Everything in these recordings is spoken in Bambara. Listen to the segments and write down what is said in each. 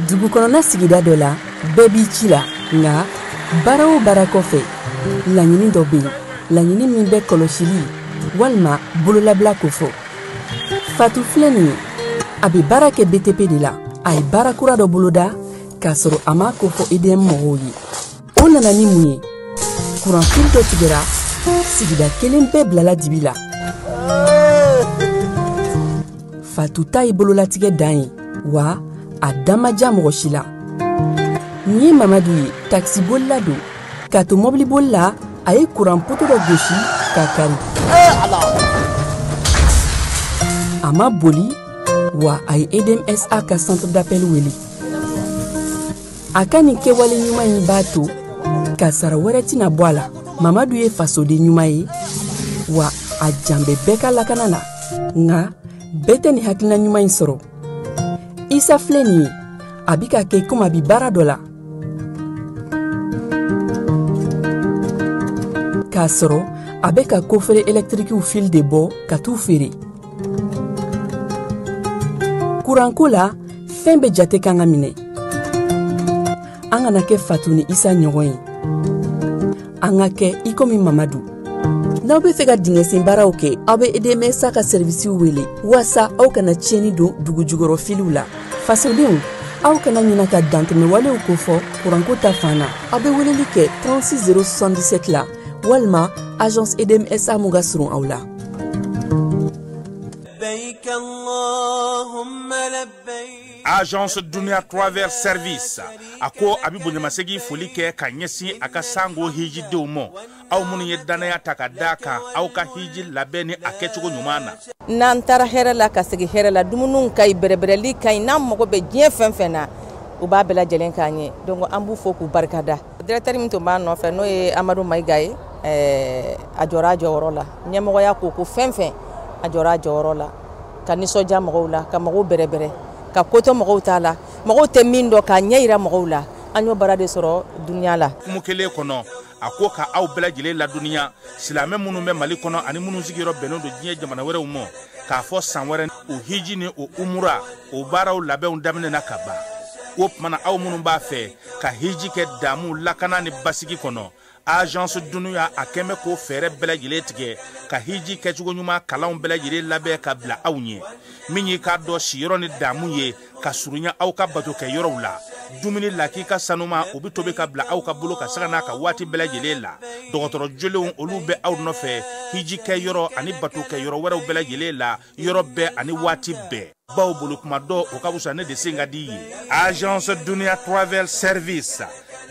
Dugu kɔnɔna sigida dɔ la, bɛɛ b'i ci la, nka baara o baara kɔfɛ, laɲini dɔ bɛ yen, laɲini min bɛ kɔlɔsili walima bololabila kofɔ. Fatu filɛ nin ye, a bɛ baara kɛ BTP de la. A ye baara kura dɔ boloda k'a sɔrɔ a m'a kofɔ EDM mɔgɔw ye. O nana ni mun ye? Kuranfili dɔ tigɛra, sigida kelen bɛɛ bilala dibi la. Fatu ta ye bololatigɛ dan ye, wa a da ma diya mɔgɔ si la. Nin ye Mamadu ye, takisibolila don. K'a to mɔbiliboli la, a ye kuran poto dɔ gosi k'a kari. A ma boli, wa a ye EDMSA ka centre d'appel wele. A ka nin kɛwale ɲuman in b'a to kasara wɛrɛ tɛna bɔ a la. Mamadu ye fasoden ɲuman ye, wa a jan bɛ bɛɛ ka lakana la. Nka bɛɛ tɛ nin hakilina ɲuman in sɔrɔ. Isa filɛ nin ye, a bɛ ka kɛ komi a bɛ baara dɔ la, k'a sɔrɔ a bɛ ka kofere ɛlɛtirikiw fil de bɔ ka t'u feere. Kuranko la, fɛn bɛɛ jate kan ka minɛ. An kana kɛ Fatu ni Isa ɲɔgɔn ye, an ka kɛ i komi Mamadu. N'aw bɛ fɛ ka dingɛsen baaraw kɛ, aw bɛ EDMSA ka sɛrivisiw wele waasa aw kana tiɲɛni don dugu jukɔrɔ filiw la. Fasodenw, aw kana ɲina ka dantɛmɛwalew kofɔ kuranko ta fan na. Aw bɛ weleli kɛ 36 077 la walima agence EDMSA mun ka surun aw la. Agence Dunia Travel Service a ko a bɛ bonyamasegin foli kɛ ka ɲɛsin a ka sango hijidenw ma, aw minnu ye danaya ta ka d'a kan aw ka hiji labɛn ni a kɛcogo ɲuman na. N'an taara hɛrɛ la ka segin hɛrɛ la, dumuniw ka ɲi, bɛrɛbɛrɛli ka ɲi, n'an mago bɛ diɲɛ fɛn fɛn na, u b'a bɛɛ lajɛlen k'an ye. Donc an b'u fo k'u barikada. Directeur min tun b'an nɔfɛ, n'o ye Amadu Mayiga ye, a jɔra a jɔyɔrɔ la. Ɲɛmɔgɔya ko ko fɛn fɛn, a jɔra a jɔyɔrɔ la, ka nisɔndiya mɔgɔw la, ka mɔgɔw bɛrɛbɛrɛ, ka kotɔ mɔgɔw t'a la, mɔgɔw tɛ min dɔn k'a ɲɛ yira mɔgɔw la. An y'o baara de sɔrɔ dunuya la. Kumu kelen kɔnɔ, a ko ka aw bɛɛ lajɛlen ladɔnniya, silamɛ minnu bɛ Mali kɔnɔ ani minnu sigiyɔrɔ bɛnnen don diɲɛ jamana wɛrɛw ma, k'a fɔ san wɛrɛ o hiji ni o umura o baaraw labɛnw daminɛna ka ban. O tuma na, aw minnu b'a fɛ ka hiji kɛ damu lakana ni basigi kɔnɔ, Agence Dunia a kɛn bɛ k'o fɛɛrɛ bɛɛ lajɛlen tigɛ ka hiji kɛcogo ɲuman kalanw bɛɛ lajɛlen labɛn ka bila aw ɲɛ. Min y'i k'a dɔn siyɔrɔ ni damu ye ka surunya aw ka bato kɛ yɔrɔw la, dumuni lakika sanuma o bɛ tobi ka bila aw ka bolo ka sanga n'a ka waati bɛɛ lajɛlen la. Dɔgɔtɔrɔ jolenw olu bɛ aw nɔfɛ hiji kɛ yɔrɔ ani bato kɛ yɔrɔ wɛrɛw bɛɛ lajɛlen la, yɔrɔ bɛɛ ani waati bɛɛ. Baw bolo kuma dɔ o ka fisa ne de sen ka di ye. Agence Dunia Travel Service,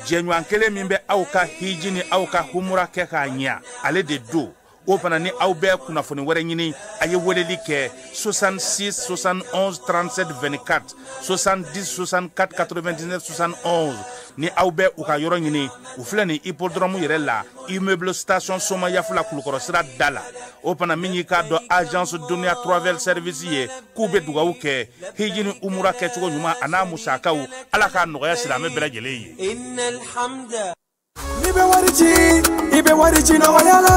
jɛɲɔgɔn kelen min bɛ aw ka hiji ni aw ka humura kɛ k'a ɲɛ, ale de don. O fana ni aw bɛ kunnafoni wɛrɛ ɲini, a ye weleli kɛ 66 71 37 24, 70 64 99 71. Ni aw bɛ u ka yɔrɔ ɲini, u filɛ nin hippodrome yɛrɛ la, immeuble station Somayafula Kulukɔrɔ sira da la. O fana min y'i k'a dɔn Agence Dunia Travel Service ye, k'u bɛ dugawu kɛ hiji ni umura kɛcogo ɲuman a n'a musakaw, Ala k'a nɔgɔya silamɛ bɛɛ lajɛlen ye. N'i bɛ wari ci, i bɛ wari ci nɔgɔya la.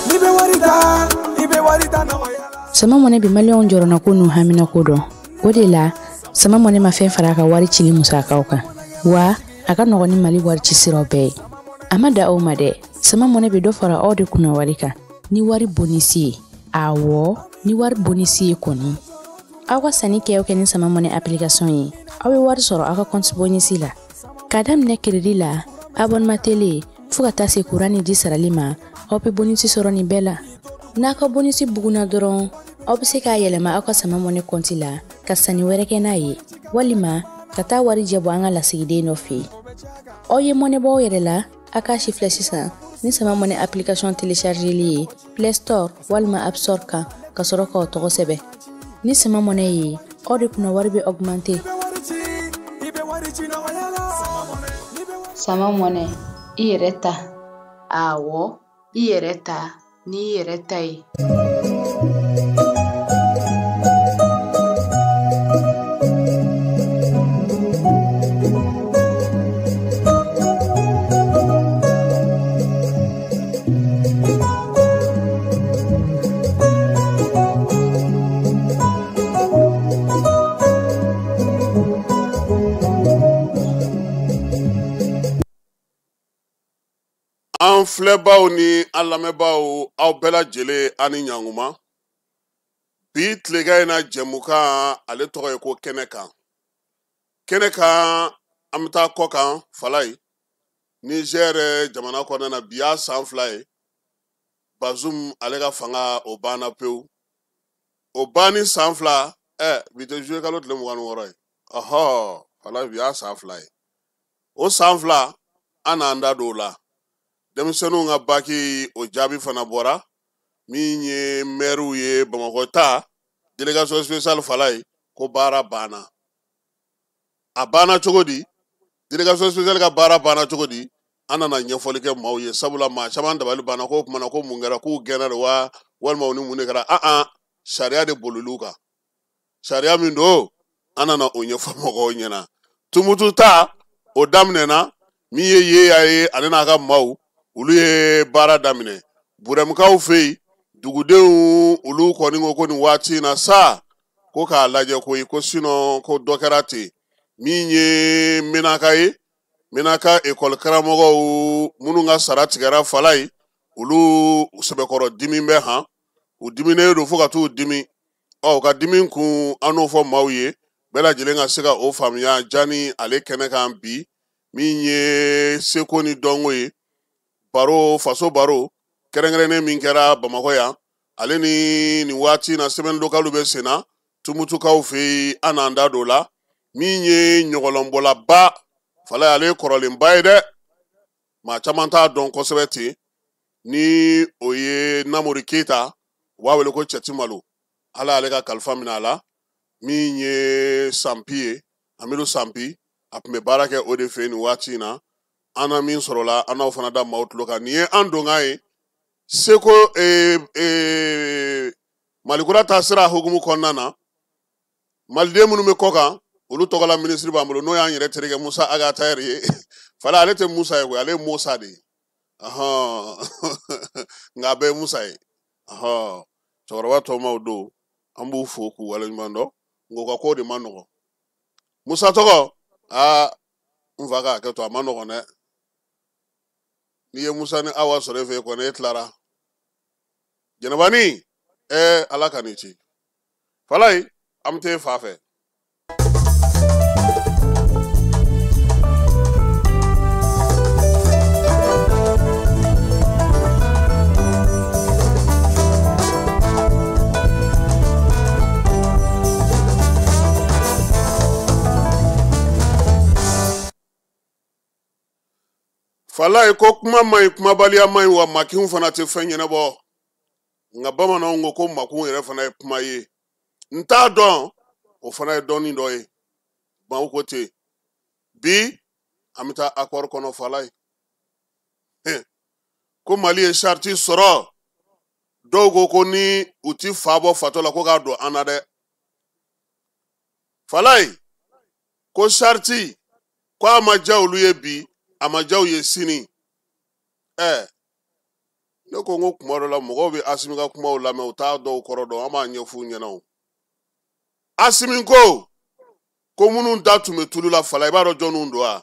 N'i bɛ wari ta, i bɛ wari ta nɔgɔya la. Sama Mɔnɛ bɛ maliyɛnw jɔrɔnako n'u haminako dɔn. O de la, Sama Mɔnɛ ma fɛn fara a ka wari cili musakaw kan, wa a ka nɔgɔn ni Mali wari ci siraw bɛɛ ye. A ma da aw ma dɛ, Sama Mɔnɛ bɛ dɔ fara aw de kunna wari kan ni wari bonisi ye. Awɔ, ni wari bonisi ye kɔni. Aw ka sanni kɛ o kɛ ni Sama Mɔnɛ application ye, aw bɛ wari sɔrɔ aw ka compte bonisi la. K'a daminɛ crédit la, abonnement télé, fo ka taa se kuran ni ji sarali ma, aw bɛ bonisi sɔrɔ nin bɛɛ la. N'a ka bonisi bugunna dɔrɔn, aw bɛ se k'a yɛlɛma aw ka Sama Mɔnɛ compte la ka sanni wɛrɛ kɛ n'a ye, walima Ka taa wari jɛ bɔ an ka lasigiden dɔ fɛ yen. Aw ye mɔnɛ bɔ aw yɛrɛ la, a k'a si filɛ sisan ni Sama Mɔnɛ application téléchargeli ye Play Store walima App Store kan ka sɔrɔ k'aw tɔgɔ sɛbɛn. Ni Sama Mɔnɛ ye, aw de kunna wari bɛ augmenter. Sama Mɔnɛ, i yɛrɛ ta. Awɔ, i yɛrɛ ta n'i yɛrɛ ta ye. An filɛbaw ni an lamɛnbaaw, aw bɛɛ lajɛlen a ni ɲankuma. Bi tilegan in na jɛmukan ale tɔgɔ ye ko kɛnɛ kan. Kɛnɛ kan, an bɛ taa kɔ kan Falayi. Niger jamana kɔnɔna na bi y'a san 2 ye. Bazoum ale ka fanga o banna pewu. O banni san 2, bi tɛ juillet kalo tile 26 ye. Ɔhɔ, Falayi bi y'a san 2 ye. O san 2, an n'an da don o la. Denmisɛnninw ka baki o jaabi fana bɔra min ye mɛriw ye Bamakɔ ta délégation spéciale Falayi ko baara banna. A banna cogo di? Délégation spéciale ka baara banna cogo di? An nana ɲɛfɔli kɛ maaw ye sabula maa caman dabali banna ko o kumana ko mun kɛra, k'u gɛnna de wa walima u ni mun de kɛra. An sariya de bolil'u kan. Sariya min don, an nana o ɲɛfɔ mɔgɔw ɲɛna. Tumutu ta o daminɛna min ye Yeya ye ale n'a ka maaw olu ye baara daminɛ. Burɛmukaw fɛ yen, dugudenw olu kɔni ko ko nin waati in na sa ko k'a lajɛ koyi, ko sinon ko dɔ kɛra ten. Min ye Menaka ye, Menaka ekɔli karamɔgɔw minnu ka sara tigɛra Falayi, olu sɛbɛkɔrɔ dimi bɛ han, u diminen don fo ka t'u dimi. Ɔ, u ka dimi kun an n'o fɔ maaw ye, bɛɛ lajɛlen ka se ka o faamuya jani ale kɛnɛ kan bi. Min ye seko ni dɔnko ye, baro faso baro kɛrɛnkɛrɛnnen min kɛra Bamakɔ yan, ale ni nin waati in na semaine locale bɛ sen na Tumutukaw fɛ yen, an n'an da don o la. Min ye ɲɔgɔlɔnbɔlaba Falayi, ale ye kɔrɔlenba ye dɛ, maa caman t'a dɔn kosɛbɛ ten, ni o ye Namori Keyita, u b'a wele ko Cɛti Malo, Ala y'ale ka kalifa minɛ a la. Min ye Sanpi ye, Amidu Sanpi, a tun bɛ baara kɛ o de fɛ yen nin waati in na. An na min sɔrɔla, an n'aw fana da maaw tulo kan. Nin ye an donkan ye seko Malikura taasira hukumu kɔnɔna na. Maliden minnu bɛ kɔ kan, olu tɔgɔla minisiri b'an bolo, n'o y'an yɛrɛ terikɛ Musa Agatayɛri ye. Fala ale tɛ Musa ye koyi, ale ye Musa de ye. Nka a bɛɛ ye Musa ye. Cɛkɔrɔba tɔmaw don, an b'u fo k'u waleɲuman dɔn, nka u ka ko de man nɔgɔn. Musa tɔgɔ, n fa ka hakɛ to, a man nɔgɔn dɛ. N'i ye Musa ni Awa sɔrɔ e fɛ yen kɔni, e tilara. Jɛnɛbani, Ala ka n'i ci. Falayi, an bɛ t'e fa fɛ. Falayi ko kuma man ɲi, kumabaliya man ɲi, wa makinw fana tɛ fɛn ɲɛnabɔ. Nka bamananw ko ko makunw yɛrɛ fana ye kuma ye. N t'a dɔn, o fana ye dɔnni dɔ ye. Maaw ko ten. Bi, an bɛ taa accord kɔnɔ Falayi. Ko Mali ye charte sɔrɔ. Dɔw ko ko ni u ti fa bɔ fatɔ la ko k'a don an na dɛ. Falayi, ko charte, ko a ma diya olu ye bi, a ma diya u ye sini. Ne ko n ko kuma dɔ la mɔgɔw bɛ Asimi ka kumaw lamɛn, u t'a dɔw kɔrɔ dɔn, an b'a ɲɛf'u ɲɛna o. Asimi ko, ko minnu da tun bɛ tulu la Falayi, i b'a dɔn jɔnniw don wa?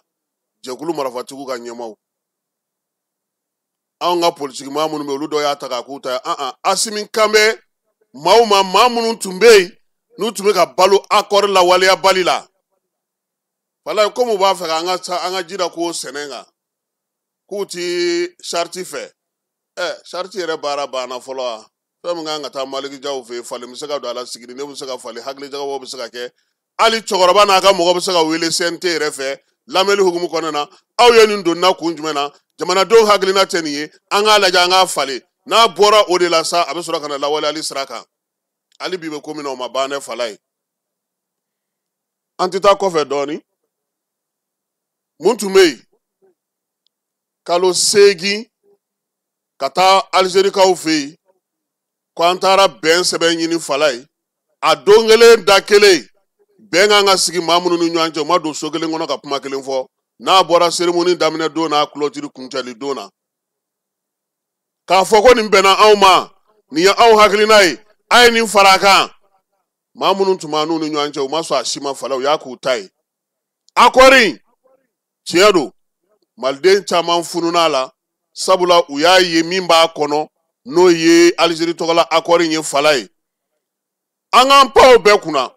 Jɛkulu marafatigiw ka ɲɛmaaw. Anw ka politiki maa minnu bɛ yen, olu dɔw y'a ta k'a k'u ta ye. An, an, Asimi kan bɛ maaw ma, maa minnu tun bɛ yen, n'u tun bɛ ka balo accord lawaleyabali la. Falayi, komi u b'a fɛ k'an ka an ka ji da k'o sɛnɛ kan, k'u ti charte fɛ. Charte yɛrɛ baara banna fɔlɔ wa? Fɛn min kan ka taa Maliki Jaw fɛ yen, falen bɛ se ka don a la, siginidenw bɛ se ka falen, hakili jagabɔ bɛ se ka kɛ. Hali cɛkɔrɔba n'a ka mɔgɔ bɛ se ka wele CNT yɛrɛ fɛ lamɛnni hukumu kɔnɔna na. Aw ye nin donna kun jumɛn na? Jamanadenw hakilina tɛ nin ye, an k'a lajɛ, an k'a falen. N'a bɔra o de la sa, a bɛ sɔrɔ ka na lawaleyali sira kan. Hali bi bɛ ko min na, o ma ban dɛ. Fala ye, an tɛ taa kɔfɛ dɔɔnin. Mun tun bɛ yen kalo 8 ka taa Alizerikaw fɛ yen ko an taara bɛn sɛbɛn ɲini? Fala ye, a don kelen da kelen, bɛn kan ka sigi maa minnu ni ɲɔgɔn cɛ, u ma don so kelen kɔnɔ ka kuma kelen fɔ. N'a bɔra cérémonie daminɛ don n'a clôture kuncɛli don na, k'a fɔ ko nin bɛnna anw ma, nin ye anw hakilina ye, a ye nin fara a kan. Maa minnu tun b'an n'u ni ɲɔgɔn cɛ, u ma sɔn a si ma. Fala, u y'a k'u ta ye. Accord in, tiɲɛ don, maliden caman fununa la, sabula u y'a ye min b'a kɔnɔ, n'o ye Alizeri tɔgɔla accord in ye. Fala ye, an k'an pan o bɛɛ kunna.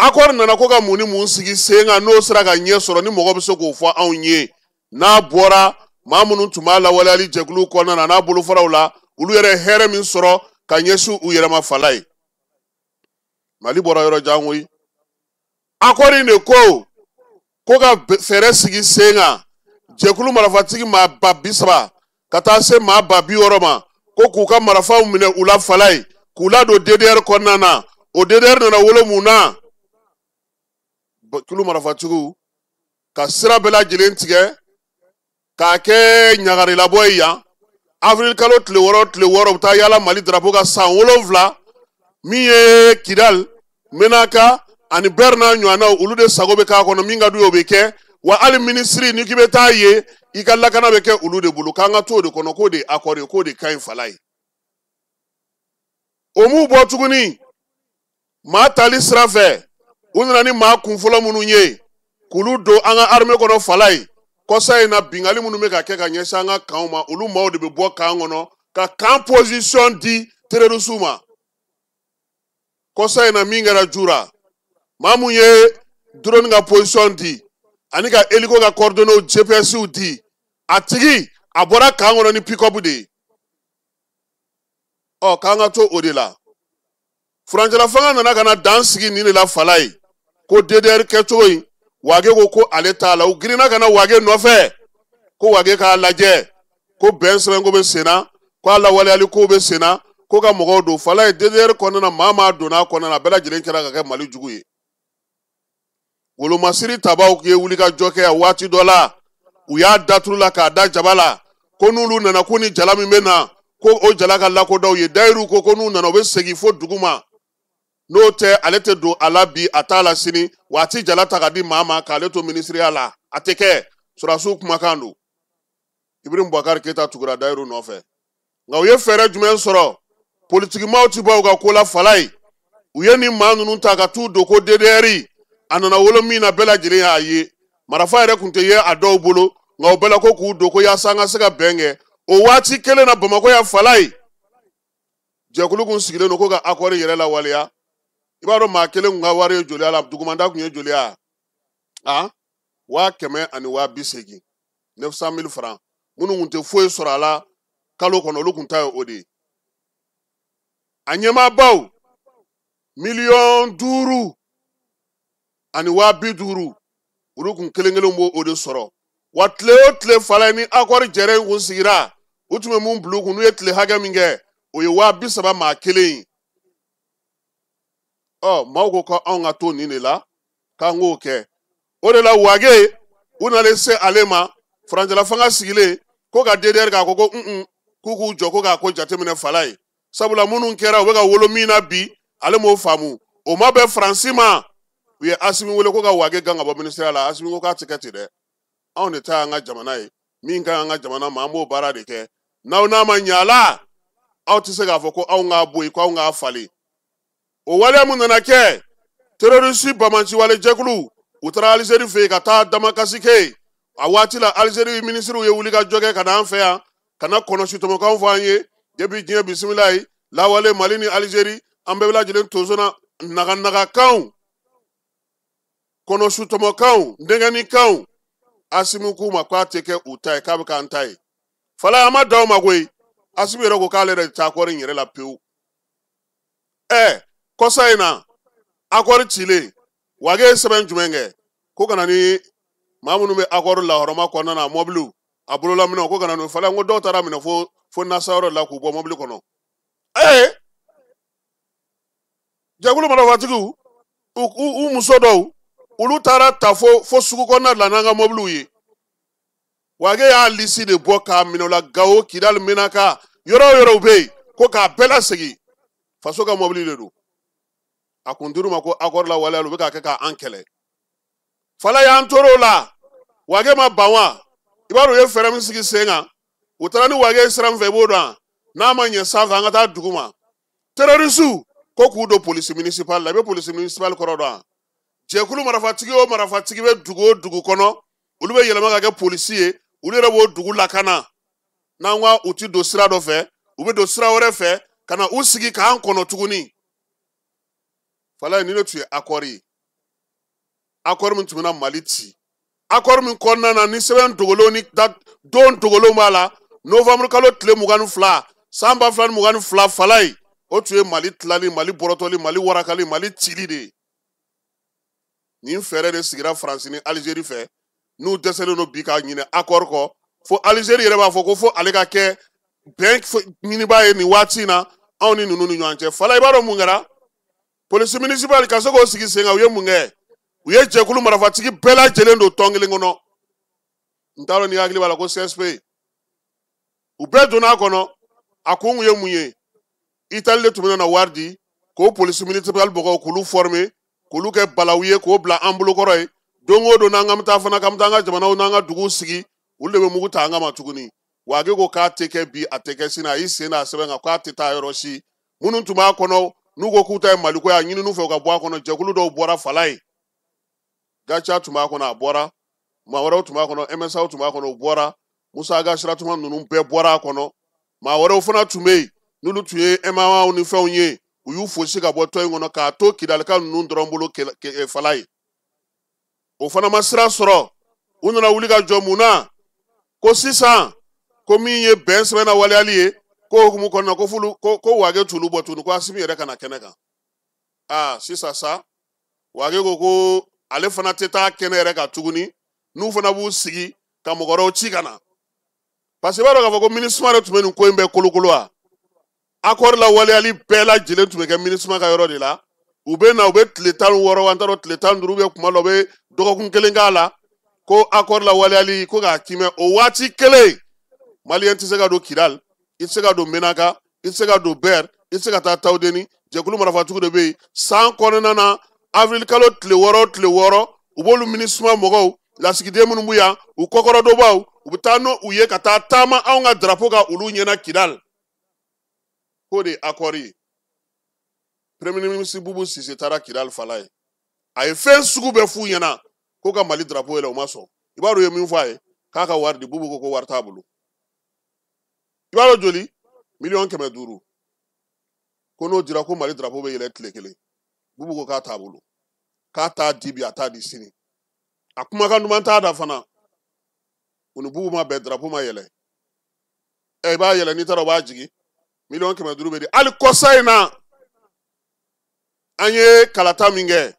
Accord nana ko ka mun ni mun sigi sen kan n'o sera ka ɲɛ sɔrɔ, ni mɔgɔ bɛ se k'o fɔ anw ye? N'a bɔra maa minnu tun b'a lawaleyali jɛkulu kɔnɔna na n'a bolofaraw la, olu yɛrɛ hɛrɛ min sɔrɔ ka ɲɛsin u yɛrɛ ma. Fala ye, Mali bɔra yɔrɔ jan koyi. Accord in de ko ko ka fɛɛrɛ sigi sen kan, jɛkulu marifatigi maa 30 000 ka taa se maa 60 000 ma, ko k'u ka marifaw minɛ u la. Fala ye, k'u ladon DDR kɔnɔna na. O DDR nana wolo mun na? Kulu marifatigiw ka sira bɛɛ lajɛlen tigɛ k'a kɛ ɲagarilabɔ ye yan. Avril kalo tile 6, tile 6, u bɛ taa yala Mali drapeau ka san 7. Min ye Kidal, Menaka ani Bɛri n'a ɲɔgɔnnaw, olu de sago bɛ k'a kɔnɔ. Min ka d'u ye, o bɛ kɛ. Wa hali minisiri, n'i k'i bɛ taa yen, i ka lakana bɛ kɛ olu de bolo. K'an ka to o de kɔnɔ, k'o de ye accord ye, k'o de ka ɲi. Fala ye, o m'u bɔ tuguni maa tali sira fɛ. U nana ni maa kunfɔlɔ minnu ye k'olu don an ka armée kɔnɔ. Fala ye, kɔsa in na, bingali minnu bɛ ka kɛ ka ɲɛsin an ka kanw ma, olu maaw de bɛ bɔ kan kɔnɔ ka kan position di terroristew ma. Kɔsa in na, min kɛra Jura, maa mun ye drone ka position di ani ka hélico ka coordonnées GPS di, a tigi a bɔra kan kɔnɔ ni pick-up de ye. Ɔ, k'an ka to o de la. Furancɛla fanga nana ka na dan sigi nin de la. Fala ye, ko DDR kɛcogo in, Wage ko ko ale t'a la. U girinna ka na Wage nɔfɛ ko Wage k'a lajɛ ko bɛn sɛbɛn ko bɛ sen na, ko a lawaleyali ko bɛ sen na, ko ka mɔgɔw don. Fala ye, DDR kɔnɔna na, maa maa donna a kɔnɔna na, a bɛɛ lajɛlen kɛra ka kɛ Mali jugu ye. Wolomasiri tabaw ye wulikajɔ kɛ a waati dɔ la, u y'a daturu la k'a da jaba la ko n'olu nana, ko ni jala min bɛ na, ko o jala ka lakodɔn ye. Dayiru ko ko n'u nana, u bɛ segin fo dugu ma. N'o tɛ, ale tɛ don a la bi, a t'a la sini, wa a ti jala ta ka di maa ma k'ale to minisiriya la, a tɛ kɛ. Sɔrɔdasiw kumakan don. Ibrahim Boubacar Keita tugura Dayiru nɔfɛ, nka u ye fɛɛrɛ jumɛn sɔrɔ? Politikimaw ti bɔ u ka ko la. Fala ye, u ye nin maa ninnu ta ka t'u don ko DDR. A nana wolo min na, bɛɛ lajɛlen y'a ye, marifa yɛrɛ tun tɛ ye a dɔw bolo, nka o bɛɛ la, ko k'u don ko yaasa an ka se ka bɛn kɛ. O waati kelen na, Bamakɔ yan, Fala ye, jɛkulu kun sigilen don ko ka accord yɛrɛ lawaleya. I b'a dɔn maa kelen kun ka wari ye joli la? Dugumanda kun ye joli ya? A 180 000, 900 000 francs. Minnu kun tɛ foyi sɔrɔ a la kalo kɔnɔ, olu kun ta ye o de ye. A ɲɛmaabaw, 5 500 000, olu kun kelen kelen b'o o de sɔrɔ. Wa tile o tile, Fala, ni accord jɛrɛ in kun sigira, u tun bɛ mun bila u kun n'u ye tile hakɛ min kɛ? O ye 30 000 maa kelen ye. Ɔ, maaw ko ko anw ka to nin de la, k'an k'o kɛ. O de la, Wage, u nalen se ale ma, furancɛla fanga sigilen ko ka DDR k'a ko ko un k'u k'u jɔ ko k'a ko jateminɛ. Fala ye, sabula minnu kɛra, u bɛ ka wolo min na bi, ale m'o faamu. O ma bɛn Faransi ma. U ye Asimi wele ko ka Wage gan ka bɔ minisiriya la. Asimi ko k'a tɛ kɛ ten dɛ, anw de ta y'an ka jamana ye, min ka ɲi an ka jamana ma, an b'o baara de kɛ. N'aw n'a ma ɲɛ a la, aw tɛ se k'a fɔ ko anw k'a bɔ yen, ko anw k'a falen. O waleya mun nana kɛ? Terroriste bamaciwale jɛkulu, u taara Alizeri fɛ yen ka taa damakasi kɛ yen. A waati la, Alizeri minisiriw ye wuli ka jɔ kɛ ka na an fɛ yan ka na kɔnɔsitɔmɔkanw fɔ an ye. Depuis diɲɛ bisimila ye lawale, Mali ni Alizeri, an bɛɛ lajɛlen tonso na naganagakanw, kɔnɔsutɔmɔkanw, nɛgɛnnikanw. Asimu k'u ma k'a tɛ kɛ u ta ye, k'a bɛ k'an ta ye. Fala, an ma dan o ma koyi. Asimu yɛrɛ ko k'ale yɛrɛ tɛ accord in yɛrɛ la pewu. Ɛ, kɔsa in na, accord cilen Wage ye sɛbɛn jumɛn kɛ? Ko ka na ni maa minnu bɛ accord lahɔrɔma kɔnɔna na, mɔbiliw a bololaminɛw, ko ka na n'o fala. N ko dɔw taara minɛ fo nasayɔrɔ la k'u bɔ mɔbili kɔnɔ. Ee, jɛkulu marafatigiw, u muso dɔw, olu taara ta fo sugu kɔnɔna la n'an ka mɔbiliw ye. Wage y'a lisi de bɔ k'a minɛ o la Gawo, Kidali, Menaka, yɔrɔ o yɔrɔ bɛ yen, ko k'a bɛɛ lasegin. Faso ka mɔbili de don. A kun dir'u ma ko accord la waleya, u bɛ k'a kɛ k'an kɛlɛ. Fala y'an tor'o la. Wage ma ban wa? I b'a dɔn u ye fɛɛrɛ min sigi sen kan, u taara ni Wage ye sira min fɛ, i b'o dɔn. N'a ma ɲɛ sanfɛ, an ka taa dugu ma. Terroriste ko k'u don police municipale la. I bɛ police municipale kɔrɔ dɔn? Jɛkulu marafatigi o marafatigi bɛ dugu o dugu kɔnɔ, olu bɛ yɛlɛma ka kɛ polisi ye, olu yɛrɛ b'o dugu lakana. N'an ko u ti don sira dɔ fɛ, u bɛ don sira wɛrɛ fɛ ka na u sigi k'an kɔnɔ tuguni. Falaye, ni ne tun ye accord ye, accord min tun bɛna Mali ci, accord min kɔnɔna na ni sɛbɛn dogolenw ni don dogolenw b'a la, novembre kalo tile 22 san 2022, Falaye, o tun ye Mali tilali, Mali bɔrɔtɔli, Mali warakali, Mali cili de ye. Nin fɛɛrɛ de sigira Faransi ni Alizeri fɛ, n'u dɛsɛlen don bi k'a ɲinɛ accord kɔ, fo Alizeri yɛrɛ b'a fɔ ko fo ale ka kɛ bɛn ɲinibaa ye nin waati in na anw ni ninnu ni ɲɔgɔn cɛ. Fala, i b'a dɔn mun kɛra? Polisi municipal ka se k'o sigi sen kan, u ye mun kɛ? U ye jɛkulu marafatigi bɛɛ lajɛlen don tɔn kelen kɔnɔ. N t'a dɔn n'i hakili b'a la ko CSP, u bɛɛ donna a kɔnɔ. A kun ye mun ye? Itali de tun bɛna na wari di k'o polisi municipal mɔgɔw k'olu former, k'olu kɛ balawu ye, k'o bila an bolokɔrɔ ye. Don o don n'an k'an bɛ taa fana, k'an bɛ taa an ka jamanaw n'an ka duguw sigi, olu de bɛ mugu ta an kama tuguni. Wage ko k'a tɛ kɛ bi, a tɛ kɛ sini. A y'i sen da a sɛbɛn kan k'a tɛ taa yɔrɔ si. Minnu tun b'a kɔnɔ, n'u ko k'u ta ye Maliko ye, a ɲinini fɛ u ka bɔ a kɔnɔ. Jɛkulu dɔw bɔra Falaye, Gaca tun b'a kɔnɔ, a bɔra. Maa wɛrɛw tun b'a kɔnɔ, MSA tun b'a kɔnɔ, u bɔra. Musa Agasiratuma ninnu bɛɛ bɔra a kɔnɔ. Maa wɛrɛw fana tun bɛ yen, n'olu tun ye MAA ni fɛnw ye, u y'u fosi ka bɔ tɔn in kɔnɔ k'a to Kidalika ninnu dɔrɔn bolo Falaye. O fana ma sira sɔrɔ. U nana wuli ka jɔ mun na? Ko sisan ko min ye bɛn sɛbɛn na waleyali ye, ko hukumu kɔnɔna ko fulu ko Wage t'olu bɔ tuguni, ko Asimi yɛrɛ ka na kɛnɛ kan. Aa, sisan sa Wage ko ale fana tɛ taa kɛnɛ yɛrɛ kan tuguni, n'u fana b'u sigi ka mɔgɔ wɛrɛw ci ka na. Parce que i b'a dɔn k'a fɔ ko MINUSMA de tun bɛ nin ko in bɛɛ kolokolo wa. Accord la waleyali bɛɛ lajɛlen tun bɛ kɛ MINUSMA ka yɔrɔ de la. U bɛ na, u bɛ tile 16 wa, n t'a dɔn tile 15 bɛ kuma la, u bɛ dɔgɔkun kelen k'a la ko accord la waleyali ko k'a kimɛ. O waati kelen, Maliyɛn tɛ se ka don Kidal, i tɛ se ka don Menaka, i tɛ se ka don Bɛr, i tɛ se ka taa Tawudeni. Jɛkulu marafatigiw de bɛ yen. San kɔnɔna na, avril kalo tile 6 o tile 6, u b'olu MINUSMA mɔgɔw lasigiden minnu b'u yan, u kɔkɔrɔdonbaw, u bɛ taa n'u ye ka taa taama anw ka drapeau kan olu ɲɛna Kidal. K'o de ye accord ye. Premier ministre Bubu Sise taara Kidal Falaye, a ye fɛn sugu bɛɛ f'u ɲɛna ko ka Mali drapeau yɛlɛ, u ma sɔn. I b'a dɔn u ye min fɔ a ye? K'a ka wari di. Bubu ko wari t'a bolo. I b'a dɔn joli? 500 million. Ko n'o dira, ko Mali drapeau bɛ yɛlɛ tile kelen. Bubu ko k'a t'a bolo, k'a t'a di bi, a t'a di sini. A kumakan duman t'a da fana. U ni Bubu ma bɛn, drapeau ma yɛlɛ. Ɛ, i b'a yɛlɛ, n'i taara u b'a jigin. 500 million bɛ di. Hali kɔsa in na, an ye kalata min kɛ,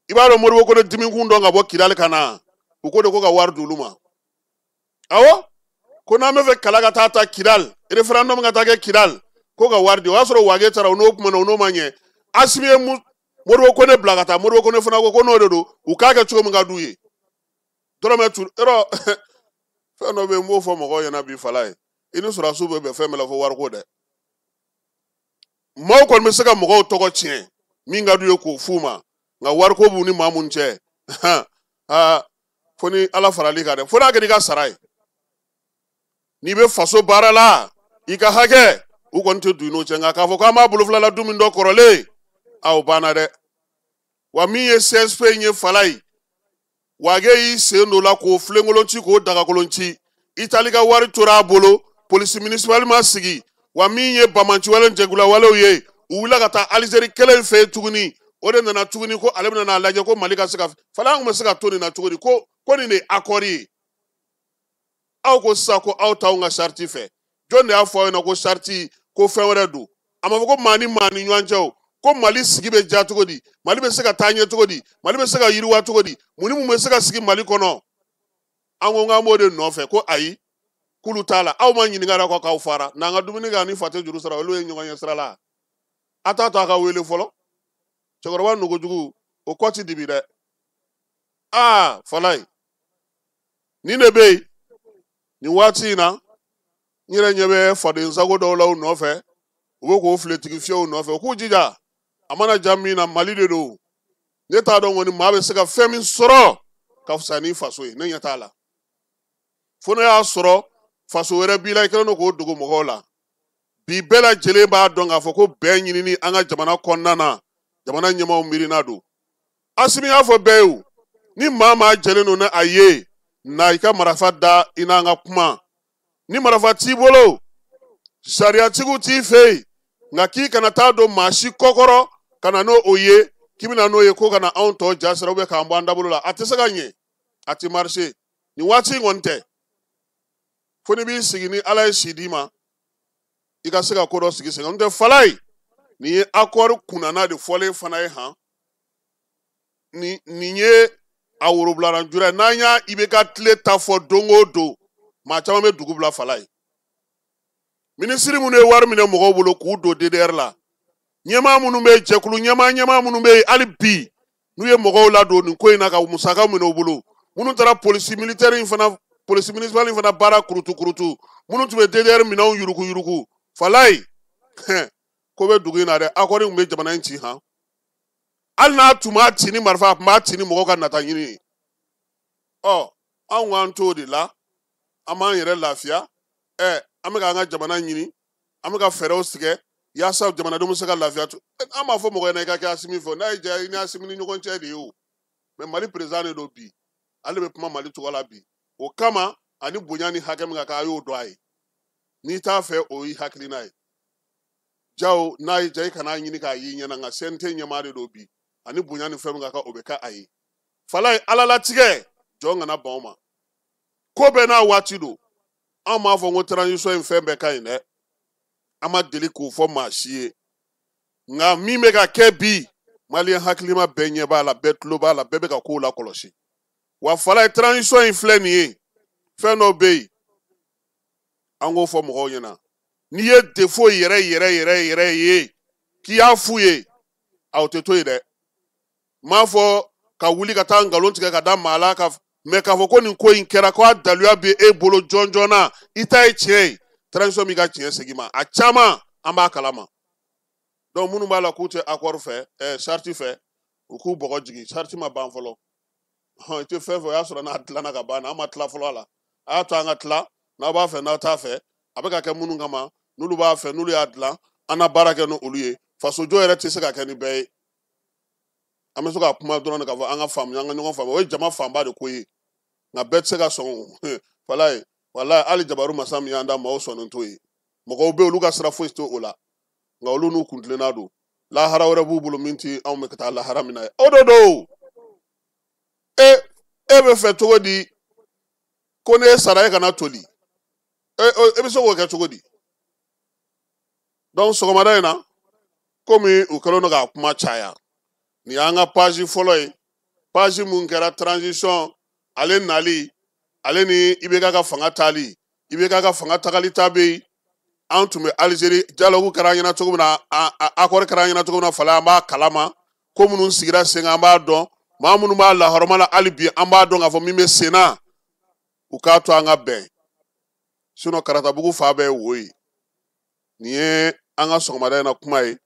i b'a dɔn Modibo Kone dimikun dɔn ka bɔ Kidali ka na, u ko de ko ka wari d'olu ma. Awɔ, ko n'an bɛ fɛ kala ka taa ta Kidali, référendum ka taa kɛ Kidali, ko ka wari di. O y'a sɔrɔ Wage taara, o n'o kumana, o n'o ma ɲɛ. Asimi ye Modibo Kone bila ka taa. Modibo Kone fana ko n'o de don, u k'a kɛ cogo min ka d'u ye. Dɔrɔmɛ tu yɔrɔ fɛn dɔ bɛ yen, n b'o fɔ mɔgɔw ɲɛna bi Falaye, i ni sɔrɔdasiw bɛ bɛn fɛn bɛɛ la fo wariko dɛ. Maaw kɔni bɛ se ka mɔgɔw tɔgɔ tiɲɛ min ka d'u ye k'o f'u ma, nka wariko b'u ni maa mun cɛ, aa, fo ni Ala farali kan dɛ, fo n'a kɛra i ka sara ye. N'i bɛ faso baara la, i ka hakɛ, u kɔni tɛ don i n'o cɛ. Nka k'a fɔ k'an b'a bolo fila la du min dɔ kɔrɔlen, a o banna dɛ. Wa min ye CSP in ye Falaye, Wage y'i sen don la k'o filenkolon ci, k'o dagakolon ci. Itali ka wari tora a bolo, polisi municipal ma sigi. Wa min ye bamanciwale jɛkulawalew ye, u wulila ka taa Alizeri kelen fɛ yen tuguni. O de nana tuguni ko ale bɛna n'a lajɛ ko Mali ka se ka Falaye, an tun bɛ se ka to nin na cogo di? Ko nin de ye accord ye. Aw ko sisan ko aw t'anw ka charte fɛ. Jɔn de y'a fɔ aw ɲɛna ko charte ko fɛn wɛrɛ don? A ma fɔ ko maa ni maa ni ɲɔgɔn cɛ o. Ko Mali sigi bɛ diya cogo di, Mali bɛ se ka taa ɲɛ cogo di, Mali bɛ se ka yiriwa cogo di, mun ni mun bɛ se ka sigi Mali kɔnɔ? An ko k'an b'o de nɔfɛ, ko ayi, k'olu t'a la. Aw ma ɲininka la ko k'aw fara n'an ka dumuni kɛ ani fa tɛ juru sara, olu ye ɲɔgɔn ɲɛ sira la. A t'a to a ka wele fɔlɔ. Cɛkɔrɔba nogojugu o kɔ ti dibi dɛ. Aa Falayi, nin de bɛ yen nin waati in na. N yɛrɛ ɲɛ bɛ faden sago dɔw la u nɔfɛ, u bɛ k'o filetigi fiyɛw nɔfɛ. U k'u jija, a mana ja min na, Mali de don. Ne t'a dɔn kɔni maa bɛ se ka fɛn min sɔrɔ ka fisa ni faso ye, ne ɲɛ t'a la. Fo ne y'a sɔrɔ faso wɛrɛ b'i la, i kɛlen don k'o dogo mɔgɔw la. Bi bɛɛ lajɛlen b'a dɔn k'a fɔ ko bɛn ɲinini an ka jamana kɔnɔna na, jamana ɲɛmaaw miirina don. Asimi y'a fɔ bɛɛ ye o, ni maa maa jɛlen don ni a ye, na i ka marifa da i n'an ka kuma. Ni marifa t'i bolo, sariyatigiw t'i fɛ yen, nka k'i kana taa don maa si kɔkɔrɔ ka na n'o o ye, k'i bɛna n'o ye ko ka na anw tɔ ja sira k'an bɔ an dabolo la, a tɛ se ka ɲɛ, a tɛ marcher. Nin waati in kɔni tɛ. Fo n'i b'i sigi ni Ala ye si d'i ma, i ka se ka ko dɔ sigi sen kan. N'o tɛ Falayi, nin ye accord kunnana de fɔlen fana ye han. Nin ye a worobilaran jura ye. N'an y'a IBK tile ta fɔ don o don, maa caman bɛ dugu bila Falayi. Minisiri minnu ye wari minɛ mɔgɔw bolo k'u don DDR la, ɲɛmaa minnu bɛ yen, jɛkulu ɲɛmaa minnu bɛ yen hali bi n'u ye mɔgɔw ladon nin ko in na ka musaka minɛ u bolo, minnu taara polisi militaire in fana, polisi municipal in fana baara kurutu kurutu, minnu tun bɛ DDR minɛnw yuruku yuruku, Falayi, ko bɛ dugu in na dɛ. Accord in tun bɛ jamana in ci han. Hali n'a tun b'a ci ni marifa, a tun b'a ci ni mɔgɔw ka nata ɲini ye. Ɔ anw k'an t'o de la, an b'an yɛrɛ lafiya. An bɛ k'an ka jamana ɲini, an bɛ ka fɛɛrɛw tigɛ yaasa jamanadenw bɛ se ka lafiya. An b'a fɔ mɔgɔ ɲɛna i ka kɛ Asimi fɛ, n'a ye diya i ni Asimi ni ɲɔgɔn cɛ de ye o. Mɛ Mali président de don bi, ale bɛ kuma Mali tɔgɔ la bi. O kama ani bonya ni hakɛ min ka kan, a y'o dɔn a ye. N'i t'a fɛ, o y'i hakilina ye. Jawo n'a ye diya i kana ɲini k'a y'i ɲɛna, nka CNT ɲɛmaa de don bi, ani bonya ni fɛn min ka kan, o bɛ kɛ a ye. Falayi, Ala latigɛ jɔn kana ban o ma. Ko bɛɛ n'a waati don. An m'a fɔ ko transition in fɛn bɛɛ ka ɲi dɛ, an ma deli k'o fɔ maa si ye. Nka min bɛ ka kɛ bi, maliyɛn hakilima bɛɛ ɲɛ b'a la, bɛɛ tulo b'a la, bɛɛ bɛ ka kow lakɔlɔsi. Wa Falayi, transition in filɛ nin ye, fɛn dɔ bɛ yen, an k'o fɔ mɔgɔw ɲɛna. N'i ye défaut yɛrɛ yɛrɛ yɛrɛ yɛrɛ ye k'i y'a f'u ye, aw tɛ to yen dɛ. N m'a fɔ ka wuli ka taa nkalon tigɛ ka da maa la ka mɛ k'a fɔ ko nin ko in kɛra ko a daluya bɛ e bolo jɔn jɔnna, i ta ye tiɲɛ ye. Transition b'i ka tiɲɛ segin ma, a caman an b'a kalama. Donc minnu b'a la k'u tɛ accord fɛ, charte fɛ, u k'u bɔgɔ jigin. Charte ma ban fɔlɔ. I tɛ fɛn fɛn, o y'a sɔrɔ n'a dilanna ka ban, an ma tila fɔlɔ a la. A y'a to an ka tila, n'aw b'a fɛ n'aw t'a fɛ, a bɛ ka kɛ minnu kama, n'olu b'a fɛ, n'olu y'a dilan, an na baara kɛ n'olu ye. Fasojɔ yɛrɛ tɛ se ka kɛ ni bɛɛ ye. An bɛ se ka kuma dɔrɔn de k'a fɔ an ka faamuya, an ka ɲɔgɔn faamuya, o ye jama fanba de ko ye. Nka bɛɛ tɛ se ka sɔn o. Falayi, walayi, hali jabaru masa min y'an da, maaw sɔnnen t'o ye. Mɔgɔw bɛ yen, olu ka sira foyi tɛ o la, nka olu n'u kuntilenna don. Lahara wɛrɛ b'u bolo min ti anw bɛ ka taa lahara min na ye. O de don. E bɛ fɛ cogo di ko ne sara e kana toli? E bɛ se k'o kɛ cogo di? Donc sɔgɔmada in na, komi u kɛlen don k'a kuma caya, nin y'an ka page fɔlɔ ye. Page mun kɛra transition ale nali, ale ni IBK ka fanga taali, IBK ka fanga tagali ta bɛ yen. An tun bɛ Algérie, dialogue kɛra an ɲɛna cogo min na, accord kɛra an ɲɛna cogo min na, Falayi, an b'a kalama. Ko minnu sigira sen kan, an b'a dɔn. Maa minnu b'a lahɔrɔma la hali bi, an b'a dɔn k'a fɔ min bɛ sen na, u k'a to an ka bɛn. Sinon Karatabugu fa bɛɛ ye wo ye. Nin ye an ka sɔgɔmada in na kuma ye,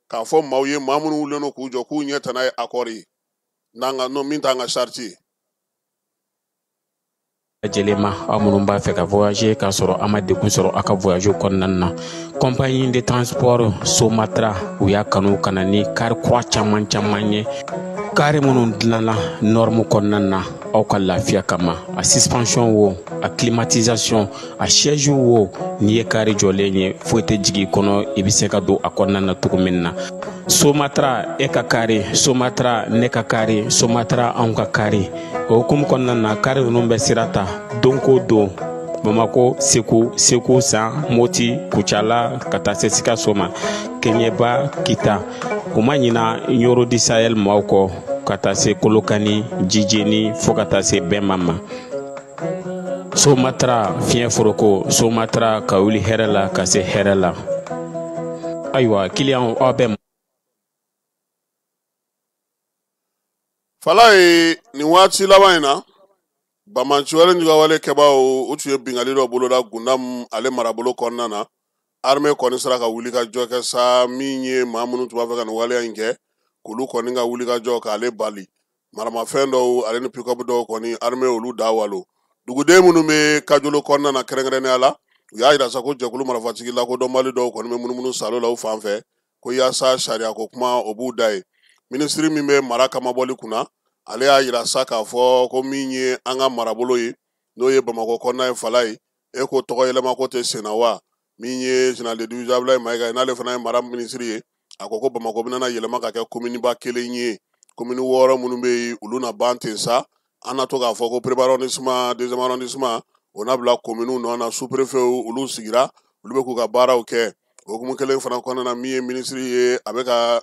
k'a fɔ maaw ye, maa minnu wulilen don k'u jɔ k'u ɲɛ tana ye accord ye, n'an ka min t'an ka charte ye. Lajɛlen ma, aw minnu b'a fɛ ka voyager k'a sɔrɔ a ma degun sɔrɔ aw ka voyage kɔnɔna na, compagnie de transport Somatra, u y'a kanu ka na ni car kura caman caman ye, car minnu dilanna norme kɔnɔna na aw ka lafiya kama. A suspension wo, a climatisation, a siège wo, n'i ye car jɔlen ye, foyi tɛ jigin i kɔnɔ, i bɛ se ka don a kɔnɔna na cogo min na. Somatra e ka car, Somatra ne ka car, Somatra anw ka car. O hukumu kɔnɔna na, car ninnu bɛ sira ta don ko don, Bamako, Segu, Segu San, Moti, Kucala, ka taa se Sikaso ma, Keɲeba, Kita. U ma ɲina Ɲoro di Sahel maaw kɔ, ka taa se Kolokani, Jijeni, fo ka taa se Bɛnma ma. Somatra fiɲɛ foroko, Somatra ka wuli hɛrɛ la ka se hɛrɛ la. Ayiwa, kiliyanw, aw bɛ Fala ye nin waati laban in na, banbaanciwale jugawale kɛbaaw u tun ye bingali dɔ boloda Gundam ale marabolo kɔnɔna na. Armée kɔni sera ka wuli ka jɔ kɛ sa, min ye maa minnu tun b'a fɛ ka nin waleya in kɛ, k'olu kɔni ka wuli ka jɔ k'ale bali. Maramafɛn dɔw ale ni pick-up dɔw kɔni armée olu da walo. Duguden minnu bɛ Kajolo kɔnɔna na kɛrɛnkɛrɛnnenya la, u y'a yira sa ko jɛkulu marifatigi lakodɔnbali dɔw kɔni bɛ munumunu salo la u fan fɛ, ko yaasa sariya ko kuma o b'u da ye. Minisiri min bɛ mara kamabɔli kunna, ale y'a yira sa k'a fɔ ko min ye an ka marabolo ye, n'o ye Bamakɔ kɔnɔna ye, Fala ye, e ko tɔgɔ yɛlɛma ko tɛ senna wa? Min ye général de division Abdoulaye Maïga ye, n'ale fana ye mara minisiri ye, a ko ko Bamakɔ bɛna yɛlɛma ka kɛ kominiba kelen ye. Komini 6 minnu bɛ yen, olu na ban ten sa. An na to k'a fɔ ko premier arrondissement, deuxième arrondissement, o na bila kominiw nɔ na. Sous-préfet olu sigira, olu bɛ k'u ka baaraw kɛ. O hukumu kelen fana kɔnɔna na, min ye minisiri ye, a bɛ ka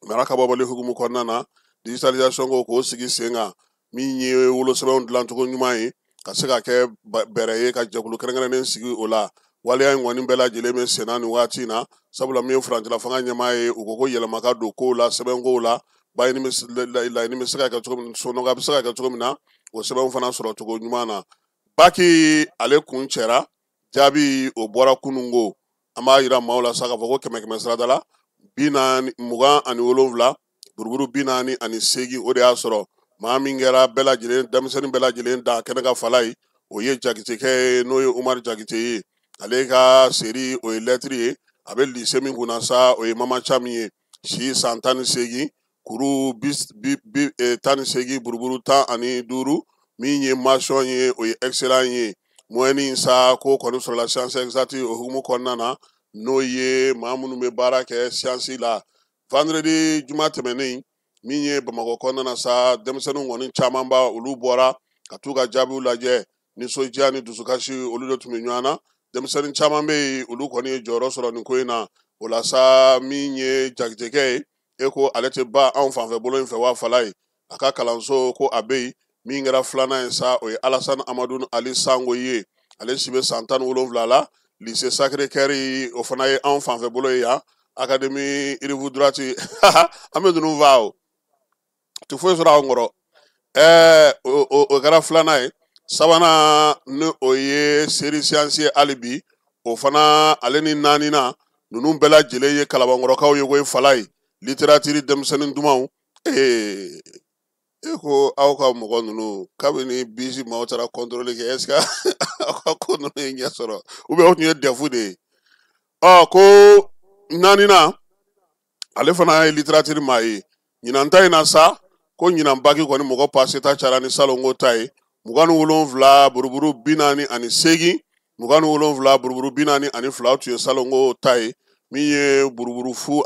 mara kababɔli hukumu kɔnɔna na, digitalisation ko k'o sigi sen kan, min ye wolosɛbɛnw dilancogo ɲuman ye, ka se ka kɛ bɛrɛ ye ka jɛkulu kɛrɛnkɛrɛnnen sigi o la. Waleya in kɔni bɛɛ lajɛlen bɛ senna nin waati in na, sabula min ye furancɛla fanga ɲɛmaa ye, u ko ko yɛlɛma ka don kow la, sɛbɛnkow la, laɲini bɛ se ka kɛ cogo min, sɔnɔgɔ bɛ se ka kɛ cogo min na, o sɛbɛnw fana sɔrɔ cogo ɲuman na. Baki ale kun cɛra, jaabi o bɔra kununko. An b'a yira maaw la sa k'a fɔ ko kɛmɛ kɛmɛ sarada la, 40, 27, buruburu 48, o de y'a sɔrɔ. Maa min kɛra bɛɛ lajɛlen, denmisɛnnin bɛɛ lajɛlen da kɛnɛ ka fala ye, o ye Jakitekɛ ye, n'o ye Umaru Jakite ye. Ale ka seri o ye lɛtiri ye, a bɛ lise min kunna sa, o ye Mama Camu ye. Si san 18, kuru 18, buruburu 15, min ye mention ye, o ye excellent ye. Moyenne sa ko kɔni sɔrɔla science exacte o hukumu kɔnɔna na, n'o ye maa minnu bɛ baara kɛ science la. Vendredi juma tɛmɛnen, min ye Bamakɔ kɔnɔna na sa, denmisɛnninw kɔni camanba olu bɔra ka t'u ka jaabiw lajɛ. Nisɔndiya ni dusukasi olu de tun bɛ ɲɔgɔn na. Denmisɛnnin caman bɛ yen, olu kɔni ye jɔyɔrɔ sɔrɔ nin ko in na. O la sa, min ye Jakitekɛ ye, e ko ale tɛ ban anw fanfɛ bolo in fɛ wa, Fala ye. A ka kalanso ko a bɛ yen. Min kɛra filanan ye sa, o ye Alasani Amadu Ali Sango ye, ale si bɛ san 17 la, lycée Sacré Cœur, o fana ye anw fanfɛ bolo ye yan, académie rive droite. An bɛ ninnu fa o tɛ foyi sɔrɔ anw kɔrɔ. O kɛra filanan ye. Sabanan ni o ye série science ye hali bi, o fana ale ni naaninan ninnu bɛɛ lajɛlen ye Kalabankɔrɔkaw ye koyi, Fala ye, littérature denmisɛnnin dumanw. E ko aw ka mɔgɔ ninnu kabini bisi maaw taara contrôle kɛ, est ce que aw ka ko ninnu ye ɲɛ sɔrɔ ou bien o tun ye DEF de ye? Ɔ ko naaninan ale fana ye littérature maa ye. Ɲinan ta in na sa, ko ɲinan baki kɔni mɔgɔ passé ta cayara ni salongo ta ye, 27 buruburu 48, 27 buruburu 42, o tun ye salongo ta ye. Min ye buruburu 06,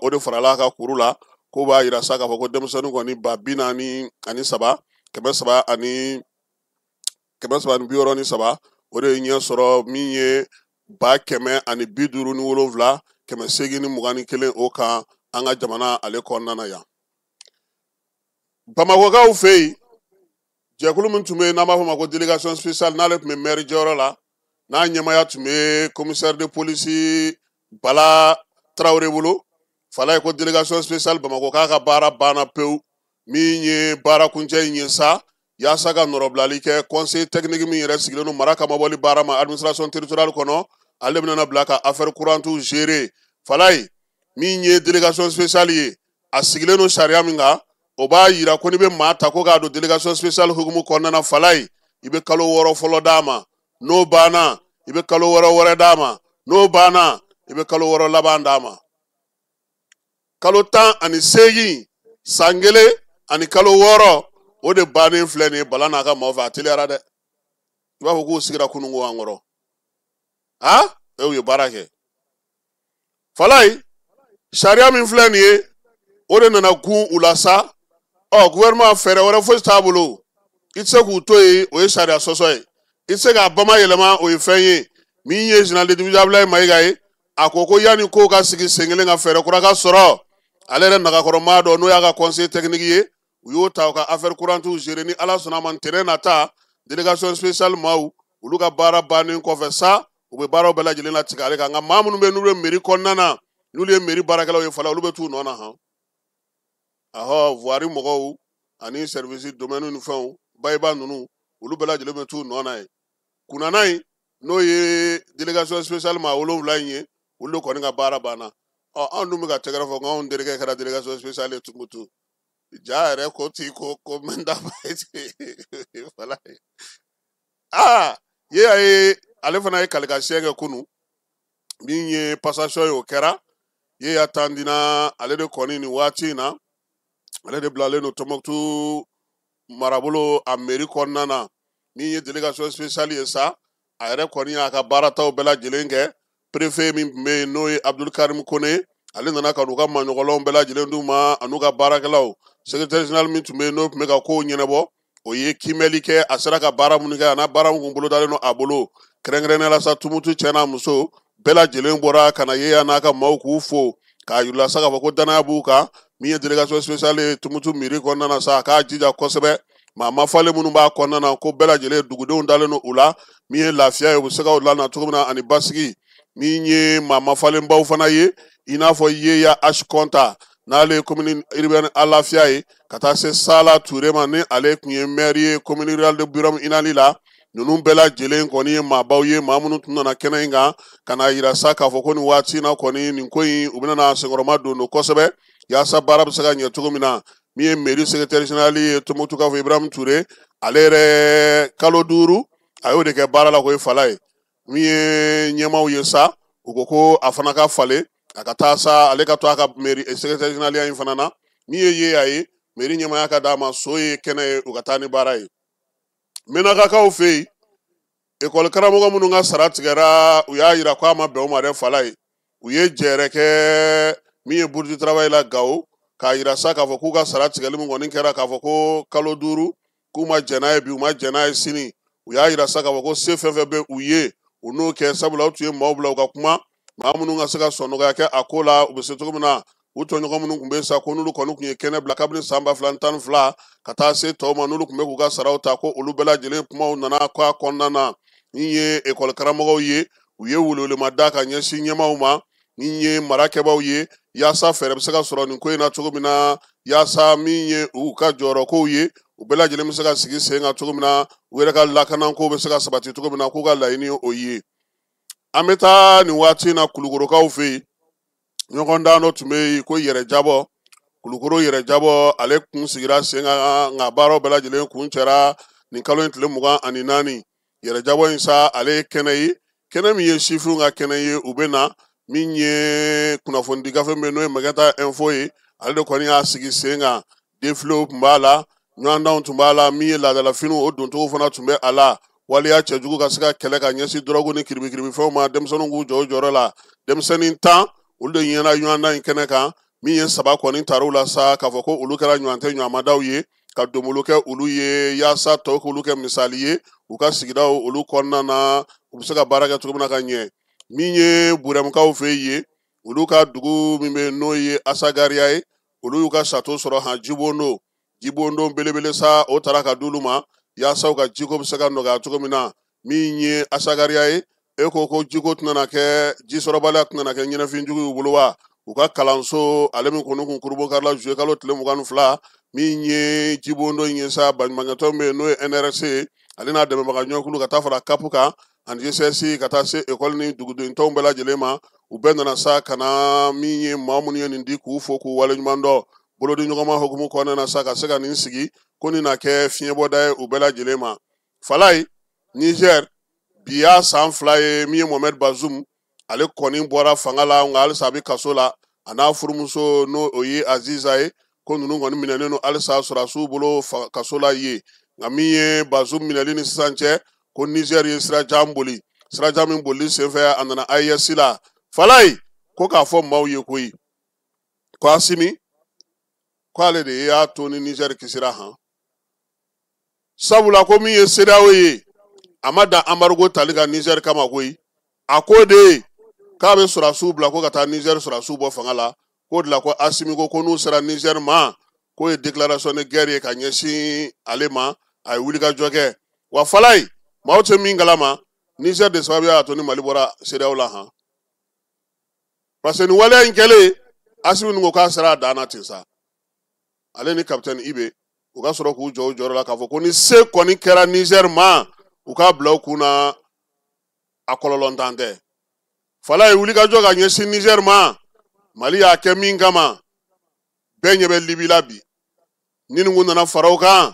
o de farala a ka kuru la, ko b'a yira sa k'a fɔ ko denmisɛnnin kɔni ba 43, 363, o de ye ɲɛ sɔrɔ. Min ye 157, 821, o kan an ka jamana ale kɔnɔna na yan. Bamakɔkaw fɛ yen, jɛkulu min tun bɛ yen n'an b'a fɔ o ma ko délégation spéciale, n'ale tun bɛ maire jɔyɔrɔ la, n'a ɲɛmaaya tun bɛ commissaire de police Bala Tarawele bolo, Fala ye, ko délégation spéciale Bamakɔ k'a ka baara banna pewu. Min ye baara kuncɛ in ye sa, yaasa ka nɔrɔbilali kɛ, conseil technique min yɛrɛ sigilen don mara kamabɔli baara ma administration territoriale kɔnɔ, ale bɛna bila ka affaire courante gérer. Fala ye, min ye délégation spéciale ye, a sigilen don sariya min kan, o b'a yira ko n'i bɛ maa ta ko k'a don délégation spéciale hukumu kɔnɔna na, Fala ye, i bɛ kalo 6 fɔlɔ d'a ma, n'o banna i bɛ kalo 6 wɛrɛ d'a ma, n'o banna i bɛ kalo 6 laban d'a ma. Kalo 18, san 1 ani kalo 6, o de bannen filɛ nin ye Bala n'a ka maaw fɛ. A teliyara dɛ, i b'a fɔ k'u sigira kununko an kɔrɔ. A e ye baara kɛ. Fala ye, sariya min filɛ nin ye, o de nana gun u la sa. Ɔ gouvernement fɛɛrɛ wɛrɛ fosi t'a bolo, i tɛ se k'u to yen, o ye sariya sɔsɔ ye, i tɛ se k'a bama yɛlɛma, o ye fɛn ye. Min ye général de division Abdoulaye Maïga ye, a ko ko yanni kow ka sigi sen kelen ka fɛɛrɛ kura ka sɔrɔ, Ale yɛrɛ nagakɔrɔmaa dɔ n'o y'a ka conseil technique ye, u y'o ta u ka affaire courantes gérer. Ni Ala sɔnna a ma, ntɛnɛn nata, délégation spéciale maaw, olu ka baara bannen kɔfɛ sa, u bɛ baaraw bɛɛ lajɛlen latigɛ ale kan. Nka maa minnu bɛ, n'olu ye mairie kɔnɔna na, n'olu ye mairie baarakɛlaw ye fala, olu bɛ t'u nɔ na han. Ahɔ, voirie mɔgɔw ani service domaine ni fɛnw, bayiba ninnu, olu bɛɛ lajɛlen bɛ t'u nɔ na yen. Kunnana in, n'o ye délégation spéciale maa 7 in ye, olu de kɔni ka baara banna. Ɔ, anw dun bɛ ka tɛgɛrɛ fɔ k'anw terikɛ kɛra délégation spéciale ye Tumutu. Ja yɛrɛ ko ti ko ko mɛ n da fala. Aa, ye y'a ye, ale fana ye kalikasiyɛn kɛ kunun. Min ye passation ye, o kɛra ye ya Tandina. Ale de kɔni nin waati in na, ale de bilalen don Tɔnbɔkutu marabolo a mairie kɔnɔna na. Min ye délégation spéciale ye sa, a yɛrɛ kɔni y'a ka baarataw bɛɛ lajɛlen kɛ. Préfet min tun bɛ yen, n'o ye Abdul Karim Kone, ale nana ka n'u ka maɲɔgɔnlɔnw bɛɛ lajɛlen d'u ma, an'u ka baarakɛlaw. Secrétaire général min tun bɛ yen, n'o tun bɛ ka kow ɲɛnabɔ, o ye kiimɛli kɛ, a sera ka baara minnu kɛ, a n'a baara min kun bolodalen don a bolo. Kɛrɛnkɛrɛnnenya la sa, Tumutu cɛ n'a muso bɛɛ lajɛlen bɔra ka na ye a n'a ka maaw k'u fo, k'a yir'u la sa k'a fɔ ko danaya b'u kan. Min ye délégation spéciale ye Tumutu mairie kɔnɔna na sa, a k'a jija kosɛbɛ. Maa mafalen minnu b'a kɔnɔna na, ko bɛɛ lajɛlen dugudenw dalen don u la. Min ye lafiya ye, u bɛ se ka la na cogo min na ani basigi. Min ye maa mafalenbaw fana ye, i n'a fɔ Yeya H Kɔnta, n'ale ye commune urbaine Alafiya ye, ka taa se Sala Ture ma, ni ale tun ye maire ye commune rurale de Birom Inali la. Ninnu bɛɛ lajɛlen kɔni ye maabaw ye, maa minnu tun nana kɛnɛ in kan ka na yira sa k'a fɔ ko nin waati in na kɔni, nin ko in, u bɛna na senkɔrɔma don don kosɛbɛ, yaasa baara bɛ se ka ɲɛ cogo min na. Min ye mairie secrétaire général ye Tumutu k'a fɔ Ibrahim Ture, ale yɛrɛ kalo 5 a y'o de kɛ baara la, ko ye fala ye. Min ye ɲɛmaaw ye sa, u ko ko a fana ka falen, a ka taa sa, ale ka to a ka mairie secrétaire général in fana na. Min ye ye a ye mairie ɲɛmaaya ka d'a ma, so ye kɛnɛ ye, u ka taa ni baara ye. Menakakaw fɛ yen, ekɔli karamɔgɔ minnu ka sara tigɛra, u y'a yira k'a ma bɛn u ma dɛ. Fala ye, u ye jɛrɛ kɛ min ye Bourse du travail la Gawo, k'a yira sa k'a fɔ k'u ka sara tigɛli min kɔni kɛra, k'a fɔ ko kalo 5, k'u ma jɛn n'a ye bi, u ma jɛn n'a ye sini. U y'a yira sa k'a fɔ ko se fɛn fɛn bɛ u ye, u n'o kɛ, sabula u tun ye maaw bila u ka kuma, maa minnu ka se ka sɔn nɔgɔya kɛ a ko la, u bɛ se cogo min na. U tɔɲɔgɔn minnu tun bɛ sa, ko n'olu kɔni tun ye kɛnɛ bila kabini san 2012 ka taa se tɔw ma, n'olu tun bɛ k'u ka saraw ta, ko olu bɛɛ lajɛlen kumaw nana ko a kɔnɔna na. Min ye ekɔli karamɔgɔw ye, u ye welewelema da ka ɲɛsin ɲɛmaaw ma, min ye marakɛbaaw ye, yaasa fɛɛrɛ bɛ se ka sɔrɔ nin ko in na cogo min na, yaasa min ye u ka jɔyɔrɔkow ye, u bɛɛ lajɛlen bɛ se ka sigi sen kan cogo min na, u yɛrɛ ka lakanako bɛ se ka sabati cogo min na, k'u ka laɲini o ye. An bɛ taa nin waati in na Kulukorokaw fɛ yen. Ɲɔgɔndan dɔ tun bɛ yen ko yɛrɛ jabɔ, Kulukoro yɛrɛ jabɔ, ale kun sigira sen kan, nka baaraw bɛɛ lajɛlen kun cɛra nin kalo in tile 24. Yɛrɛ jabɔ in sa, ale ye kɛnɛ ye, kɛnɛ min ye sifinw ka kɛnɛ ye. U bɛ na min ye kunnafonidi gafe min n'o ye Magenta Info ye, ale de kɔni y'a sigi sen kan. Defilew tun b'a la, ɲɔgɔndanw tun b'a la, min ye laadalafiniw, o doncogo fana tun bɛ a la. Waleya cɛjugu ka se ka kɛlɛ ka ɲɛsin dɔrɔgu ni kiribikiribifɛnw ma, denmisɛnninw k'u jɔ u jɔyɔrɔ la. Denmisɛnnin 10, olu de ɲɛna ɲɔgɔndan in kɛnɛ kan. Min ye 3 kɔni tar'u la sa, k'a fɔ ko olu kɛra ɲɔgɔn tɛ ɲɔgɔnmadaw ye, ka donbolo kɛ olu ye, yaasa tɔw k'olu kɛ misali ye u ka sigidaw olu kɔnɔna na, u bɛ se ka baara kɛ cogo min na ka ɲɛ. Min ye Burɛmukaw fɛ yen, olu ka dugu min bɛ yen, n'o ye Asagariya ye, olu y'u ka sato sɔrɔ han, jibondo, jibondo belebele sa, o taara ka d'olu ma, yaasa u ka jiko bɛ se ka nɔgɔya cogo min na. Min ye Asagariya ye, e ko ko jiko tɛna kɛ, jisɔrɔbaliya tɛna kɛ ɲɛnafin jugu y'u bolo wa? U ka kalanso, ale min kɔni kun kurubonkarila juillet kalo tile 22, min ye jibondo in ye sa, baɲumankɛtɔn bɛ yen n'o ye NRC ye, ale n'a dɛmɛbaga ɲɔgɔnkulu, ka taa fara CAP kan ani GCS, ka taa se ekɔli ni duguden tɔnw bɛɛ lajɛlen ma, u bɛɛ nana sa ka na min ye maa minnu ye nin di, k'u fo k'u waleɲuman dɔn. Bolodi ɲɔgɔnma hukumu kɔnɔna na sa, ka se ka nin sigi ko nin na kɛ fiɲɛbɔda ye u bɛɛ lajɛlen ma. Falayi, Niger, bi y'a san 2 ye min ye Mohamed Bazoum, ale kɔni bɔra fanga la, nka halisa a bɛ kaso la, a n'a furumuso, n'o o ye Aziza ye, ko ninnu kɔni minɛnen don halisa sɔrɔdasiw bolo kaso la yen. Nka min ye Bazoum minɛli ni sisan cɛ, ko Niger ye sirajan boli, sirajan min bolili senfɛ, a nana AES la. Falayi, ko k'a fɔ maaw ye koyi, ko Asimi, ko ale de y'a to ni Niger kisira han, sabula ko min ye CEDEAO ye, a ma dan embargo tali ka Niger kama koyi, a ko de k'a bɛ sɔrɔdasiw bila ko ka taa Niger sɔrɔdasiw bɔ fanga la. K'o de la ko Asimi ko ko n'u sera Niger ma, k'o ye déclaration de guerre ye ka ɲɛsin ale ma. A ye wulikajɔ kɛ. Wa Falaye, maaw tɛ min kalama, Niger de sababu y'a to ni Mali bɔra CEDEAO la han. Parce que nin waleya in kɛlen, Asimi ninnu ko k'a sera a dan na ten sa. Ale ni capitaine Ibe, u ka sɔrɔ k'u jɔ u jɔyɔrɔ la k'a fɔ ko ni se kɔni kɛra Niger ma, u k'a bila u kun na, a kɔlɔlɔntan tɛ. Falaye wulikajɔ ka ɲɛsin Niger ma, Mali y'a kɛ min kama, bɛɛ ɲɛ bɛ Libi la bi. Ni nin kun nana fara o kan,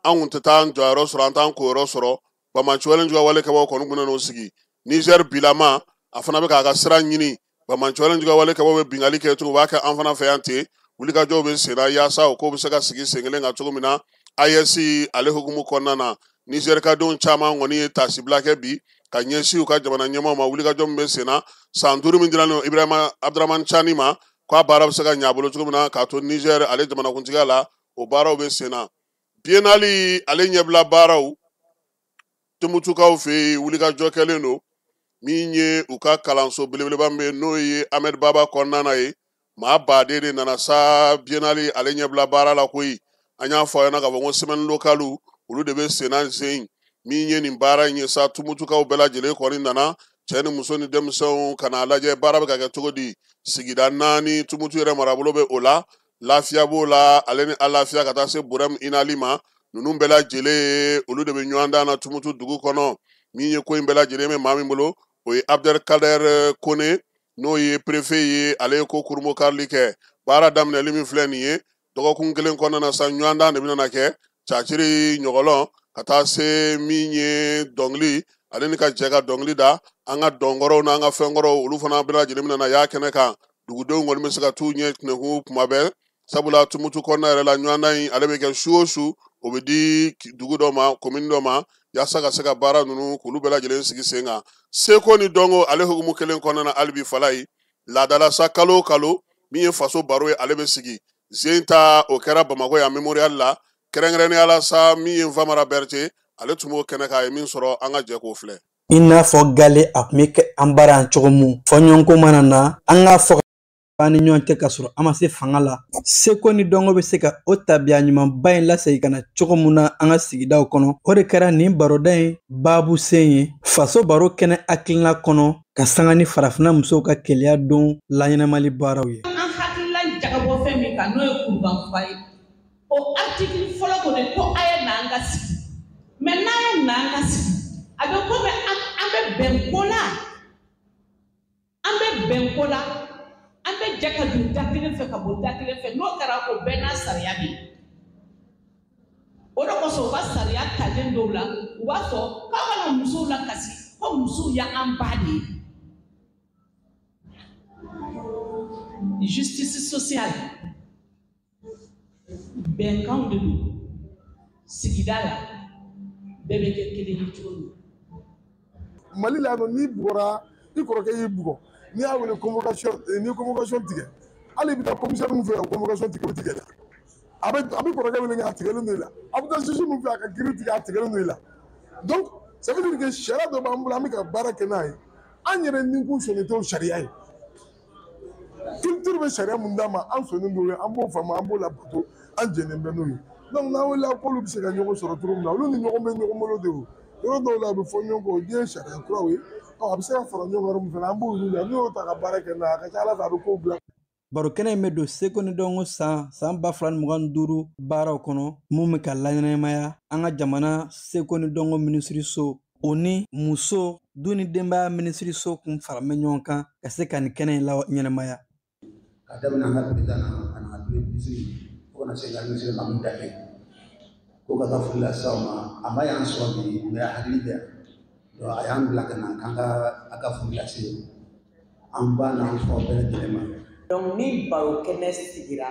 an kun tɛ taa an jɔyɔrɔ sɔrɔ, an t'an koyɔrɔ sɔrɔ. Banbaanci wale juguya wale kɛbaaw kɔni kun nan'o sigi. Niger bilama, a fana bɛ k'a ka sira ɲini. Banbaanci wale juguya wale kɛbaaw bɛ binkanni kɛ cogo, u b'a kɛ an fana fɛ yan ten. Wulikajɔw bɛ sen na yaasa o ko bɛ se ka sigi sen kelen kan cogo min na. AES ale hukumu kɔnɔna na, Niger kadenw caman kɔni ye taasibila kɛ bi ka ɲɛsin u ka jamana ɲɛmaaw ma. Wulikajɔ min bɛ sen na, san 5 min dira Ibrahima Abdramane Tiani ma, k'a baara bɛ se ka ɲɛ a bolo cogo min na k'a to Niger ale jamanakuntigiya la, o baaraw bɛ sen na. Biennale ale ɲɛbila baaraw Tumutukaw fɛ yen, wulikajɔ kɛlen don. Min ye u ka kalanso belebeleba min bɛ yen, n'o ye Ahmed Baba kɔnɔna na ye, maa baden de nana sa Biennale ale ɲɛbila baara la koyi. An y'a fɔ a ɲɛna k'a fɔ ko semaine locale olu de bɛ sen na zen. Min ye nin baara in ye sa, Tumutukaw bɛɛ lajɛlen kɔni nana, cɛ ni muso ni denmisɛnw, ka n'a lajɛ baara bɛ ka kɛ cogo di. Sigida 4 Tumutu yɛrɛ marabolo bɛ o la, Lafiya b'o la, ale ni Alafiya ka taa se Burɛmu Inali ma. Ninnu bɛɛ lajɛlen olu de bɛ ɲɔgɔn dan na Tumutu dugu kɔnɔ. Min ye ko in bɛɛ lajɛlen bɛ maa min bolo, o ye Abdelkader Kone, n'o ye préfet ye. Ale ye ko kurunbonkarili kɛ. Baara daminɛli min filɛ nin ye, dɔgɔkun kelen kɔnɔna na sa, ɲɔgɔn dan de bɛna kɛ caciri ɲɔgɔlɔn ka taa se min ye dɔnkili, ale ni ka jɛ ka dɔnkili da an ka dɔnkɔrɔw n'an ka fɛnkɔrɔw, olu fana bɛɛ lajɛlen bɛna y'a kɛnɛ kan. Dugudenw kɔni bɛ se ka t'u ɲɛ tɛnɛkun kuma bɛɛ, sabula Tumutu kɔnɔna yɛrɛ la, ɲɔgɔndan in ale bɛ kɛ su o su, o bɛ di dugu dɔ ma, komini dɔ ma, yaasa ka se ka baara ninnu k'olu bɛɛ lajɛlen sigi sen kan. Seko ni dɔnko ale hukumu kelen kɔnɔna na, hali bi Falaye, laadala sa, kalo o kalo min ye faso baro ye, ale bɛ sigi zen ta. O kɛra Bamakɔ yan Memorial la, kɛrɛnkɛrɛnnenya la sa, min ye Nfamara Berete, ale tun b'o kɛnɛ kan. A ye min sɔrɔ, an ka jɛ k'o filɛ. I n'a fɔ gale a tun bɛ kɛ an bara yan cogo min, fɔɲɔgɔnko mana na, an k'a fɔ an ni ɲɔgɔn cɛ ka sɔrɔ an ma se fanga la. Seko ni dɔnko bɛ se ka o tabiya ɲumanba in lasegin ka na cogo min na an ka sigidaw kɔnɔ, o de kɛra nin baroda in baabu sen ye faso baro kɛnɛ hakilina kɔnɔ, ka sanga ni farafinna musow ka keleya don laɲɛnamali baaraw ye. An hakilila jagabɔ fɛn min kan, n'o ye kurukanfuga ye, o article fɔlɔ ko de ko a ye na an ka sigi. Mais n'a ye na an ka sigi, a bɛ komi an bɛ bɛn ko la, an bɛ bɛn ko la, an bɛ jɛ ka don da kelen fɛ ka bɔ da kelen fɛ. N'o kɛra, o bɛɛ n'a sariya bɛ yen. O de kosɔn u ka sariya talen dɔw la, u b'a fɔ k'aw kana musow lakasi, ko musow y'an ba de ye. Justice sociale, bɛnkanw de don sigida la, bɛɛ bɛ kɛ kelen ye cogo min. Mali la yan nɔ, n'i bugɔra, i kɔrɔkɛ y'i bugɔ, n'i y'a wele convocation, n'i convocation tigɛ, hali i bɛ taa commissaire min fɛ yan, convocation tigɛ, o tigɛ la. A bɛ kɔrɔkɛ wele a tigɛlen don i la. A bɛ taa juge min fɛ, a ka kiiri tigɛ, a tigɛlen don i la. Donc ça veut dire que sariya dɔ b'an bolo, an bɛ ka baara kɛ n'a ye, an yɛrɛ nikun sɔnnen t'o sariya ye. Culture bɛ sariya mun d'an ma, an sɔnnen d'o ye, an b'o faamu, an b'o labato, an jɛnnen bɛ n'o ye. Donc n'an wulila k'olu bɛ se ka ɲɔgɔn sɔrɔ cogo min na, olu ni ɲɔgɔn bɛ ɲɔgɔn bolo de o. Yɔrɔ dɔw la a bɛ fɔ ɲɔgɔn kɔ, o diɲɛ sariya kuraw ye. A bɛ se ka fara ɲɔgɔn kan yɔrɔ min fana, an b'o ɲini, n'u y'o ta ka baara kɛ n'a ye, a ka ca Ala fɛ a bɛ kow bila. Baro kɛnɛ in bɛ don seko ni dɔnko san 2025 baaraw kɔnɔ, mun bɛ ka laɲɛnamaya an ka jamana seko ni dɔnko minisiriso, o ni muso du ni denbaya minisiriso kun fara bɛ ɲɔgɔn kan ka se ka nin kɛnɛ in laɲɛnamaya. Ka daminɛ an ka président na ka na premier ministre fo ka na se ka ministre Mamu Danbele ko ka taa foli lase aw ma. A ma y'an sɔrɔ bi, mais a hakili bɛ yan. Donc a y'an bila ka na k'an ka a ka foli lase an ba n'an faw bɛɛ lajɛlen ma. Donc ni baro kɛnɛ sigira,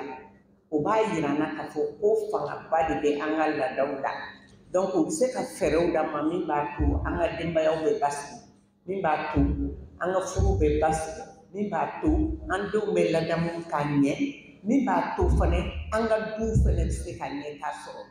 o b'a yira an na k'a fɔ ko fangaba de bɛ an ka laadaw la. Donc u bɛ se ka fɛɛrɛw d'an ma min b'a to an ka denbayaw bɛ basigi, min b'a to an ka furuw bɛ basigi, min b'a to an denw bɛ ladamu ka ɲɛ, min b'a to fana an ka duw fana bɛ se ka ɲɛtaa sɔrɔ.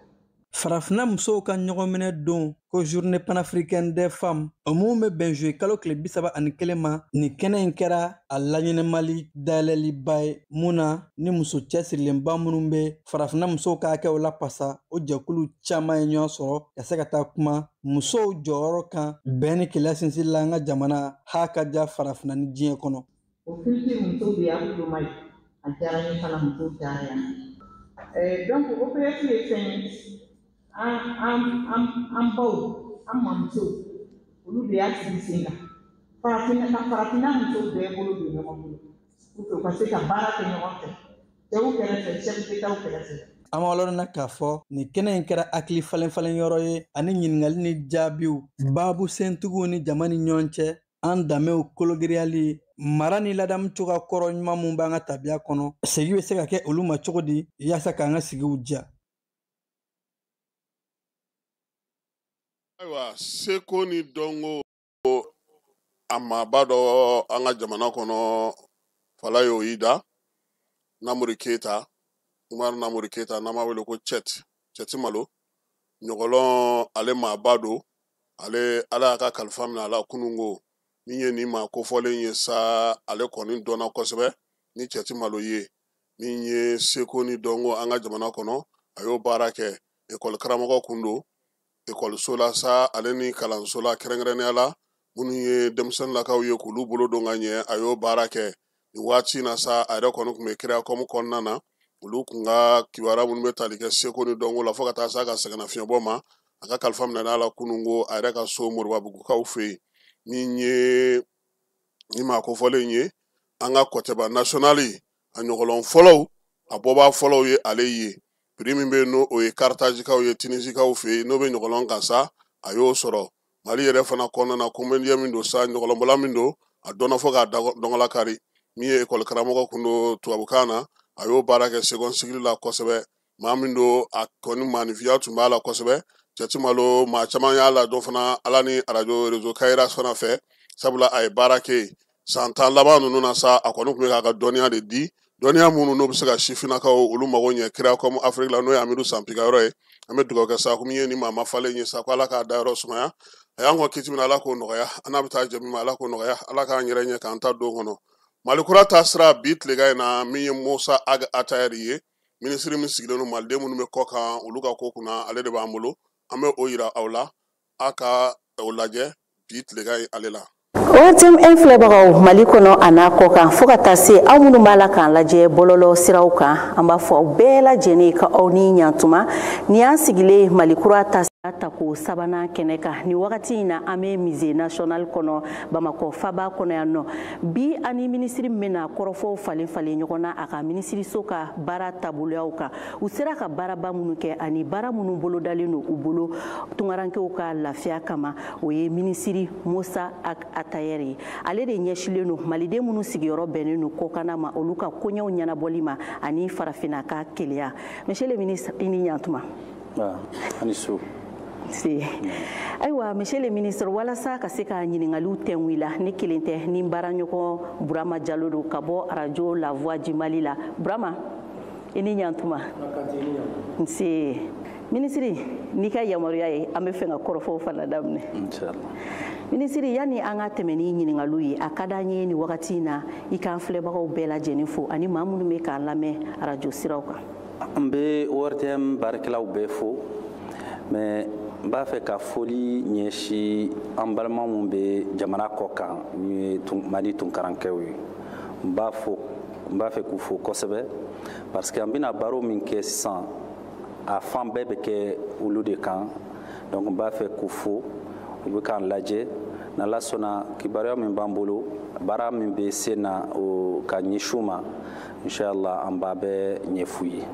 Farafinna musow ka ɲɔgɔnminɛ don ko Journée panafricaine des femmes, o mun bɛ bɛn juillet kalo tile 31 ma, nin kɛnɛ in kɛra a laɲɛnɛmali dayɛlɛliba ye mun na ni muso cɛsirilenba minnu bɛ farafinna musow ka hakɛw lapasa, o jɛkulu caman ye ɲɔgɔn sɔrɔ ka se ka taa kuma musow jɔyɔrɔ kan bɛn ni kelenya sinsinli la an ka jamana ha ka diya farafinna ni diɲɛ kɔnɔ. O culture musow de y'a kuloma ye, a diyara n ye fana, musow cayara yan. Donc OPS ye fɛn ye, an baw, an mamusow, olu de y'a sigi sen kan farafinna ka farafinna musow bɛɛ bolo don ɲɔgɔn bolo pour que u ka se ka baara kɛ ɲɔgɔn fɛ, cɛw kɛrɛfɛ, chef d'État kɛrɛfɛ. An b'a lɔnna k'a fɔ nin kɛnɛ in kɛra hakili falen falen yɔrɔ ye ani ɲininkali ni jaabiw, baabu sentigiw ni jama ni ɲɔgɔn cɛ, an danbew kologiriyali, mara ni ladamu cogoya kɔrɔ ɲuman mun b'an ka tabiya kɔnɔ, segin bɛ se ka kɛ olu ma cogo di yaasa k'an ka sigiw diya. Ayiwa, seko ni dɔnko a maaba dɔ an ka jamana kɔnɔ, Falaye Oyida Namori Keyita, Umaru Namori Keyita, n'an b'a wele ko Cɛti, Cɛti Malo ɲɔgɔlɔn, ale maaba don. Ale Ala y'a ka kalifa minɛ a la kununko. Min ye nin maa kofɔlen ye sa, ale kɔni dɔnna kosɛbɛ ni Cɛti Malo ye. Min ye seko ni dɔnko an ka jamana kɔnɔ, a y'o baara kɛ. Ekɔli karamɔgɔ kun don ekɔliso la sa, ale ni kalanso la kɛrɛnkɛrɛnnenya la minnu ye denmisɛnninlakaw ye k'olu bolo don ka ɲɛ, a y'o baara kɛ. Nin waati in na sa, a yɛrɛ kɔni tun bɛ CREACOM kɔnɔna na, olu kun ka kibaruya minnu bɛ tali kɛ seko ni dɔnko la fo ka taa se a ka sɛgɛnnafiɲɛbɔ ma, a ka kalifa minɛ a la kununko a yɛrɛ ka so Moribabugukaw fɛ yen. Min ye ni maa kofɔlen ye, an ka kɔtɛba nationale a ɲɔgɔlɔn fɔlɔw, a bɔbaa fɔlɔw ye ale ye. Prix min bɛ yen n'o o ye Carthagekaw ye Tunisikaw fɛ yen, n'o bɛ ɲɔgɔlɔn kan sa, a y'o sɔrɔ. Mali yɛrɛ fana kɔnɔna na, comédien min don sa, ɲɔgɔlɔnbɔla min don, a dɔnna fo k'a dɔngɔla kari. Min ye ekɔli karamɔgɔ kun don tubabukan na, a y'o baara kɛ seconde cycle la kosɛbɛ. Maa min don, a kɔni maanifinya tun b'a la kosɛbɛ. Cɛti Malo, maa caman y'a ladɔn fana Ala ni arajo réseau Kayira fana fɛ, sabula a ye baara kɛ yen. San 10 laban ninnu na sa, a kɔni tun bɛ k'a ka dɔnniya de di, dɔnniya minnu n'o bɛ se ka sifinnakaw olu mago ɲɛ CREACOM Afrique la, n'o ye Amidu Sanpi ka yɔrɔ ye. An bɛ dugawu kɛ sa, komi ye ni maa ma falen ye sa, ko Ala k'a dayɔrɔ sumaya. A y'an kɔ kiti min na, Ala k'o nɔgɔya. An n'a bɛ taa jɛ min ma, Ala k'o nɔgɔya. Ala k'an yɛrɛ ɲɛ k'an ta don kɔnɔ. Mali kura ta sira bi tilegan in na, min ye Musa Ag Atayɛri ye, minisiri min sigilen don maliden minnu bɛ kɔ kan olu ka ko kunna, ale de b'an bolo. An bɛ o yira aw la, a ka o lajɛ bi tilegan in ale la. ORTM filɛbagaw Mali kɔnɔ a n'a kɔ kan, fo ka taa se aw minnu b'a la k'an lajɛ bɔlɔlɔ siraw kan, an b'a fɔ aw bɛɛ lajɛlen ka aw ni ɲantuma. Nin y'an sigilen Mali kura ta tako sabanan kɛnɛ kan. Nin wagati in na, an bɛ musée national kɔnɔ Bamakɔ faba kɔnɔ yan nɔ. Bi ani minisiri min bɛna kɔrɔfɔw falen falen ɲɔgɔn na a ka minisiriso ka baara taaboloyaw kan, u sera ka baaraba minnu kɛ ani baara minnu bolodalen don u bolo tunkarankew ka lafiya kama, o ye minisiri Musa Ag Atayɛri ye. Ale de ɲɛsilen don maliden minnu sigiyɔrɔ bɛnnen don kɔkanna ma, olu ka koɲɛw ɲɛnabɔli ma ani farafinna ka keleya. Monsieur le ministre, i ni ɲantuma. Ani su. Ayiwa, monsieur le ministre, walasa ka se ka ɲininkaliw tɛngu i la, ne kelen tɛ, ni baaraɲɔgɔn Burama Jalo don ka bɔ arajo La Voix du Mali la. Burama, i ni ɲantuma. Nse. Minisiri, n'i ka yamaruya ye, an bɛ fɛ ka kɔrɔfɔw fana daminɛ. Minisiri, yanni an ka tɛmɛ ni ɲininkaliw ye, a ka d'an ye nin wagati in na i k'an filɛbagaw bɛɛ lajɛlen fo ani maa minnu bɛ k'an lamɛn arajo siraw kan. An bɛ ORTM baarakɛlaw bɛɛ fo, mais n b'a fɛ ka foli ɲɛsin an balima minnu bɛ jamana kɔ kan, min ye Mali tunkarankew ye. N b'a fɛ k'u fo kosɛbɛ, parce que an bɛna baro min kɛ sisan, a fan bɛɛ bɛ kɛ olu de kan. Donc n b'a fɛ k'u fo, u bɛ k'an lajɛ. N'Ala sɔnna, kibaruya min b'an bolo, baara min bɛ sen na o ka ɲɛsin u ma, inshallah an b'a bɛɛ ɲɛf'u ye.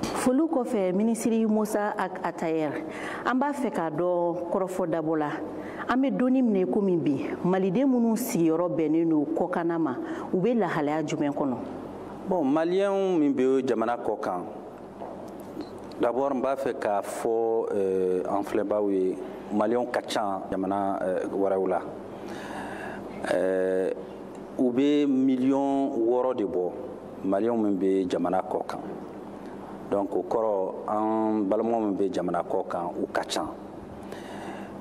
Foli kɔfɛ, minisiri Musa Ag Atayɛri, an b'a fɛ k'a dɔn kɔrɔfɔ dabɔ la, an bɛ donni minɛ komi bi, maliden minnu sigiyɔrɔ bɛnnen don kɔkanna ma, u bɛ lahalaya jumɛn kɔnɔ? Bon, maliyɛnw min bɛ jamana kɔ kan, d'abord n b'a fɛ k'a fɔ an filɛbaaw ye, maliyɛnw ka ca jamana wɛrɛw la. U bɛ miliyɔn 6 de bɔ, maliyɛnw min bɛ jamana kɔ kan. Donc o kɔrɔ, an balimaw min bɛ jamana kɔ kan, u ka ca.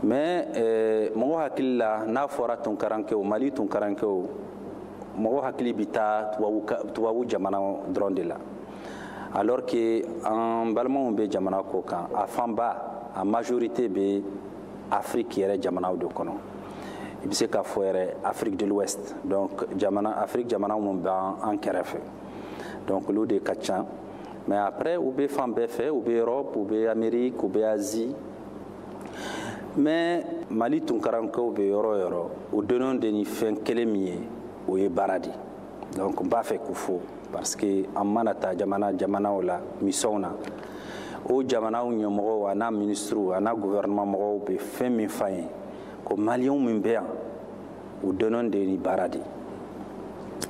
Mais mɔgɔ hakili la, n'a fɔra tunkarankew, Mali tunkarankew, mɔgɔ hakili bɛ taa tubabu jamana dɔrɔn de la, alors que an balimaw bɛ jamana kɔ kan, a fanba, a majorité bɛ Afrique yɛrɛ jamanaw de kɔnɔ. I bɛ se k'a fɔ yɛrɛ Afrique de l'Ouest, donc jamana Afrique jamana minnu b'an kɛrɛfɛ, donc olu de ka ca. Mais après, u bɛ fan bɛɛ fɛ, u bɛ Europe, u bɛ Amérique, u bɛ Asie. Mais Mali tunkarankew bɛ yɔrɔ o yɔrɔ, o dɔnnen de ni fɛn kelen min ye, o ye baara de. Donc n b'a fɛ k'u fo, parce que an mana taa jamana jamanaw la misɔnw na, o jamanaw ɲɛmɔgɔw a n'a ministres a n'a gouvernement mɔgɔw bɛ fɛn min f'an ye, ko Maliyɛnw min bɛ yan, u dɔnnen de ni baara de.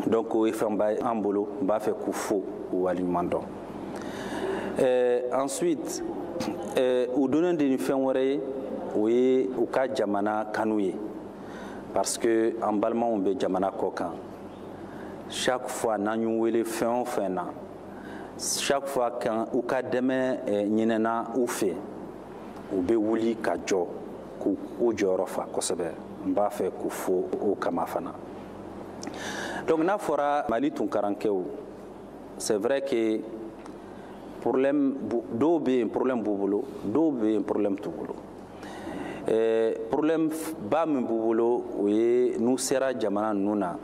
Donc o ye fɛnba ye an bolo. N b'a fɛ k'u fo, k'u waleɲuman dɔn. Ensuite, u dɔnnen de ni fɛn wɛrɛ ye, o ye u ka jamana kanu ye, parce que an balimaw bɛ jamana kɔ kan, chaque fois n'an y'u wele fɛn o fɛn na, chaque fois kan u ka dɛmɛ ɲinɛna u fɛ, u bɛ wuli ka jɔ k'u u jɔyɔrɔ fa kosɛbɛ. N b'a fɛ k'u fo o kama fana. Donc n'a fɔra Mali tunkarankew, c'est vrai que problème dɔw bɛ yen, problème b'u bolo, dɔw bɛ yen, problème t'u bolo. Problème ba min b'u bolo, o ye n'u sera jamana ninnu na,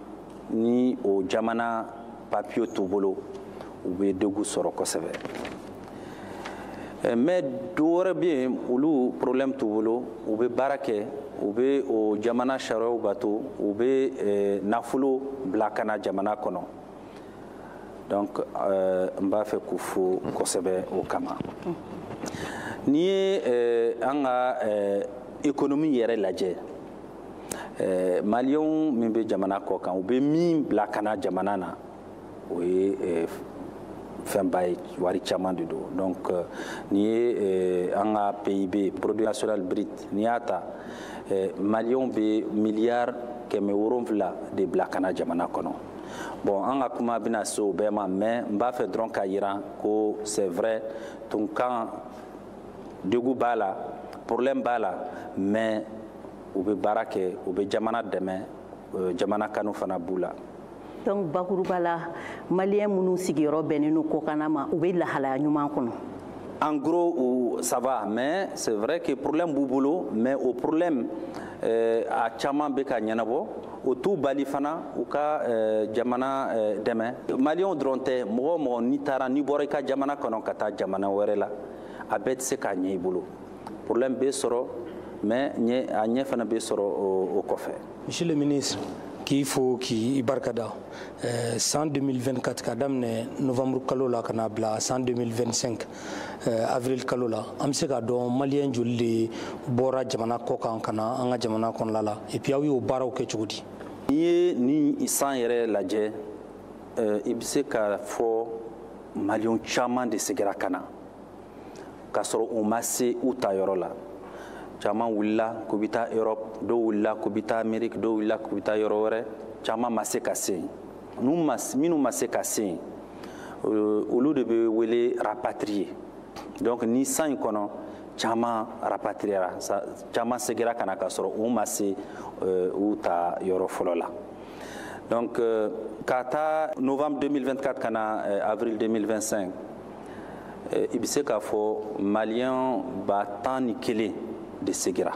ni o jamana papier t'u bolo, u bɛ degun sɔrɔ kosɛbɛ. Mais dɔ wɛrɛ bɛ yen, olu problème t'u bolo, u bɛ baara kɛ, u bɛ o jamana sariyaw bato, u bɛ nafolo bila ka na jamana kɔnɔ. Donc n b'a fɛ k'u fo kosɛbɛ o kama. N'i ye an ka économie yɛrɛ lajɛ, Maliyɛnw min bɛ jamana kɔ kan, u bɛ min bila ka na jamana na, o ye fɛnba ye, wari caman de don. Donc n'i ye an ka PIB, produit national brut, n'i y'a ta, Maliyɛnw bɛ miliyari 700 de bila ka na jamana kɔnɔ. Bon, an ka kuma bɛna se o bɛɛ ma, mais n b'a fɛ dɔrɔn k'a yira ko c'est vrai, tunkan degun b'a la, problème b'a la, mais u bɛ baara kɛ, u bɛ jamana dɛmɛ, jamana kanu fana b'u la. Donc bakuruba la, Maliyɛn minnu sigiyɔrɔ bɛnnen don kɔkanna ma, u bɛ lahalaya ɲuman kɔnɔ? En gros, ça va, mais c'est vrai que problème b'u bolo, mais o problème a caman bɛ ka ɲɛnabɔ. O t'u bali fana u ka jamana dɛmɛ. Maliyɛnw dɔrɔn tɛ, mɔgɔ o mɔgɔ n'i taara, n'i bɔra i ka jamana kɔnɔ ka taa jamana wɛrɛ la, a bɛɛ tɛ se k'a ɲɛ i bolo. Problème bɛ sɔrɔ, mais a ɲɛ fana bɛ sɔrɔ o kɔfɛ. Monsieur le ministre, k'i fo k'i barikada. San 2024, ka daminɛ novembre kalo la ka na bila san 2025 avril kalo la, an bɛ se k'a dɔn Maliyɛn joli de bɔra jamana kɔ kan ka na an ka jamana kɔnɔna la? Et puis aw y'o baaraw kɛ cogo di? N'i ye nin san yɛrɛ lajɛ, i bɛ se k'a fɔ Maliyɛn caman de seginna ka na k'a sɔrɔ u ma se u ta yɔrɔ la. Caman wulila k'u bɛ taa Europe, dɔw wulila k'u bɛ taa Amérique, dɔw wulila k'u bɛ taa yɔrɔ wɛrɛ. Caman ma se ka se yen. Minnu ma se ka se yen, olu de bɛ wele rapatrié. Donc ni san in kɔnɔ, caman rapatriera, caman seginna ka na k'a sɔrɔ u ma se u ta yɔrɔ fɔlɔ la. Donc ka taa novembre 2024 ka na avril 2025, i bɛ se k'a fɔ Maliyɛn 11,000 de segira.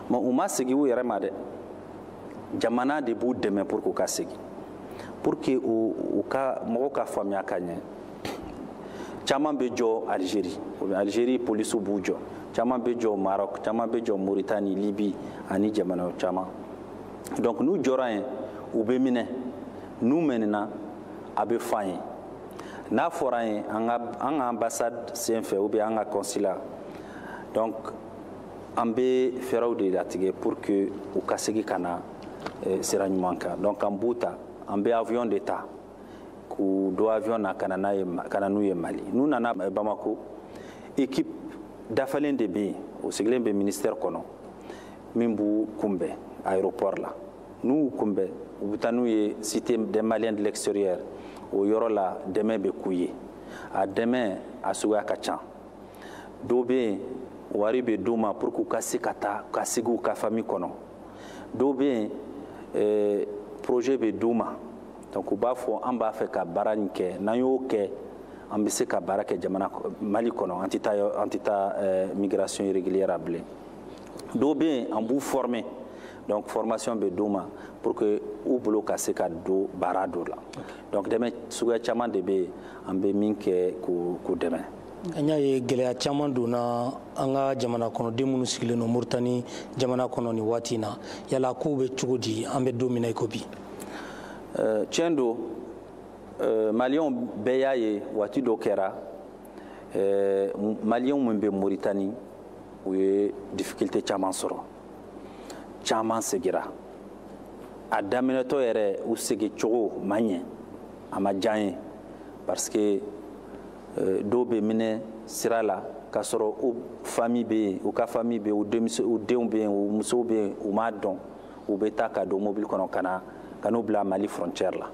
Mais u ma segin u yɛrɛ ma dɛ, jamana de b'u dɛmɛ pour k'u ka segin, pour que u ka mɔgɔw ka faamuya ka ɲɛ. Caman bɛ jɔ Algérie, Algérie polisiw b'u jɔ, caman bɛ jɔ Maroc, caman bɛ jɔ Mauritanie, Libye ani jamana caman. Donc n'u jɔra yen, u bɛ minɛ. N'u minɛna, a bɛ fɔ an ye. N'a fɔra an ye, an ka ambassade sen fɛ ou bien an ka consulat, donc an bɛ fɛɛrɛw de latigɛ pour que u ka segin ka na sira ɲuman kan. Donc an b'u ta, an bɛ avion de ta k'u don avion na ka na n'a ye, ka na n'u ye Mali. N'u nana Bamako, équipe dafalen de bɛ yen, o sigilen bɛ ministère kɔnɔ, min b'u kunbɛn aéroport la. N'u y'u kunbɛn, u bɛ taa n'u ye Cité des Maliens de l'extérieur. O yɔrɔ la, dɛmɛ bɛ k'u ye. A dɛmɛ a suguya ka ca. Dɔw bɛ yen, wari bɛ d'u ma pour k'u ka se ka taa ka sigi u ka famille kɔnɔ. Dɔw bɛ yen, projet bɛ d'u ma. Donc u b'a fɔ an b'a fɛ ka baara nin kɛ, n'an y'o kɛ, an bɛ se ka baara kɛ jamana Mali kɔnɔ, an tɛ taa migration irrégulière bilen. Dɔw bɛ yen, an b'u former. Donc formation bɛ d'u ma pour que u bolo ka se ka don baara dɔ la. Donc dɛmɛ suguya caman de bɛ yen, an bɛ min kɛ k'u dɛmɛ. An y'a ye gɛlɛya caman donna an ka jamana kɔnɔden minnu sigilen don Moritani jamana kɔnɔ nin waati in na. Yala kow bɛ cogo di an bɛ don min na i ko bi? Tiɲɛ don, Maliyɛnw bɛɛ y'a ye, waati dɔ kɛra, Maliyɛnw min bɛ Moritani, u ye difficulté caman sɔrɔ, caman segira. A daminɛtɔ yɛrɛ, u segin cogo ma ɲɛ, a ma diya n ye, parce que dɔw bɛ minɛ sira la k'a sɔrɔ u famille bɛ yen, u ka famille bɛ yen, u denmisɛn, u denw bɛ yen, u musow bɛ yen, u m'a dɔn. U bɛ taa ka don mobili kɔnɔ ka na ka n'u bila Mali frontière la.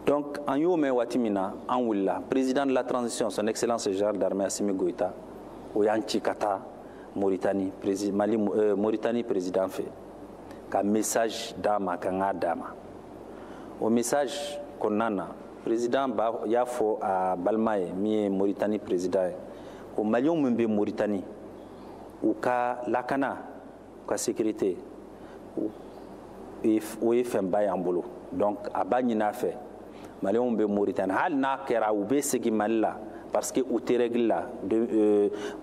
Donc an y'o mɛn waati min na, an wulila. Président de la transition, son excellence général d'armée Assimi Goïta, o y'an ci ka taa Mauritanie, Mali, Mauritanie président fɛ, ka message d'a ma, ka n k'a d'a ma. O message kɔnɔna na, président b'a y'a fɔ a balima ye min ye Mauritanie président ye, ko Maliyɛnw min bɛ Mauritanie, u ka lakana, u ka sécurité, o ye fɛnba y'an bolo. Donc a b'a ɲini a fɛ, Maliyɛnw bɛ Mauritanie, hali n'a kɛra u bɛ segin Mali la parce que u tɛ règle la,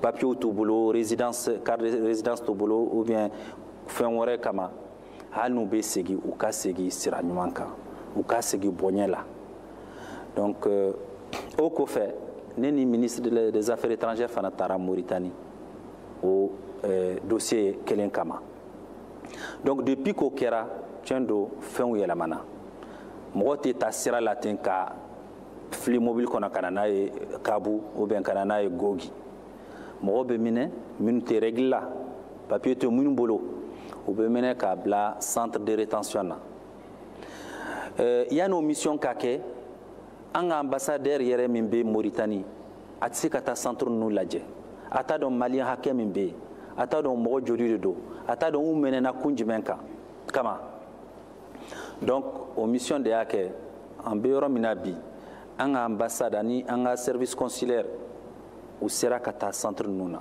papier t'u bolo, résidence, carte de résidence t'u bolo, ou bien fɛn wɛrɛ kama, hali n'u bɛ segin, u ka segin sira ɲuman kan, u ka segin bonya la. Donc o kɔfɛ, ne ni ministre des affaires étrangères fana taara Mauritanie o dossier kelen kama. Donc depuis k'o kɛra, tiɲɛ don, fɛnw yɛlɛmana. Mɔgɔ tɛ taa sira la ten ka fili mobili kɔnɔ ka na n'a ye Kabu ou bien ka na n'a ye Gogi. Mɔgɔ bɛ minɛ, minnu tɛ règle la, papier tɛ minnu bolo, u bɛ minɛ k'a bila centre de rétention na. Yanni o mission ka kɛ, an ka ambassadeur yɛrɛ min bɛ Mauritanie, a tɛ se ka taa centre ninnu lajɛ. A t'a dɔn Maliyɛn hakɛ min bɛ yen, a t'a dɔn mɔgɔ joli de don, a t'a dɔn u minɛna kun jumɛn kan kama. Donc o mission de y'a kɛ an bɛ yɔrɔ min na bi, an ka ambassade ani an ka service consulaire, u sera ka taa centre ninnu na.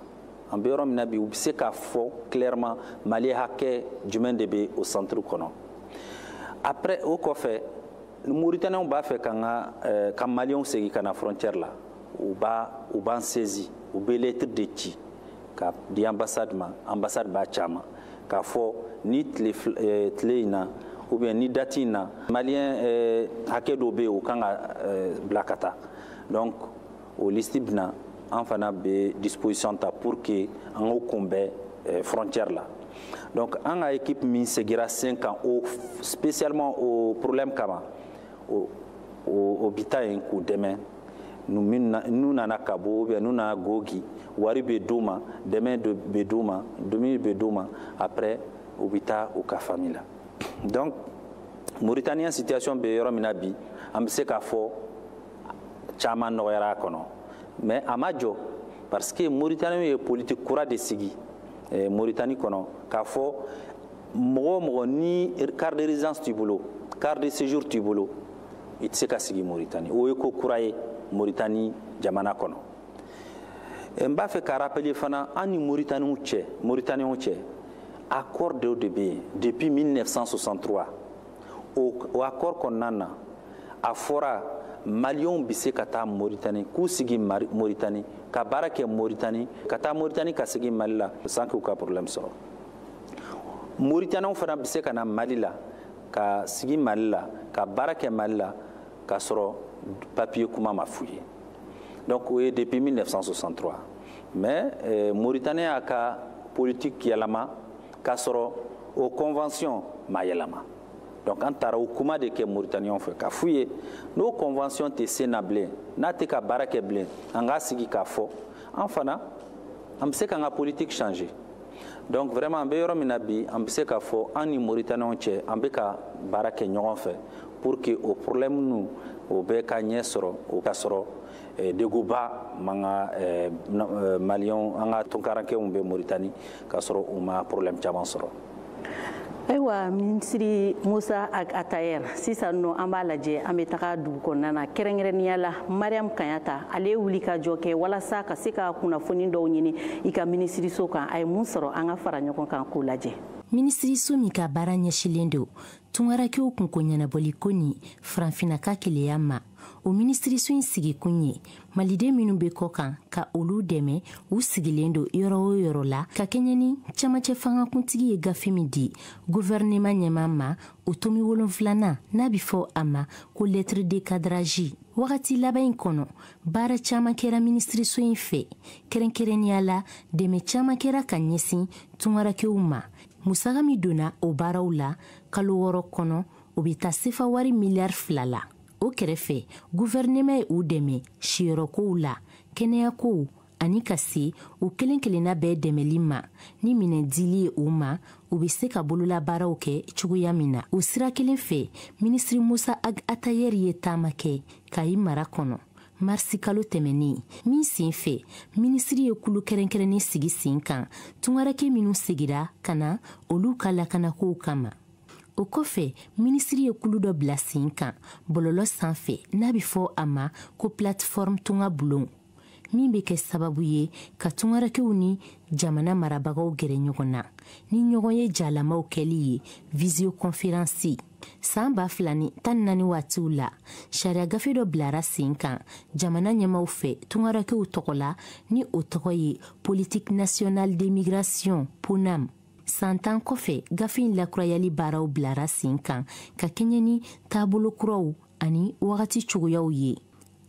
An bɛ yɔrɔ min na bi, u bɛ se k'a fɔ clairement Mali hakɛ jumɛn de bɛ o centre kɔnɔ. Après, o kɔfɛ, Mauritaniens b'a fɛ ka n ka ka Maliyɛnw segin ka na frontière la, u b'an saisi, u bɛ lettre de ci ka di ambassade ma. Ambassade b'a ci a ma k'a fɔ ni tile in na ou bien ni date in na, Maliyɛn hakɛ dɔw bɛ yen, u kan ka bila ka taa. Donc o liste bɛ na, an fana bɛ disposition ta pour que an k'o kunbɛn frontière la. Donc an ka équipe min segira sen kan o spécialement o problème kama, o bi taa yen k'u dɛmɛ. N'u nana Kabo ou bien n'u nana Gogi, wari bɛ d'u ma, dɛmɛ bɛ d'u ma, dumuni bɛ d'u ma, après u bɛ taa u ka famille la. Donc Mauritanie situation bɛ yɔrɔ min na bi, an bɛ se k'a fɔ caman nɔgɔyara a kɔnɔ, mais a ma jɔ, parce que Mauritanie ye politique kura de sigi Mauritanie kɔnɔ, k'a fɔ mɔgɔ o mɔgɔ ni carte de résidence t'i bolo, carte de séjour t'i bolo, i tɛ se ka sigi Mauritanie. O ye ko kura ye Mauritanie jamana kɔnɔ. N b'a fɛ ka rappeler fana, an ni Mauritaniens cɛ, accord dɔw de bɛ yen depuis 1963. O accord kɔnɔna na, a fɔra Maliyɛnw bɛ se ka taa Mauritanie k'u sigi Mauritanie, ka baara kɛ Mauritanie, ka taa Mauritanie ka segin Mali la sans que u ka problème sɔrɔ. Mauritaniens fana bɛ se ka na Mali la, ka sigi Mali la, ka baara kɛ Mali la, k'a sɔrɔ papier kuma ma f'u ye. Donc o ye depuis 1963. Mais Mauritanie y'a ka politique yɛlɛma k'a sɔrɔ o convention ma yɛlɛma. Donc an taara o kuma de kɛ Mauritaniens fɛ, k'a f'u ye n'o convention tɛ sen na bilen, n'a tɛ ka baara kɛ bilen, an k'a sigi k'a fɔ, an fana an bɛ se k'an ka politique changer. Donc vraiment, an bɛ yɔrɔ min na bi, an bɛ se k'a fɔ an ni Mauritaniens cɛ, an bɛ ka baara kɛ ɲɔgɔn fɛ pour que o problème ninnu, o bɛɛ ka ɲɛ sɔrɔ, o ka sɔrɔ. Deguba man ka maliyɛnw, an ka tunkarankew bɛ Moritani k'a sɔrɔ u ma problème caman sɔrɔ. Ayiwa, minisiri Musa Atayer, sisan nɔ an b'a lajɛ, an bɛ taga dugu kɔnɔna na, kɛrɛnkɛrɛnnenya la Mariam Kayata. Ale ye wuli ka jɔ kɛ walasa ka se ka kunnafoni dɔw ɲini i ka minisiriso kan. A ye mun sɔrɔ? An ka fara ɲɔgɔn kan k'o lajɛ. Minisiriso min ka baara ɲɛsilen don tungarakew kunko ɲɛnabɔliko ni farafinna ka keleya ma, o minisiriso in sigikun ye maliden minnu bɛ kɔ kan, ka olu dɛmɛ u sigilen don yɔrɔ o yɔrɔ la, ka kɛɲɛ ni camancɛ fangakuntigi ye gafe min di guvɛrɛnɛma ɲɛmaa ma, o tomi 7nan, n'a bɛ fɔ a ma ko lettre de cadrage. Wagati laban in kɔnɔ, baara caman kɛra minisiriso in fɛ. Kɛrɛnkɛrɛnnenya la, dɛmɛ caman kɛra ka ɲɛsin tungarakew ma. Musaka min donna o baaraw la kalo 6 kɔnɔ, o bɛ taa sefa wari miliyari 2 la. O kɛrɛfɛ, guvɛrɛnɛma ye u dɛmɛ siyɔrɔkow la, kɛnɛyakow, ani ka se u kelen kelenna bɛɛ dɛmɛli ma ni minɛn dili ye u ma, u bɛ se ka bololabaaraw kɛ cogoya min na. O sira kelen fɛ, minisiri Musa Ag Atayɛri ye taama kɛ Kayi mara kɔnɔ marisi kalo tɛmɛnen min sen fɛ, minisiri ye kulu kɛrɛnkɛrɛnnen sigi sen kan tungaranke minnu segira ka na, olu ka lakanakow kama. O kɔfɛ, minisiri ye kulu dɔ bila sen kan bɔlɔlɔ sanfɛ, n'a bɛ fɔ a ma ko plateforme Tunga Bulon, min bɛ kɛ sababu ye ka tungarankew ni jamana marabagaw gɛrɛ ɲɔgɔn na ni ɲɔgɔn ye jalamaw kɛli ye, visioconférence. San 2014 waatiw la, sariya gafe dɔ bilara sen kan jamana ɲɛmaw fɛ tungarankew tɔgɔ la, ni o tɔgɔ ye Politique nationale d'immigration, PONAM. San 10 kɔfɛ, gafe in lakurayali baaraw bilara sen kan ka kɛɲɛ ni taabolo kuraw ani wagati cogoyaw ye.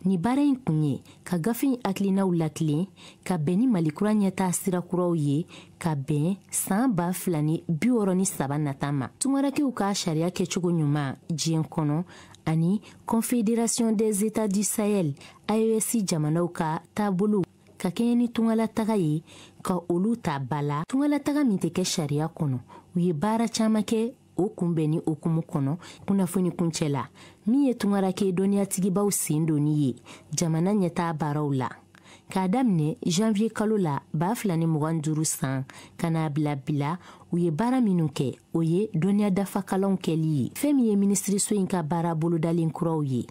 Ni baara in kun ye ka gafe in hakilinaw latilen ka bɛn ni Mali kura ɲɛtaa sira kuraw ye, ka bɛn san 2063 nata ma, tungarankew ka sariya kɛcogo ɲuman diɲɛ kɔnɔ ani Confédération des États du Sahel, AES jamanaw ka taabolow, ka kɛɲɛ ni tungalataga ye, ka olu ta ba la, tungalataga min tɛ kɛ sariya kɔnɔ. U ye baara caman kɛ o kunbɛnni hukumu kɔnɔ. Kunnafoni kuncɛ la, min ye tungaranke dɔnniyatigibaw sen donni ye jamana ɲɛtaa baaraw la, k'a daminɛ janvier kalo la 2025 san ka n'a bila bila, u ye baara minnu kɛ, o ye dɔnniya dafakalanw kɛli ye. Fɛn min ye minisiriso in ka baara bolodalen kuraw ye,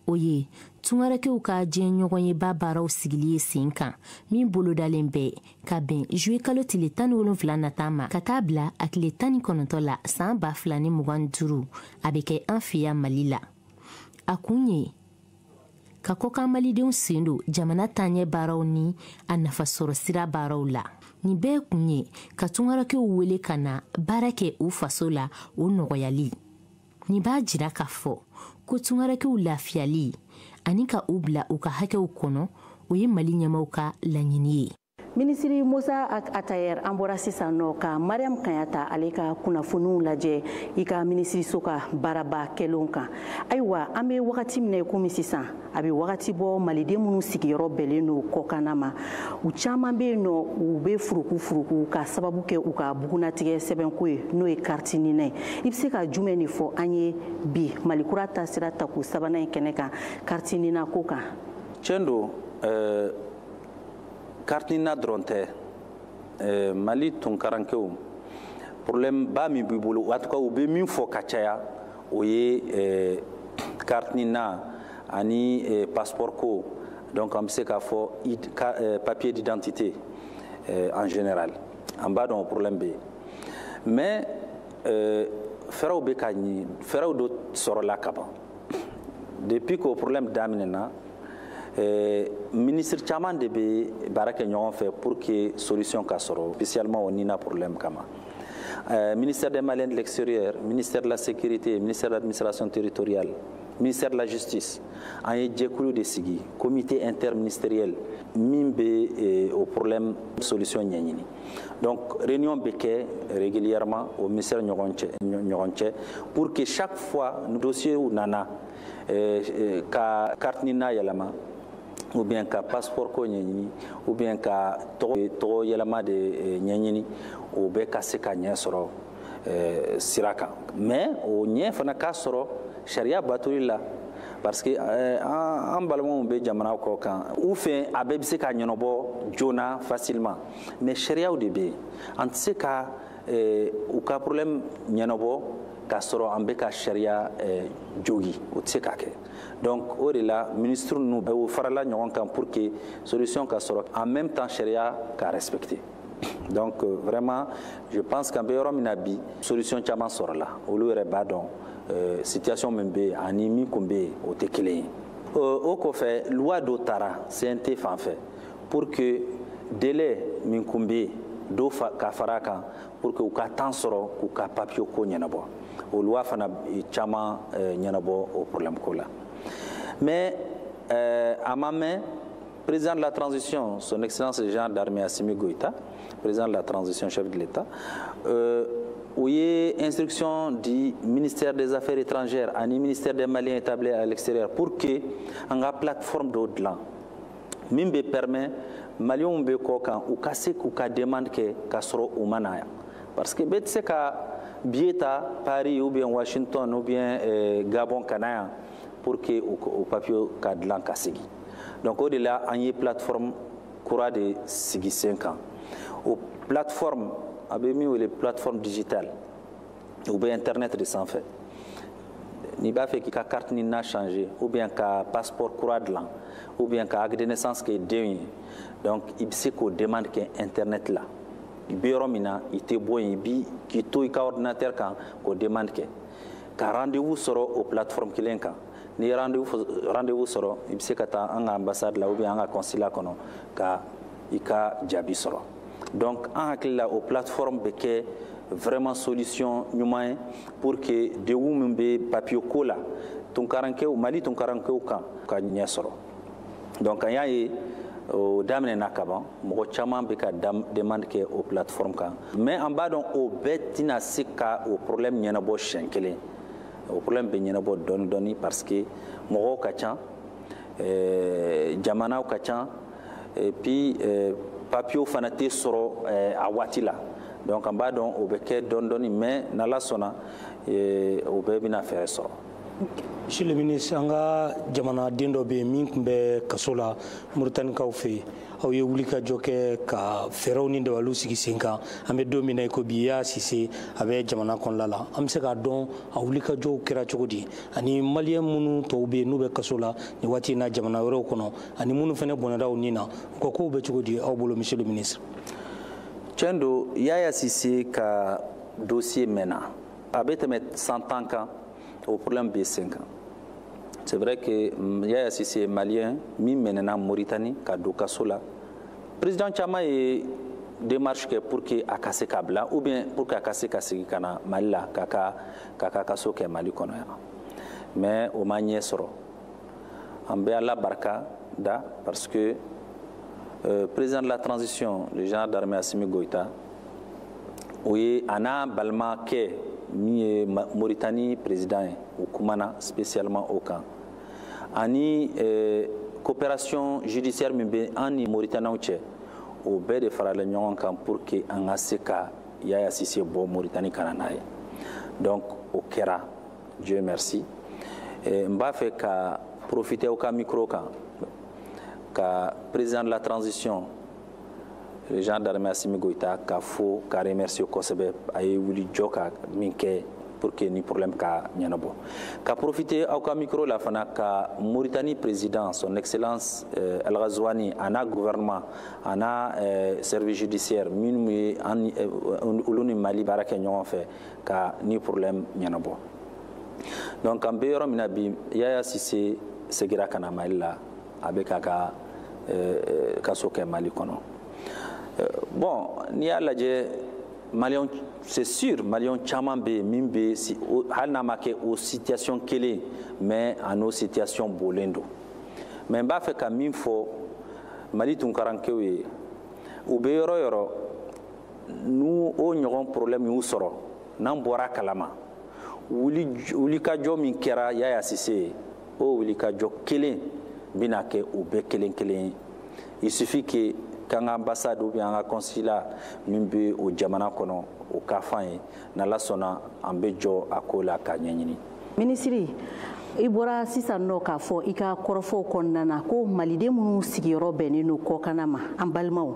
o ye tungarankew ka diɲɛ ɲɔgɔnyeba baaraw sigili ye sen kan, min bolodalen bɛ ka bɛn juillet kalo tile 17 nata ma ka taa bila a tile 19 la san 2025. A bɛ kɛ an fɛ yan Mali la. A kun ye ka kɔkan malidenw sen don jamana taaɲɛ baaraw ni a nafasɔrɔ sira baaraw la. Nin bɛɛ kun ye ka tungarankew wele ka na baara kɛ u faso la, o nɔgɔyali. Nin b'a jira k'a fɔ ko tungarankew lafiyali ani ka u bila u ka hakɛw kɔnɔ, o ye Mali ɲɛmaw ka laɲini ye. Minisiri Musa Atayer, an bɔra sisan nɔ ka Mariam Kayata ale ka kunnafoniw lajɛ i ka minisiriso ka baaraba kɛlenw kan. Ayiwa, an bɛ wagati min na i komi sisan, a bɛ wagati bɔ, maliden minnu sigiyɔrɔ bɛnnen don kɔkanna ma, u caman bɛ yen nɔ, u bɛ furuku furuku ka sababu kɛ u ka bugunatigɛ sɛbɛnko ye, n'o ye carte NINA ye. I bɛ se ka jumɛn de fɔ an ye bi Mali kura taasira tako sabanan in kɛnɛ kan, carte NINA ko kan? Tiɲɛ don, carte NINA dɔrɔn tɛ. Mali tunkarankew, problème ba min b'i bolo, en tout cas u bɛ min fɔ ka caya, o ye carte NINA ani passeport ko. Donc an bɛ se k'a fɔ papier d'identité en général. An b'a dɔn o problème bɛ yen, mais fɛɛrɛw bɛ ka ɲi, fɛɛrɛw dɔ sɔrɔla ka ban. Depuis que o problème daminɛna, ministre caman de bɛ baara kɛ ɲɔgɔn fɛ pour que solution ka sɔrɔ, spécialement o NINA problème kama. Ministère des Maliens de l'extérieur, ministère de la sécurité, ministère de l'administration territoriale, ministère de la justice, an ye jɛkulu de sigi, comité interministériel min bɛ o problème solution ɲɛɲini. Donc réunion bɛ kɛ régulièrement au ministère ɲɔgɔn cɛ pour que chaque fois dossier nana ka carte NINA yɛlɛma, ou bien ka passeport ko ɲɛɲini, ou bien ka tɔgɔ yɛlɛma de ɲɛɲini, o bɛɛ ka se ka ɲɛ sɔrɔ sira kan. Mais o ɲɛ fana k'a sɔrɔ sariya batoli la, Parce que an balimaw bɛ jamana kɔ kan, u fɛ a bɛɛ bɛ se ka ɲɛnabɔ joona facilement, mais sariyaw de bɛ yen. An tɛ se ka u ka problème ɲɛnabɔ k'a sɔrɔ an bɛ ka sariya jogi, o tɛ se ka kɛ. Donc o de la ministre ninnu bɛɛ farala ɲɔgɔn kan pour que solution ka sɔrɔ, en même temps sariya ka respecter. Donc vraiment, je pense qu'an bɛ yɔrɔ min na bi, solution caman sɔrɔla. Olu yɛrɛ b'a dɔn situation min bɛ yen ani min kun bɛ yen, o tɛ kelen ye. O kɔfɛ, loi dɔ taara CNT fan fɛ pour que délai min kun bɛ yen, dɔ ka fara a kan pour que u ka temps sɔrɔ k'u ka papier ko ɲɛnabɔ. O loi fana caman ɲɛnabɔ o problème ko la. Mais a ma mɛn, président de la transition, son excellence le général d'armée Assimi Goïta, président de la transition, chef de l'État, u ye instruction du ministère des Affaires étrangères ani ministère des Maliens établis à l'extérieur pour que an ka plateforme dɔ dilan min bɛ permet Maliens bɛ kɔ kan, u ka se k'u ka demande kɛ k'a sɔrɔ u ma na yan. Parce que bɛɛ tɛ se ka billet ta Paris ou bien Washington ou bien Gabon ka na yan pour que o papier ka dilan ka segin. Donc o de la an ye plateforme kura de sigi sen kan. O plateforme, a bɛ min wele plateforme digitale, o bɛ internet de sanfɛ. N'i b'a fɛ k'i ka carte NINA changer, ou bien ka passeport kura dilan, ou bien ka acte de naissance kɛ den ye, donc i bɛ se k'o demande kɛ internet la. I bɛ yɔrɔ min na, i tɛ bɔ yen, i bi k'i to i ka ordinateur kan k'o demande kɛ, ka rendez-vous sɔrɔ o plateforme kelen kan. N'i ye rendez-vous sɔrɔ, i bɛ se ka taa an ka ambassade la ou bien an ka consulat kɔnɔ ka i ka jaabi sɔrɔ. Donc an hakili la, o plateforme bɛ kɛ vraiment solution ɲuman ye pour que degun min bɛ papier ko la tunkarankew, Mali tunkarankew kan, ka ɲɛ sɔrɔ. Donc an y'a ye o daminɛna kaban, mɔgɔ caman bɛ ka demande kɛ o plateforme kan. Mais an b'a dɔn o bɛɛ tɛna se ka o problème ɲɛnabɔ siɲɛ kelen. O problème bɛ ɲɛnabɔ dɔɔni dɔɔni, parce que mɔgɔw ka ca, jamanaw ka ca, et puis papier fana tɛ sɔrɔ a waati la. Donc an b'a dɔn o bɛ kɛ dɔɔni dɔɔni, mais n'Ala sɔnna, o bɛɛ bɛna fɛɛrɛ sɔrɔ. Monsieur le ministre, an ka jamanaden dɔ bɛ yen min tun bɛ kaso la Moritanikaw fɛ yen. Aw ye wulikajɔ kɛ ka fɛɛrɛw ni dabaliw sigi sen kan. An bɛ don min na i ko bi, Yaya Sise a bɛ jamana kɔnɔna la. An bɛ se k'a dɔn a wulikajɔw kɛra cogo di, ani Malien minnu tɔw bɛ yen n'u bɛ kaso la nin waati in na jamana wɛrɛw kɔnɔ, ani minnu fana bɔnɛra u ni na, u ka kow bɛ cogo di aw bolo, monsieur le ministre? Tiɲɛ don, Yaya Sise ka dossier mɛnna, a bɛ tɛmɛ san 10 kan, o problème bɛ sen kan. C'est vrai que Yaya Sise est malien min mɛnɛna Mauritanie ka don kaso la. Président caman ye démarche kɛ pour que a ka se ka bila, ou bien pour que a ka se ka segin ka na Mali la k'a ka kaso kɛ Mali kɔnɔ yan, mais o ma ɲɛ sɔrɔ. An bɛ Ala barika da, parce que président de la transition, le général d'armée Assimi Goïta, o ye a n'a balimakɛ min ye Mauritanie président ye, o kumana spécialement o kan, ani coopération judiciaire min bɛ an ni Mauritaniens cɛ, o bɛɛ de farala ɲɔgɔn kan pour que an ka se ka Yaya Sise bɔ Mauritanie ka na n'a ye. Donc o kɛra, Dieu merci. N b'a fɛ ka profiter aw ka micro kan ka président de la transition, le général d'armée Assimi Goïta, ka fo ka remercier kosɛbɛ, a ye wuli jɔ ka min kɛ pour que ni problème ka ɲɛnabɔ. Ka profiter aw ka micro la fana ka Mauritanie président, son excellence El Ghazouani, a n'a gouvernement, a n'a service judiciaire minnu ye an olu ni Mali baara kɛ ɲɔgɔn fɛ ka ni problème ɲɛnabɔ. Donc an bɛ yɔrɔ min na bi, Yaya Sise segira ka na Mali la, a bɛ k'a ka kaso kɛ Mali kɔnɔ. Bon, n'i y'a lajɛ, Malien, c'est sûr, Malien caman bɛ yen min bɛ, hali n'a ma kɛ o situation kelen, mais a n'o situation bɔlen don. Mais n b'a fɛ ka min fɔ Mali tunkarankew ye, u bɛ yɔrɔ yɔrɔ, n'u o ɲɔgɔn problème y'u sɔrɔ, n'an bɔra a kalama, wulikajɔ min kɛra Yaya Sise ye, o wulikajɔ kelen bɛna kɛ u bɛɛ kelen kelen ye. Il suffit que k'an ka ambassade ou bien an ka consulat min bɛ o jamana kɔnɔ, o ka f'an ye, n'Ala sɔnna, an bɛ jɔ a ko la k'a ɲɛɲini. Minisiri, I bɔra sisan nɔ k'a fɔ i ka kɔrɔfɔw kɔnɔna na ko maliden minnu sigiyɔrɔ bɛnnen don kɔkanna ma, an balimaw,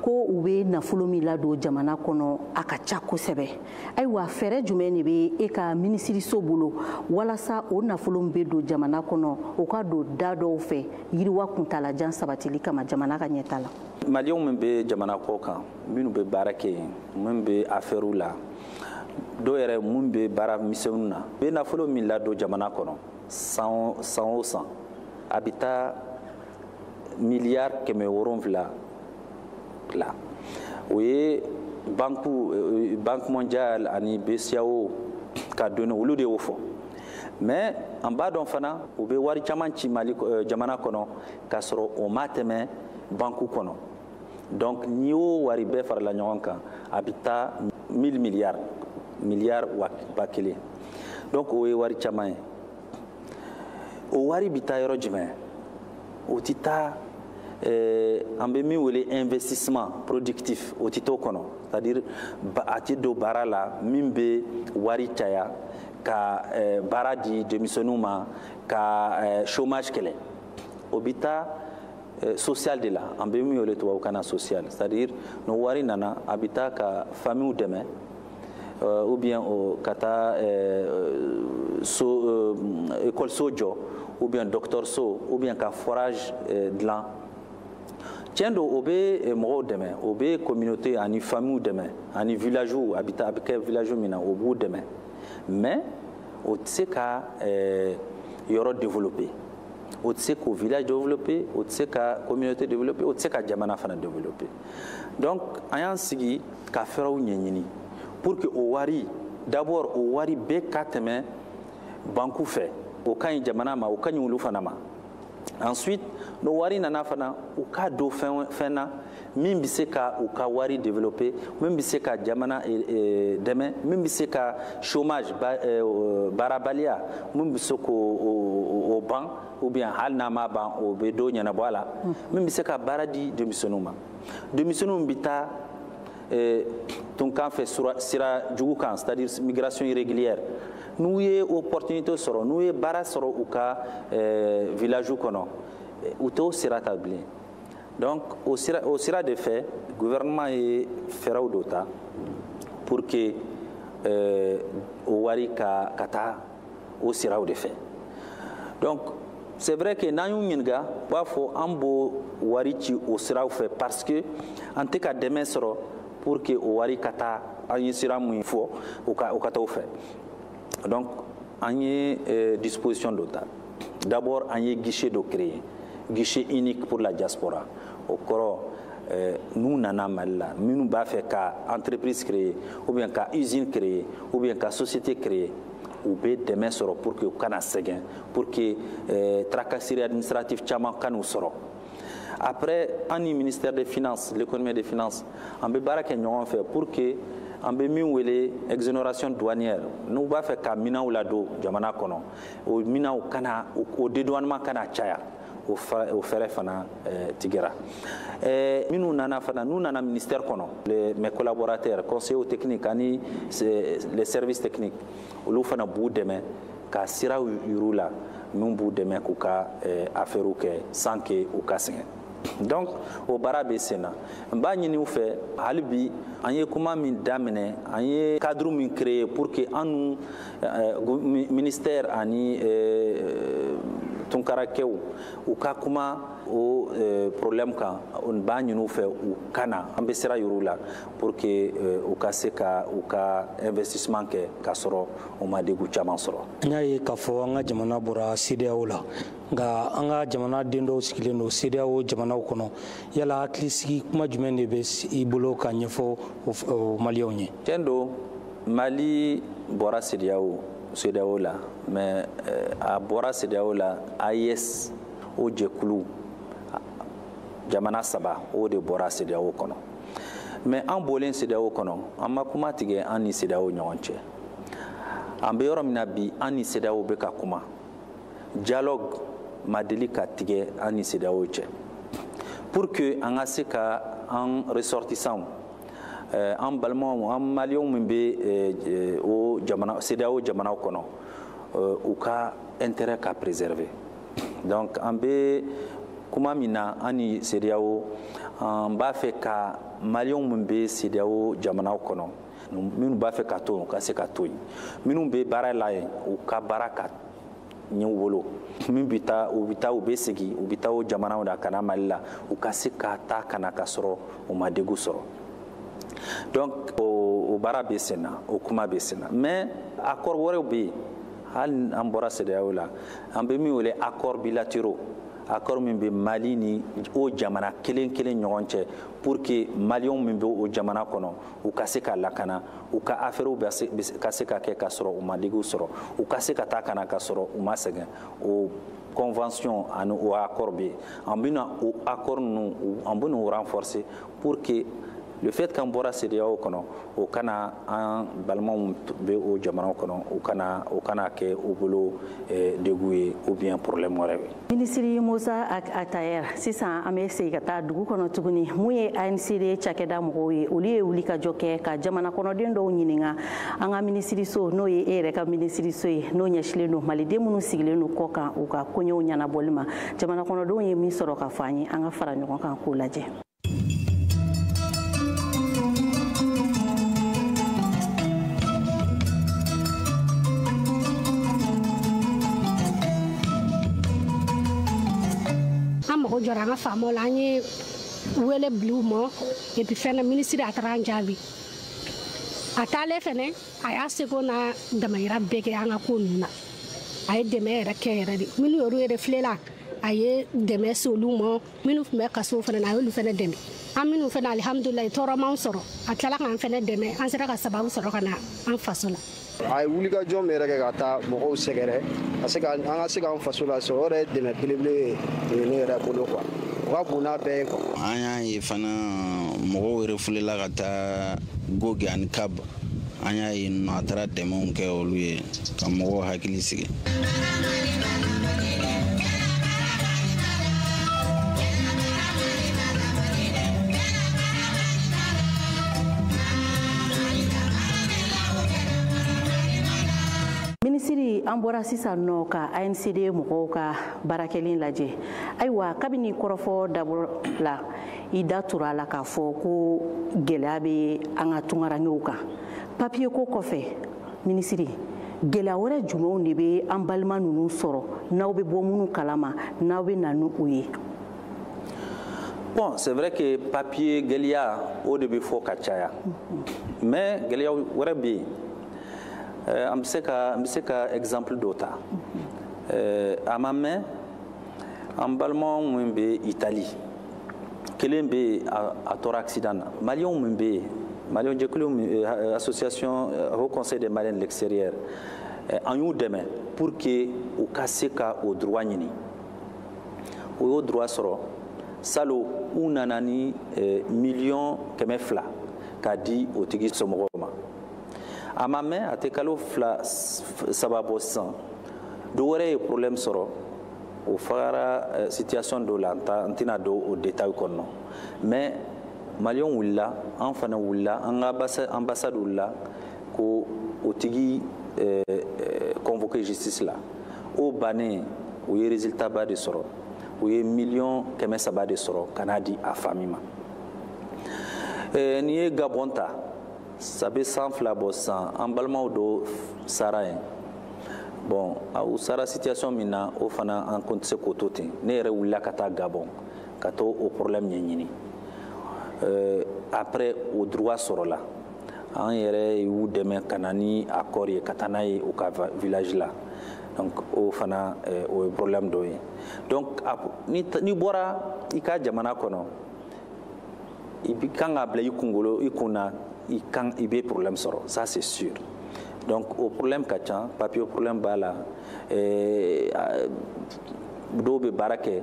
ko u bɛ nafolo min ladon jamana kɔnɔ, a ka ca kosɛbɛ. Ayiwa, fɛɛrɛ jumɛn de bɛ e ka minisiriso bolo walasa o nafolo min bɛ don jamana kɔnɔ, o ka don da dɔw fɛ yiriwa kuntalajan sabatili kama jamana ka ɲɛta la? Maliyɛnw min bɛ jamana kɔ kan, minnu bɛ baara kɛ yen, minnu bɛ affaires la, dɔw yɛrɛ mun bɛ baara misɛnninw na, u bɛ nafolo min ladon jamana kɔnɔ san o san, a bɛ taa miliyari 700 la. O ye Banque mondiale ani BCEAO ka données, olu de y'o fɔ. Mais an b'a dɔn fana, u bɛ wari caman ci Mali jamana kɔnɔ k'a sɔrɔ o ma tɛmɛ banque kɔnɔ. Donc n'i y'o wari bɛɛ farala ɲɔgɔn kan, a bɛ taa 1000 milliards, miliyari 1000. Donc o ye wari caman ye. O wari bɛ taa yɔrɔ jumɛn? O tɛ taa an bɛ min wele investissement productif, o tɛ t'o kɔnɔ, c'est à dire a tɛ don baara la min bɛ wari caya, ka baara di denmisɛnninw ma, ka chômage kɛlɛ. O bɛ taa social de la, an bɛ min wele tubabukan na social, c'est à dire n'o wari nana, a bɛ taa ka famille dɛmɛ, ou bien ka taa so école so jɔ, ou bien dɔgɔtɔrɔso, ou bien ka forage dilan. Tiɲɛ don, o bɛ mɔgɔw dɛmɛ, o bɛ communauté ani famille dɛmɛ, ani village, a bɛ taa a bɛ kɛ village min na, o b'u dɛmɛ. Mais o tɛ se ka yɔrɔ développer, o tɛ se k'o village développer, o tɛ se ka communauté développer, o tɛ se ka jamana fana développer. Donc an y'an sigi ka fɛɛrɛw ɲɛɲini pour que o wari, d'abord, o wari bɛɛ ka tɛmɛ banque fɛ. O ka ɲi jamana ma, o ka ɲi olu fana ma. Ensuite, n'o wari nana fana, u ka don fɛn fɛn na min bɛ se ka u ka wari développer, min bɛ se ka jamana dɛmɛ, min bɛ se ka chômage, baarabaliya, min bɛ se k'o ban, ou bien hali n'a ma ban, o bɛ dɔ ɲɛnabɔ a la, min bɛ se ka baara di denmisɛnninw ma. Denmisɛnninw bɛ taa tunkan fɛ sira jugu kan, c'est à dire migration irrégulière. N'u ye opportunité sɔrɔ, n'u ye baara sɔrɔ u ka village kɔnɔ, u t'o sira ta bilen. Donc o sira de fɛ, gouvernement ye fɛɛrɛw dɔ ta pour que o wari ka taa o siraw de fɛ. Donc c'est vrai que n'an y'u ɲininka, u b'a fɔ an b'o wari ci o siraw fɛ parce que an tɛ ka dɛmɛ sɔrɔ pour que o wari ka taa an ye sira mun fɔ, o ka taa o fɛ. Donc an ye disposition dɔ ta. D'abord, an ye guichet dɔ créer, guichet unique pour la diaspora. O kɔrɔ, n'u nana Mali la, minnu b'a fɛ ka entreprise créer, ou bien ka usine créer, ou bien ka société créer, u bɛ dɛmɛ sɔrɔ pour que u kana sɛgɛn, pour que tracasserie administrative caman kan'u sɔrɔ. Après, an ni ministère des Finances, l'Économie et des Finances, an bɛ baara kɛ ɲɔgɔn fɛ pour que an bɛ min wele exonération douanière, n'u b'a fɛ ka minɛnw ladon jamana kɔnɔ, o minɛnw kana, o dédouanement kana caya. O fɛɛrɛ fana tigɛra. Minnu nana fana, n'u nana ministère kɔnɔ, mes collaborateurs, conseillers techniques ani les services techniques, olu fana b'u dɛmɛ ka siraw yir'u la min b'u dɛmɛ k'u ka affaires kɛ sans que u ka sɛgɛn. Donc o baara bɛ sen na. N b'a ɲini u fɛ hali bi, an ye kuma min daminɛ, an ye cadre min créer pour que an nu ministère ani tunkarakɛw u ka kuma o problème kan, n b'a ɲini u fɛ u kana, an bɛ sira yir'u la pour que u ka se ka u ka investissement kɛ k'a sɔrɔ u ma degun caman sɔrɔ. An y'a ye k'a fɔ an ka jamana bɔra CEDEAO la, nka an ka jamana den dɔw sigilen don CEDEAO jamanaw kɔnɔ. Yala hakilisigi kuma jumɛn de bɛ i bolo ka ɲɛfɔ o maliyɛnw ye? Tiɲɛ don, Mali bɔra CEDEAO la, mais a bɔra CEDEAO la, AES o jɛkulu jamana saba, o de bɔra CEDEAO kɔnɔ. Mais an bɔlen CEDEAO kɔnɔ, an ma kuma tigɛ an ni CEDEAO ɲɔgɔn cɛ. An bɛ yɔrɔ min na bi, an ni CEDEAO bɛ ka kuma. Dialogue ma deli ka tigɛ an ni CEDEAO cɛ pour que an ka se ka an ressortissants, an balimaw, an maliyɛnw min bɛ o jamana CEDEAO jamanaw kɔnɔ. u ka intérêt ka préserver. Donc an bɛ kuma min na, an ni CEDEAO, an b'a fɛ ka Maliyɛnw min bɛ CEDEAO jamanaw kɔnɔ, minnu b'a fɛ ka to yen, u ka se ka to yen, minnu bɛ baara la yen, u ka baara ka ɲɛ u bolo, min bɛ taa, u bɛ taa, u bɛ segin, u bɛ taa o jamanaw la ka na Mali la, u ka se ka taa ka na ka sɔrɔ u ma degun sɔrɔ. Donc o baara bɛ sen na, o kuma bɛ sen na. Mais accord wɛrɛw bɛ yen, hali an bɔra CEDEAO la, an bɛ min wele accord bilatéraux, accord min bɛ Mali ni o jamana kelen kelen ɲɔgɔn cɛ, pour que Maliyɛnw min bɛ o jamana kɔnɔ, u ka se ka lakana, u ka affaires ka se ka kɛ ka sɔrɔ u ma degun sɔrɔ, u ka se ka taa ka na ka sɔrɔ u ma sɛgɛn. O convention ani o accord bɛ yen, an bɛna o accord ninnu, an bɛna o renforcer pour que le fait qu'an bɔra CEDEAO kɔnɔ, o kana an balimaw bɛ o jamanaw kɔnɔ, o kana kɛ u bolo degun ye ou bien problème wɛrɛ ye. Minisiri Mossa Attaher, sisan an bɛ segin ka taa dugu kɔnɔ tuguni. Mun ye ANCD cakɛda mɔgɔw ye, olu ye wulikajɔ kɛ ka jamana kɔnɔden dɔw ɲininka an ka minisiriso, n'o ye e yɛrɛ ka minisiriso ye, n'o ɲɛsilen don maliden minnu sigilen don kɔ kan, u ka koɲɛw ɲɛnabɔli ma. Jamana kɔnɔdenw ye min sɔrɔ ka fɔ an ye, an ka fara ɲɔgɔn kan k'o lajɛ. An mago jɔra an ka faamaw la, an ye wele bila u ma. Et puis fɛnɛ, minisiri a taara an jaabi. A taalen fɛnɛ, a y'a seko n'a damayira bɛɛ kɛ an ka ko ninnu na. A ye dɛmɛ yɛrɛ kɛ yɛrɛ de. Minnu yɛrɛ yɛrɛ filela, a ye dɛmɛ se olu ma. Minnu tun bɛ kaso fɛnɛ na, a y'olu fɛnɛ dɛmɛ. An minnu fɛnɛ, alihamudulilayi, tɔɔrɔ m'an sɔrɔ. A tilala k'an fɛnɛ dɛmɛ, an sera ka sababu sɔrɔ ka na an faso la. A ye wulikajɔ min yɛrɛ kɛ ka taa mɔgɔw sɛgɛrɛ ka se ka an ka se k'an faso lasɔrɔ, o yɛrɛ ye dɛmɛ belebele ye ne yɛrɛ bolo quoi. O ka bon n'a bɛɛ ye quoi. An y'a ye fana, mɔgɔw refulela ka taa Gogi ani Kab, an y'a ye nɔ, a taara dɛmɛw kɛ olu ye ka mɔgɔw hakili sigi. Minisiri, an bɔra sisan nɔ ka ANCD mɔgɔw ka baarakɛlen lajɛ. Ayiwa, kabini kɔrɔfɔ dabɔ la, i da tura a la k'a fɔ ko gɛlɛya bɛ an ka tunkarankew kan papiye ko kɔfɛ. Minisiri, gɛlɛya wɛrɛ jumɛnw de bɛ an balima ninnu sɔrɔ, n'aw bɛ bɔ minnu kalama, n'aw bɛ na ni u ye? Bon, c'est vrai que papier gɛlɛya, o de bɛ fɔ ka caya, mais gɛlɛya wɛrɛ bɛ yen. An bɛ se ka exemple dɔ ta. A ma mɛn, an balimaw min bɛ Italie, kelen bɛ yen, a tora accident na. Maliyɛnw min bɛ yen, Maliyɛn jɛkulu min, association Haut Conseil des Maliens de l'extérieur, an y'u dɛmɛ pour que u ka se ka o droit ɲini. U y'o droit sɔrɔ salon, u nana ni 200 000 miliyɔn k'a di o tigi somɔgɔw ma. A ma mɛn, a tɛ kalo 2 3 bɔ sisan, dɔ wɛrɛ ye problème sɔrɔ, o fagara situation dɔ la, n tɛna don o détail kɔnɔ. Mais Maliyɛnw wulila, an fana wulila, an ka ambassade wulila ko o tigi convoqué justice la. O bannen, u ye résultat ba de sɔrɔ, u ye 300 000 miliyɔn de sɔrɔ ka n'a di a famille ma. N'i ye Gabon ta, ça bɛ san 2 bɔ sisan, an balimaw dɔ sara yen. Bon, u sara situation min na, o fana an kun tɛ se k'o to ten. Ne yɛrɛ wulila ka taa Gabon ka t'o o problème ɲɛɲini. Après, o droit sɔrɔla, an yɛrɛ y'u dɛmɛ ka na ni accord ye ka taa n'a ye u ka village la. Donc o fana, o ye problème dɔ ye. Donc n'i bɔra i ka jamana kɔnɔ, i bi kan ka bila i kunkolo, i kun na, i kan i bɛ problème sɔrɔ, ça c'est sûr. Donc o problème ka ca. Papier problème b'a la, dɔw bɛ baara kɛ,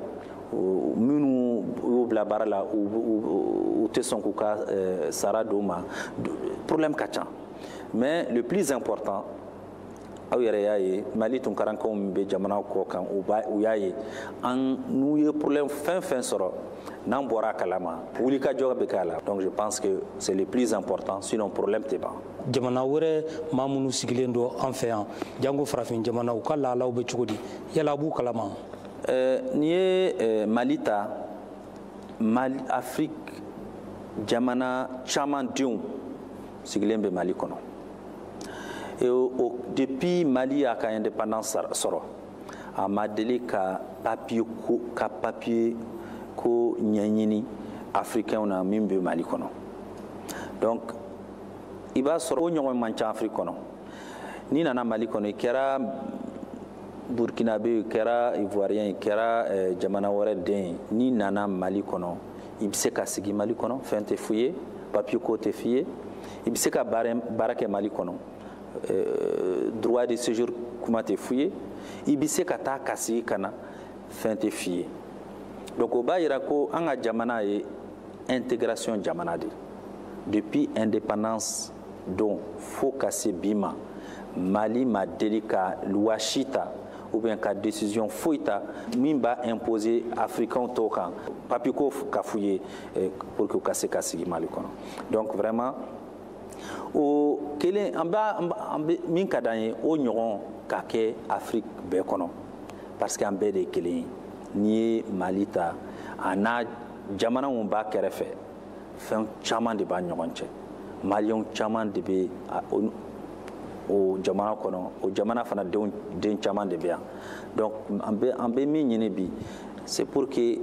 minnu y'u bila baara la, u tɛ sɔn k'u ka sara d'u ma. Problème ka ca. Mais le plus important, aw yɛrɛ y'a ye, Mali tunkarankew min bɛ jamana kɔ kan, u y'a ye, an n'u ye problème fɛn fɛn sɔrɔ, n'an bɔra a kalama, wulikajɔ bɛ k'a la. Donc je pense que c'est le plus important, sinon problème tɛ ban. Jamana wɛrɛ maa minnu sigilen don an fɛ yan, jango farafin jamana, u ka laalaw bɛ cogo di? Yala a b'u kalama? N'i ye Mali ta, Mali, Afrique jamana caman denw sigilen bɛ Mali kɔnɔ. Et depuis Mali y'a ka indépendance sɔrɔ, a ma deli ka papier ko ka papier ko ɲɛɲini africain na min bɛ Mali kɔnɔ. Donc i b'a sɔrɔ o ɲɔgɔn man ca Afrique kɔnɔ. N'i nana Mali kɔnɔ, i kɛra Burkinabé, i kɛra Ivoirien, i kɛra jamana wɛrɛ den ye, n'i nana Mali kɔnɔ, i bɛ se ka sigi Mali kɔnɔ, fɛn tɛ f'i ye, papier ko tɛ f'i ye, i bɛ se ka baara kɛ Mali kɔnɔ, droit de séjour kuma tɛ f'i ye, i bɛ se ka taa ka sigi ka na, fɛn tɛ f'i ye. Donc o b'a yira ko an ka jamana ye intégration jamana de ye. Depuis indépendance don fo ka se bi ma, Mali ma deli ka loi si ta ou bien ka décision foyi ta min b'a imposer africain tɔw kan papier ko ka f'u ye pour que u ka se ka sigi Mali kɔnɔ. Donc vraiment o kelen an b'a an bɛ min ka d'an ye, o ɲɔgɔn ka kɛ Afrique bɛɛ kɔnɔ, parce que an bɛɛ de ye kelen ye. N'i ye Mali ta, a n'a jamana mun b'a kɛrɛfɛ, fɛn caman de b'a ɲɔgɔn cɛ. Maliyɛnw caman de bɛ o jamana kɔnɔ, o jamana fana den caman de bɛ yan. Donc an bɛ min ɲini bi, c'est pour que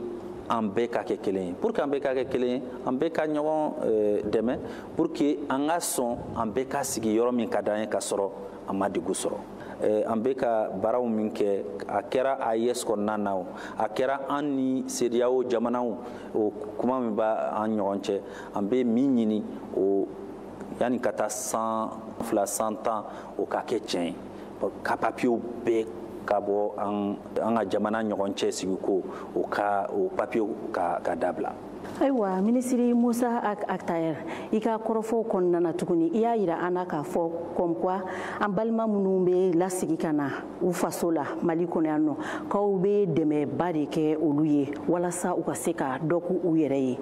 an bɛɛ ka kɛ kelen ye. Pour que an bɛɛ ka kɛ kelen ye, an bɛɛ ka ɲɔgɔn dɛmɛ pour que an ka sɔn an bɛɛ ka sigi yɔrɔ min ka d'an ye ka sɔrɔ an ma degun sɔrɔ. An bɛ ka baaraw min kɛ, a kɛra AES kɔnɔna na o, a kɛra an ni CEDEAO jamanaw o kuma min b'an ɲɔgɔn cɛ, an bɛ min ɲini o yanni ka taa 100 110, o ka kɛ tiɲɛ ye, ka papiyew bɛɛ ka bɔ an ka jamana ɲɔgɔn cɛ sigiko, o ka o papiyew ka dabila. Ayiwa, minisiri Musa Ag Attaher, i ka kɔrɔfɔw kɔnɔna na tuguni, i y'a yira an na k'a fɔ comme quoi an balima minnu bɛ lasigi ka na u faso la Mali kɔnɔ yan nɔ, k'aw bɛ dɛmɛba de kɛ olu ye walasa u ka se ka dɔ k'u u yɛrɛ ye.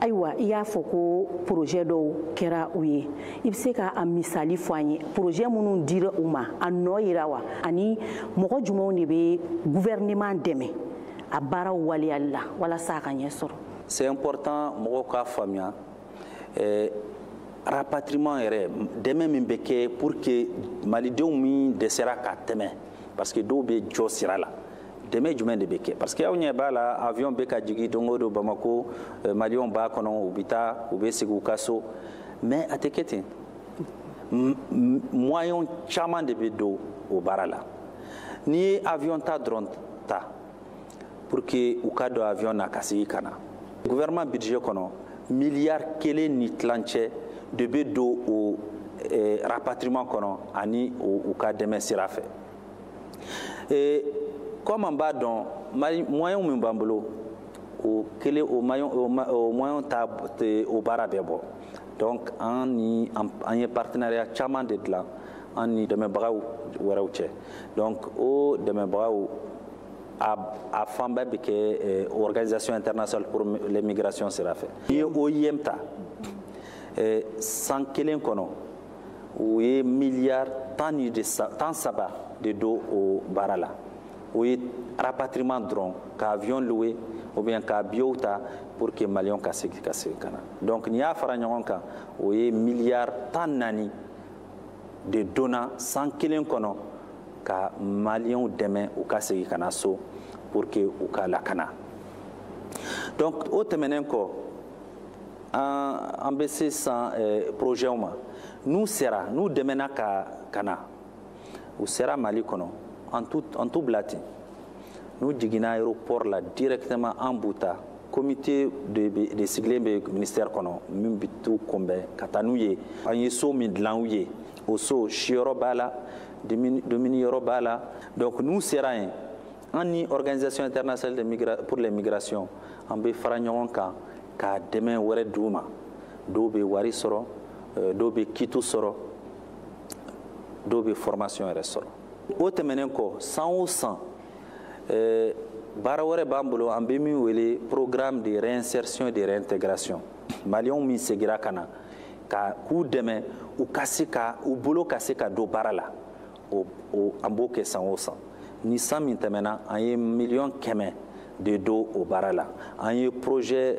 Ayiwa, i y'a fɔ ko projet dɔw kɛra u ye, i bɛ se ka a misali fɔ an ye, projet minnu dira u ma, a nɔ yira wa, ani mɔgɔ jumɛnw de bɛ gouvernement dɛmɛ a baaraw waleyali la walasa a ka ɲɛ sɔrɔ? C'est important mɔgɔw k'a faamuya, rapatriement yɛrɛ, dɛmɛ min bɛ kɛ pour que malidenw min dɛsɛra ka tɛmɛ, parce que dɔw bɛ jɔ sira la, dɛmɛ jumɛn de bɛ kɛ? Parce que aw ɲɛ b'a la, avion bɛ ka jigin don o don Bamako, maliyɛnw b'a kɔnɔ, u bɛ taa, u bɛ segin u ka so, mais a tɛ kɛ ten. Moyen caman de bɛ don o baara la. N'i ye avion ta dɔrɔn ta pour que u ka don avion na ka segin ka na, gouvernement budget kɔnɔ, miliyari 1.5 de bɛ don o rapatriement kɔnɔ ani u ka dɛmɛ sira fɛ. Comme an b'a dɔn, moyen min b'an bolo, o kelen o moyen ta o baara bɛɛ bɔ. Donc an ye partenariat caman de dilan an ni dɛmɛbagaw wɛrɛw cɛ. Donc o dɛmɛbagaw a fanba bɛ kɛ Organisation internationale pour les migrations sira fɛ. N'i ye OIM ta, san kelen kɔnɔ, u ye miliyari 13 de don o baara la. O ye rapatriement dɔrɔn, ka avion louer ou bien ka billet ta pour que maliyɛnw ka segin ka na. Donc n'i y'a fara ɲɔgɔn kan, o ye miliyari 14 de donna san kelen kɔnɔ ka maliyɛnw dɛmɛ u ka segin ka na so pour que u ka lakana. Donc o tɛmɛnen kɔ, an bɛ se sisan projet ma. N'u sera, n'u dɛmɛna ka na, u sera Mali kɔnɔ, an t'u bila ten. N'u jiginna aéroport la directement, an b'u ta. Comité de sigilen bɛ ministère kɔnɔ min bɛ t'u kunbɛn ka taa n'u ye. An ye so min dilan u ye, o so siyɔrɔ b'a la, dumuni yɔrɔ b'a la. Donc n'u sera yen, an ni Organisation internationale pour les migrations, an bɛ fara ɲɔgɔn kan ka dɛmɛ wɛrɛ d'u ma. Dɔw bɛ wari sɔrɔ, dɔw bɛ kitu sɔrɔ, dɔw bɛ formation yɛrɛ sɔrɔ. O tɛmɛnen kɔ, san o san, baara wɛrɛ b'an bolo, an bɛ min wele programme de réinsertion et de réintégration. Maliyɛnw min seginna ka na, ka k'u dɛmɛ u ka se ka u bolo ka se ka don baara la. O an b'o kɛ san o san. Ni san min tɛmɛna, an ye 100 000 000 de don o baara la. An ye projet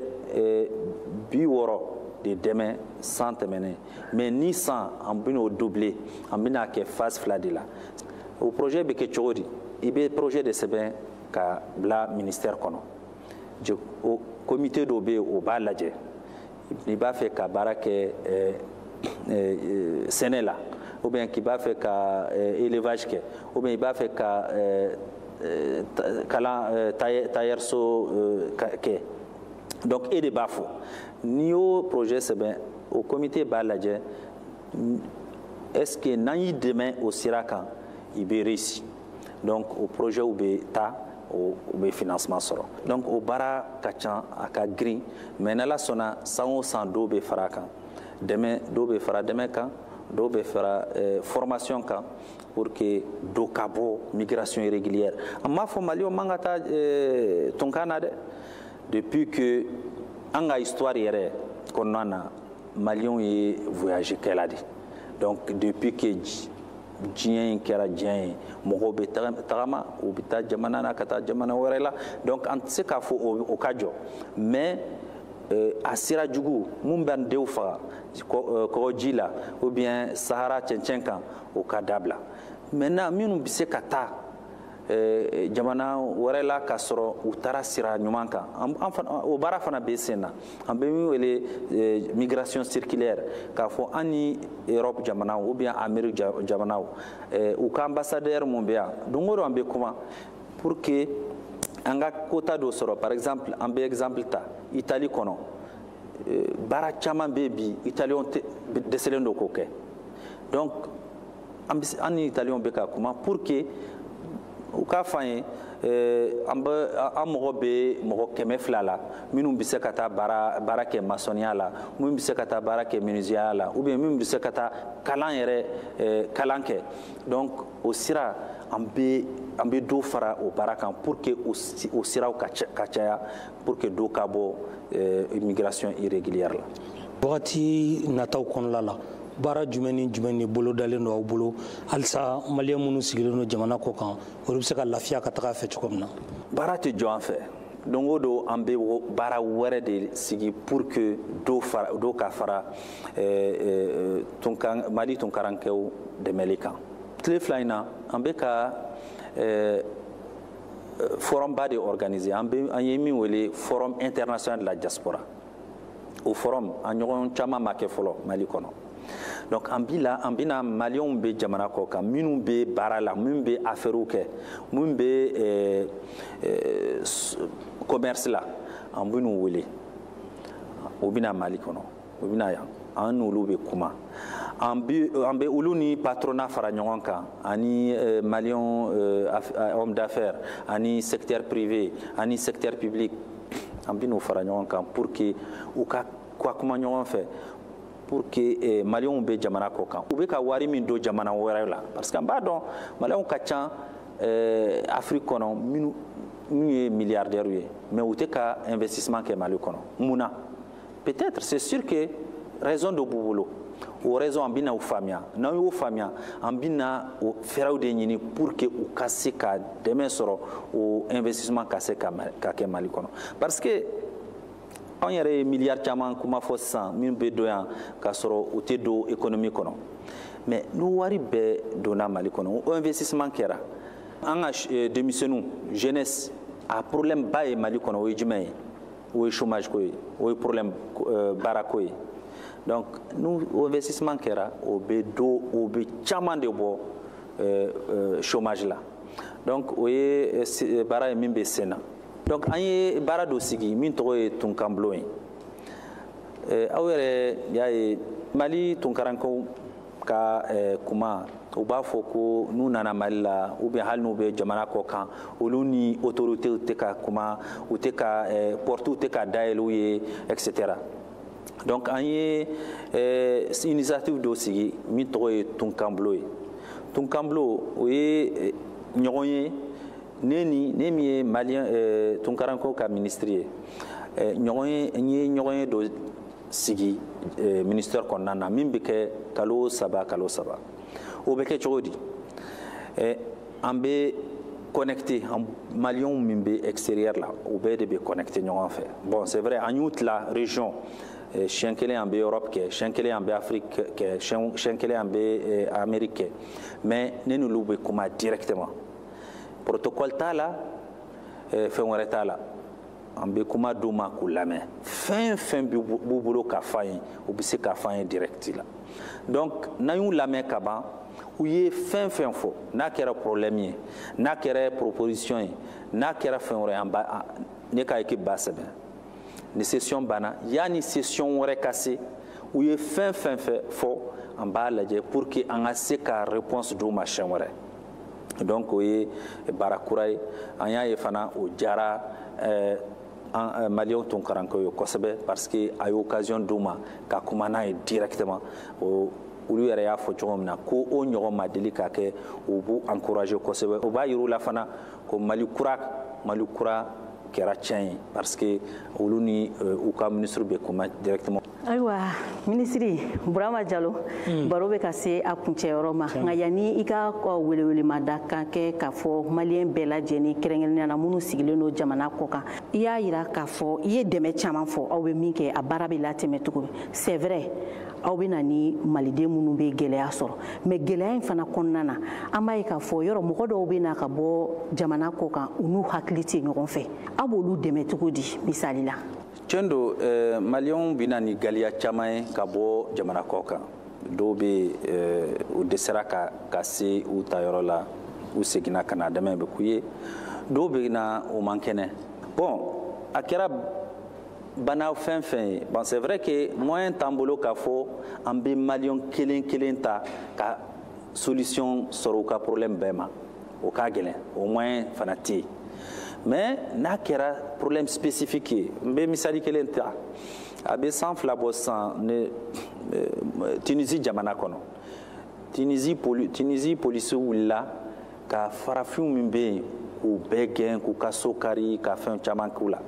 60 de dɛmɛ san tɛmɛnen, mais ni san an bɛn'o doubler, an bɛna kɛ phase 2 de la. O projet bɛ kɛ cogo di? I bɛ projet de sɛbɛn ka bila ministère kɔnɔ. O comité dɔ bɛ yen, o b'a lajɛ. N'i b'a fɛ ka baara kɛ sɛnɛ la, ou bien k'i b'a fɛ ka élevage kɛ, ou bien i b'a fɛ ka kalan tailleur so kɛ, donc e de b'a fɔ. N'i y'o projet sɛbɛn, o comité b'a lajɛ, est ce que n'an y'i dɛmɛ o sira kan, i bɛ réussir. Donc o projet bɛ taa, o bɛ financement sɔrɔ. Donc o baara ka ca, a ka girin, mais n'Ala sɔnna, san o san dɔw bɛ fara a kan, dɛmɛ dɔw bɛ fara dɛmɛ kan, dɔw bɛ fara formation kan, pour que dɔ ka bɔ migration irrégulière. An m'a fɔ Maliyɛnw man ka taa tunkan na dɛ. Depuis que an ka histoire yɛrɛ kɔnɔna na, Maliyɛnw ye voyage kɛla de. Donc depuis que diɲɛ in kɛra diɲɛ ye, mɔgɔw bɛ tagama, u bɛ taa jamana na ka taa jamana wɛrɛ la. Donc an tɛ se k'a fɔ o ka jɔ, mais a sira jugu mun b'an denw faga kɔgɔji la ou bien Sahara cɛncɛn kan, o ka dabila. Maintenant, minnu bɛ se ka taa jamana wɛrɛ la k'a sɔrɔ u taara sira ɲuman kan, o baara fana bɛ sen na. An bɛ min wele migration circulaire, k'a fɔ an ni Europe jamanaw ou bien Amérique jamanaw, u ka ambassadeur mun bɛ yan, don o don an bɛ kuma pour que an ka quota dɔ sɔrɔ. Par exemple, an bɛ exemple ta Italie kɔnɔ, baara caman bɛ bi, Italiyɛnw dɛsɛlen don k'o kɛ. Donc an ni Italiyɛnw bɛ ka kuma pour que u k'a fɔ an ye, an bɛ an mago bɛ mɔgɔ 200 la minnu bɛ se ka taa baara kɛ maçonniya la, minnu bɛ se ka taa baara kɛ menuisier la, ou bien minnu bɛ se ka taa kalan yɛrɛ kalan kɛ. Donc o sira, an bɛ dɔ fara o baara kan pour que o siraw ka caya, pour que dɔ ka bɔ immigration irrégulière la. Wagati nataw kɔnɔna la, baara jumɛn ni jumɛn de bolodalen don aw bolo halisa Maliyɛn minnu sigilen don jamana kɔ kan, olu bɛ se ka lafiya ka taga a fɛ cogo min na? Baara tɛ jɔ an fɛ. Don o don, an bɛ baara wɛrɛ de sigi pour que dɔ ka fara Mali tunkarankɛw dɛmɛli kan. Tile 2 in na, an bɛ ka forum ba de organiser, an ye min wele Forum international de la diaspora. O forum a ɲɔgɔn caman ma kɛ fɔlɔ Mali kɔnɔ. Donc an bi la, an bɛna Maliyɛnw bɛ jamana kɔ kan, minnu bɛ baara la, minnu bɛ affaires kɛ, minnu bɛ commerce la, an bɛn'u wele, u bɛna Mali kɔnɔ, u bɛna yan, an n'olu bɛ kuma. An bɛ olu ni patronat fara ɲɔgɔn kan, ani Maliyɛnw homme d'affaires, ani secteur privé, ani secteur public. An bɛn'u fara ɲɔgɔn kan pour que u ka kuma ɲɔgɔn fɛ, pour que Maliyɛnw bɛ jamana kɔ kan, u bɛ ka wari min don jamana wɛrɛ la, parce que an b'a dɔn Maliyɛnw ka ca Afrique kɔnɔ minnu ye milliardaires ye, mais u tɛ ka investissement kɛ Mali kɔnɔ. Mun na? Peut-être, c'est sûr que raison dɔ b'u bolo. O raison, an bɛna o faamuya. N'an y'o faamuya, an bɛna o fɛɛrɛw de ɲini pour que u ka se ka dɛmɛ sɔrɔ, o investissement ka se ka kɛ Mali kɔnɔ, parce que anw yɛrɛ ye miliyari caman kuma fɔ sisan min bɛ don yan k'a sɔrɔ u tɛ don économie kɔnɔ. Mais n'o wari bɛɛ donna Mali kɔnɔ, o investissement kɛra, an ka denmisɛnninw, jeunesse, a problème ba ye Mali kɔnɔ, o ye jumɛn ye? O ye chômage ko ye, o ye problème baarako ye. Donc n'o investissement kɛra, o bɛ don, o bɛ caman de bɔ chômage la. Donc o ye baara ye min bɛ sen na. Donc an ye baara dɔ sigi min tɔgɔ ye Tunkanbulon ye. Aw yɛrɛ y'a ye, Mali tunkarankew ka kuma, u b'a fɔ ko n'u nana Mali la, ou bien hali n'u bɛ jamana kɔ kan, olu ni autorités tɛ ka kuma, u tɛ ka portes tɛ ka dayɛlɛ u ye, et cetera. Donc an ye initiative dɔ sigi min tɔgɔ ye Tunkanbulon ye. Tunkanbulon, o ye ɲɔgɔn ye, ne ni ne min ye Maliyɛn tunkarankew ka ministre ye, ɲɔgɔn ye, n ye ɲɔgɔn ye dɔ sigi ministère kɔnɔna na min bɛ kɛ kalo 3 kalo 3. O bɛ kɛ cogo di? An bɛ connecté, Maliyɛnw min bɛ extérieur la, o bɛɛ de bɛ connecté ɲɔgɔn fɛ. Bon, c'est vrai, an y'u tila région. Siɲɛ kelen an bɛ Europe kɛ, siɲɛ kelen an bɛ Afrique kɛ, siɲɛ kelen an bɛ Amérique kɛ. Mais ne n'olu bɛ kuma directement. Protocole t'a la, fɛn wɛrɛ t'a la. An bɛ kuma d'u ma k'u lamɛn. Fɛn fɛn b'u bolo k'a fɔ an ye, u bɛ se k'a fɔ an ye direct la. Donc n'an y'u lamɛn ka ban, u ye fɛn fɛn fɔ, n'a kɛra problème ye, n'a kɛra proposition ye, n'a kɛra fɛn wɛrɛ ye, an b'a, ne ka équipe b'a sɛbɛn. Ni session banna, yanni session wɛrɛ ka se, u ye fɛn fɛn fɔ, an b'a lajɛ pour que an ka se ka réponse d'u ma siɲɛ wɛrɛ. Donc o ye baara kura ye. An y'a ye fana o diyara Maliyɛnw tunkarankew ye kosɛbɛ, parce que a ye occasion d'u ma ka kuma n'a ye directement. O olu yɛrɛ y'a fɔ cogo min na ko o ɲɔgɔn ma deli ka kɛ, u b'u encourager kosɛbɛ. O b'a yir'u la fana ko Mali kura kɛra tiɲɛ ye, parce que olu ni u ka ministre bɛ kuma directement. Ayiwa, minisiri Burama Jalo, baro bɛ ka se a kuncɛyɔrɔ ma, nka yanni i ka welewelemada kan kɛ k'a fɔ maliyɛn bɛɛ lajɛlen, kɛrɛnkɛrɛnnenya la minnu sigilen don jamana kɔ kan, i y'a yira k'a fɔ i ye dɛmɛ caman fɔ, aw bɛ min kɛ a baara bɛ latɛmɛ cogo min. C'est vrai, aw bɛ na ni maliden minnu bɛ gɛlɛya sɔrɔ, mais gɛlɛya in fana kɔnɔna na, an b'a ye k'a fɔ yɔrɔ mɔgɔ dɔw bɛ na ka bɔ jamana kɔ kan, u n'u hakili tɛ ɲɔgɔn fɛ. Aw b'olu dɛmɛ cogo di misali la? Tiɲɛ don, maliyɛnw bɛ na ni gɛlɛya caman ye ka bɔ jamana kɔ kan. Dɔw bɛ u dɛsɛra ka se u tayɔrɔ la, u seginna ka na, dɛmɛ bɛ k'u ye. Dɔw bɛ na, u man kɛnɛ. Bon, a kɛra bana fɛn fɛn ye, bon, c'est vrai que moyen t'an bolo k'a fɔ an bɛ maliyɛn kelen kelen ta ka solution sɔrɔ u ka problème bɛɛ ma, o ka gɛlɛn, o moyen fana tɛ yen. Mais n'a kɛra problème spécifique ye, n bɛ misali kelen ta. A bɛ san 2 bɔ sisan, ne Tunisie jamana kɔnɔ, Tunisie polisiw wulila ka farafinw min bɛ yen k'u bɛɛ gɛn, k'u ka so kari, ka fɛn caman k'u la.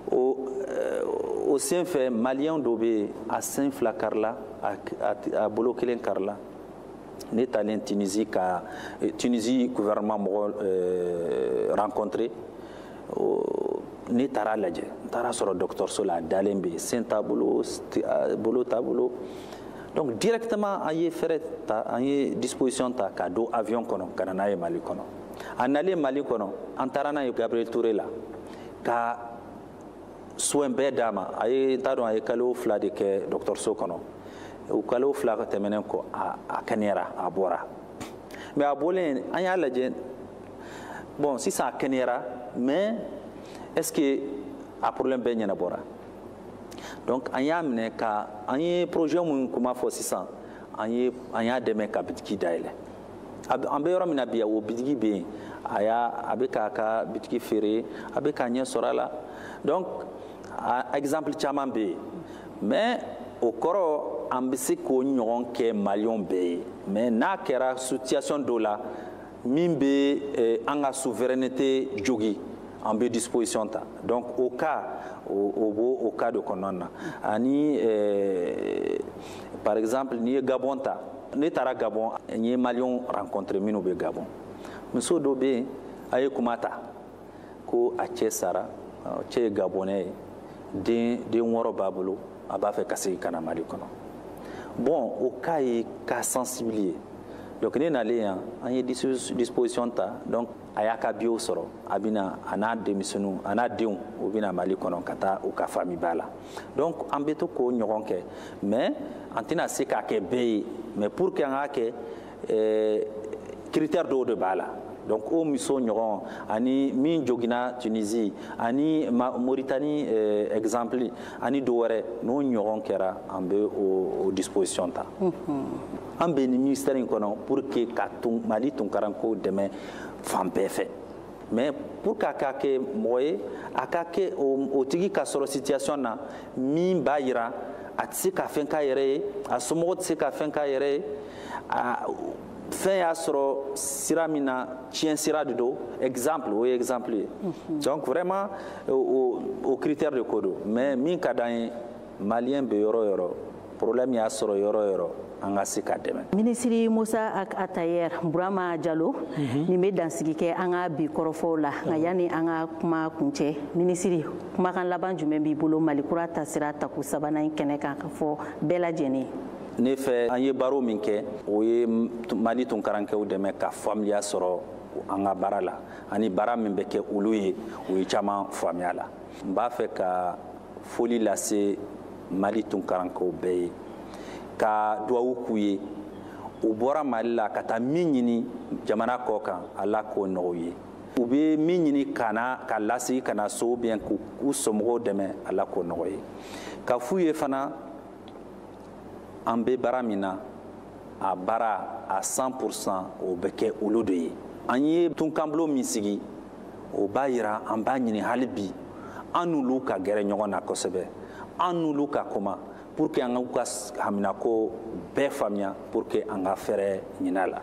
O sen fɛ, maliyɛn dɔ bɛ yen, a sen 2 karila, a bolo kelen karila. Ne taalen Tunisie ka Tunisie gouvernement mɔgɔ rencontré, ne taara lajɛ, n taara sɔrɔ dɔgɔtɔrɔso la, a dalen bɛ yen, sen t'a bolo, bolo t'a bolo. Donc directement an ye fɛɛrɛ ta, an ye disposition ta ka don avion kɔnɔ ka na n'a ye Mali kɔnɔ. A nalen Mali kɔnɔ, an taara n'a ye Gabriel Touré la ka soin bɛɛ d'a ma. A ye, n t'a dɔn, a ye kalo 2 de kɛ dɔgɔtɔrɔso kɔnɔ. O kalo 2 tɛmɛnen kɔ, a kɛnɛyara, a bɔra. Mais a bɔlen, an y'a lajɛ, bon, sisan a kɛnɛyara, mais est-ce que a problème bɛɛ ɲɛnabɔra? Donc an y'a minɛ ka an ye projet mun kuma fɔ sisan, an y'a dɛmɛ ka bitiki dayɛlɛ. An bɛ yɔrɔ min na bi, o bitiki bɛ yen, a bɛ k'a ka bitiki feere, a bɛ k'a ɲɛ sɔrɔ a la. Donc exemple caman bɛ yen, mais o kɔrɔ an bɛ se k'o ɲɔgɔn kɛ maliyɛnw bɛɛ ye. Mais n'a kɛra situation dɔ la min bɛ an ka souveraineté jogi, an bɛ disposition ta. Donc o cas, o b'o o cas de kɔnɔna na. Ani par exemple, n'i ye Gabon ta, ne taara Gabon, n ye maliyɛnw rencontré minnu bɛ Gabon. Muso dɔ bɛ yen, a ye kuma ta ko a cɛ sara, cɛ ye Gabonais ye, den 6 b'a bolo, a b'a fɛ ka segin ka na Mali kɔnɔ. Bon, o cas ye cas sensible ye. Donc ne nalen yan, an ye disposition ta. Donc a y'a ka billet sɔrɔ, a bɛna a n'a denmisɛnninw a n'a denw, u bɛna Mali kɔnɔ ka taa u ka famille ba la. Donc an bɛ to k'o ɲɔgɔn kɛ, mais an tɛna se k'a kɛ bɛɛ ye. Mais pour que an k'a kɛ, critère dɔw de b'a la. Donc o muso ɲɔgɔn ani min joginna Tunisie ani Mauritanie exemple ani dɔ wɛrɛ, n'o ɲɔgɔn kɛra, an bɛ o disposition ta. An bɛ nin ministère in kɔnɔ pour que ka Mali tunkarankew dɛmɛ fan bɛɛ fɛ. Mais pour k'a ka kɛ mɔgɔ ye, a ka kɛ o tigi ka sɔrɔ situation na min b'a yira a tɛ se ka fɛn k'a yɛrɛ ye, a somɔgɔw tɛ se ka fɛn k'a yɛrɛ ye, fɛn y'a sɔrɔ sira min na, tiɲɛ sira de don. Exemple, o ye exemple ye. Donc vraiment o critère de ko don. Mais min ka d'an ye, Maliyɛn bɛ yɔrɔ o yɔrɔ, problème y'a sɔrɔ yɔrɔ o yɔrɔ, an ka se ka dɛmɛ. Minisiri Musa Ag Attaher, Burama Jalo, nin bɛ dansigi kɛ an ka bi kɔrɔfɔw la. Nka yanni an ka kuma kuncɛ, minisiri, kumakan laban jumɛn b'i bolo Mali kura tasira tako sabanan in kɛnɛ kan ka fɔ bɛɛ lajɛlen? Ne fɛ, an ye baro min kɛ, o ye Mali tunkarankɛw dɛmɛ ka faamuya sɔrɔ an ka baara la, ani baara min bɛ kɛ olu ye, o ye caman faamuya la. N b'a fɛ ka foli lase Mali tunkarankɛw bɛɛ ye, ka duwawu k'u ye. U bɔra Mali la ka taa min ɲini jamana kɔ kan, Ala k'o nɔgɔ u ye. U bɛ min ɲini ka na ka lasigi ka na so, ou bien k'u somɔgɔw dɛmɛ, Ala k'o nɔgɔ ye. Ka f'u ye fana, an bɛ baara min na, a baara à 100% o bɛ kɛ olu de ye. An ye tunkanbulon min sigi, o b'a yira an b'a ɲini hali bi an n'olu ka gɛrɛ ɲɔgɔn na kosɛbɛ, an n'olu ka kuma, pour que an k'u ka haminako bɛɛ faamuya, pour que an ka fɛɛrɛ ɲini a la.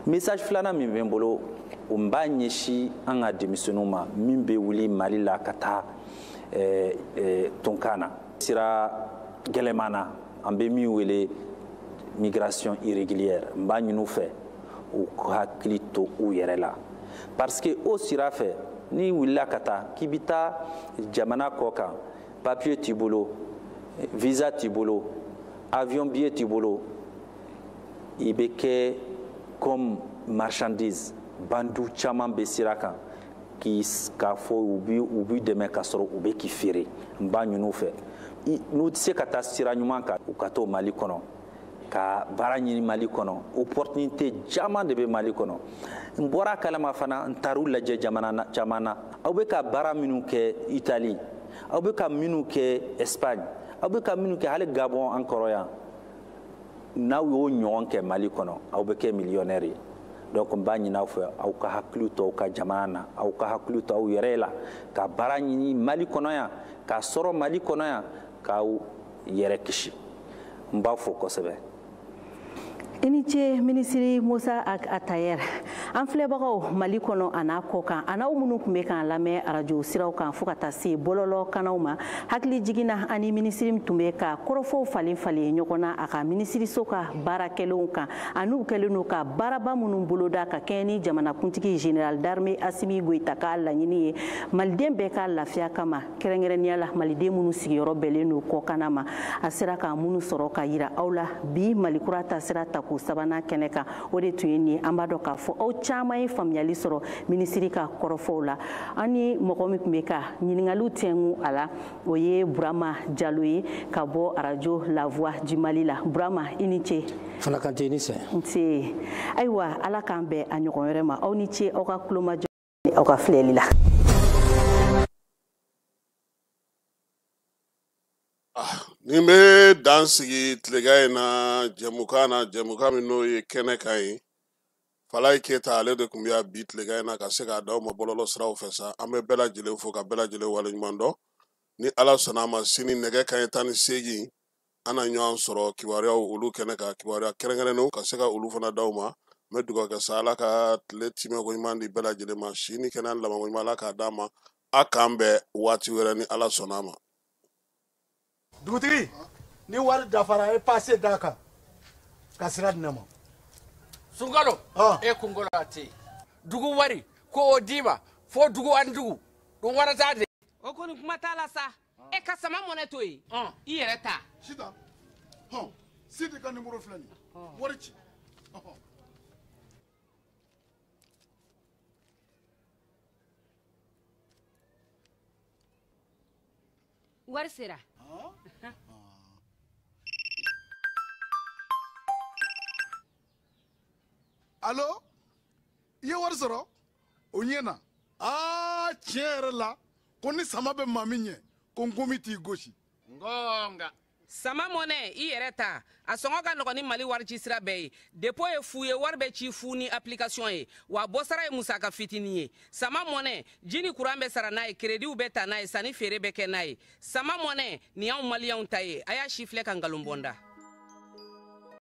Message filanan min bɛ n bolo, o n b'a ɲɛsin an ka denmisɛnninw ma min bɛ wuli Mali la ka taa tunkan na, sira gɛlɛman na, an bɛ min wele migration irrégulière. N b'a ɲini u fɛ u hakili to u yɛrɛ la, parce que o sira fɛ, n'i wulila ka taa k'i bɛ taa jamana kɔ kan, papier t'i bolo, visa t'i bolo, avion billet t'i bolo, i bɛ kɛ comme marchandise. Bandu caman bɛ sira kan k'i k'a fɔ u b'i dɛmɛ k'a sɔrɔ u bɛ k'i feere. N b'a ɲini u fɛ, n'u tɛ se ka taa sira ɲuman kan, u ka to Mali kɔnɔ ka baara ɲini Mali kɔnɔ. Opportunité caman de bɛ Mali kɔnɔ. N bɔra a kalama fana, n taar'u lajɛ jamana caman na. Aw bɛ ka baara minnu kɛ Italie, aw bɛ ka minnu kɛ Espagne, aw bɛ ka minnu kɛ hali Gabon an kɔrɔ yan, n'aw y'o ɲɔgɔn kɛ Mali kɔnɔ, aw bɛ kɛ millionnaire ye. Donc n b'a ɲini aw fɛ, aw ka hakili to aw ka jamana na, aw ka hakili to aw yɛrɛ la, ka baara ɲini Mali kɔnɔ yan, ka sɔrɔ Mali kɔnɔ yan, k'aw yɛrɛ kisi. N b'aw fo kosɛbɛ. I ni ce, minisiri Musa Ag Attaher. An filɛbagaw Mali kɔnɔ a n'a kɔ kan, a n'aw minnu tun bɛ k'an lamɛn arajo siraw kan fo ka taa se bɔlɔlɔ kanaw ma, hakili jiginna ani minisiri min tun bɛ ka kɔrɔfɔw falen falen ɲɔgɔn na a ka minisiriso ka baara kɛlenw kan, an'u kɛlen don ka baaraba minnu boloda ka kɛɲɛ ni jamanakuntigi général d'armée Assimi Goïta ka laɲini ye maliden bɛɛ ka lafiya kama, kɛrɛnkɛrɛnnenya la maliden minnu sigiyɔrɔ bɛnnen don kɔkanna ma. A sera ka minnu sɔrɔ ka yira aw la bi Mali kura taasira tako sabanan kɛnɛ kan, o de tun ye nin. An b'a dɔn k'a fɔ aw caman ye faamuyali sɔrɔ minisiri ka kɔrɔfɔw la. An ni mɔgɔ min tun bɛ ka ɲininkaliw tɛngu a la, o ye Burama Jalo ye ka bɔ arajo La Voix du Mali la. Burama, i ni ce. Fana Kante, i ni sɛ. Nse. Ayiwa, Ala k'an bɛn a ɲɔgɔn wɛrɛ ma. Aw ni ce aw ka tulomajɔ ni aw ka filɛli la. Nin bɛ dan sigi tilegan in na jɛmukan na, jɛmukan min n'o ye kɛnɛ kan ye. Falaye Keyita ale de tun bɛ yan bi tilegan in na ka se k'a d'aw ma bɔlɔlɔ siraw fɛ sa. An bɛ bɛɛ lajɛlen fo ka bɛɛ lajɛlen waleɲuman dɔn. Ni Ala sɔnna a ma, sini nɛgɛ kanɲɛ 18 an na ɲɔgɔn sɔrɔ kibaruyaw olu kɛnɛ kan, kibaruya kɛrɛnkɛrɛnnenw ka se ka olu fana d'aw ma. N bɛ dugawu kɛ sa, Ala ka tile timɛko ɲuman di bɛɛ lajɛlen ma, si ni kɛnɛya ni labanko ɲuman Ala k'a d'an ma. A k'an bɛn waati wɛrɛ ni Ala sɔnna a ma. Dugutigi, ni wari dafara, e passe d'a kan ka sira di ne ma. Sunkalo, e kunkolo a tɛ yen. Dugu wari ko o d'i ma fo dugu ani dugu dun wara t'a de. O kɔni kuma t'a la sa. E ka sama mɔnɛ to yen, i yɛrɛ ta. Sitan, hɔn, Sidi ka nimoro filɛ nin ye, wari ci. Wari sera. Allo, i ye wari sɔrɔ? O ɲɛna. Aa, tiɲɛ yɛrɛ la, ko ni sama bɛ maa min ɲɛ, ko nkomi t'i gosi. Ngonga. Sama mɔnɛ, i yɛrɛ ta. A sɔngɔ ka nɔgɔn ni Mali wari ci sira bɛɛ ye. Dépôt ye fu ye, wari bɛ ci fu ni application ye. Wa bɔsara ye musaka fitinin ye. Sama mɔnɛ, ji ni courant bɛ sara n'a ye, crédit bɛ ta n'a ye, sanni feere bɛ kɛ n'a ye. Sama mɔnɛ, nin y'anw maliyɛnw ta ye. A y'a si filɛ ka nkalon bɔ n da.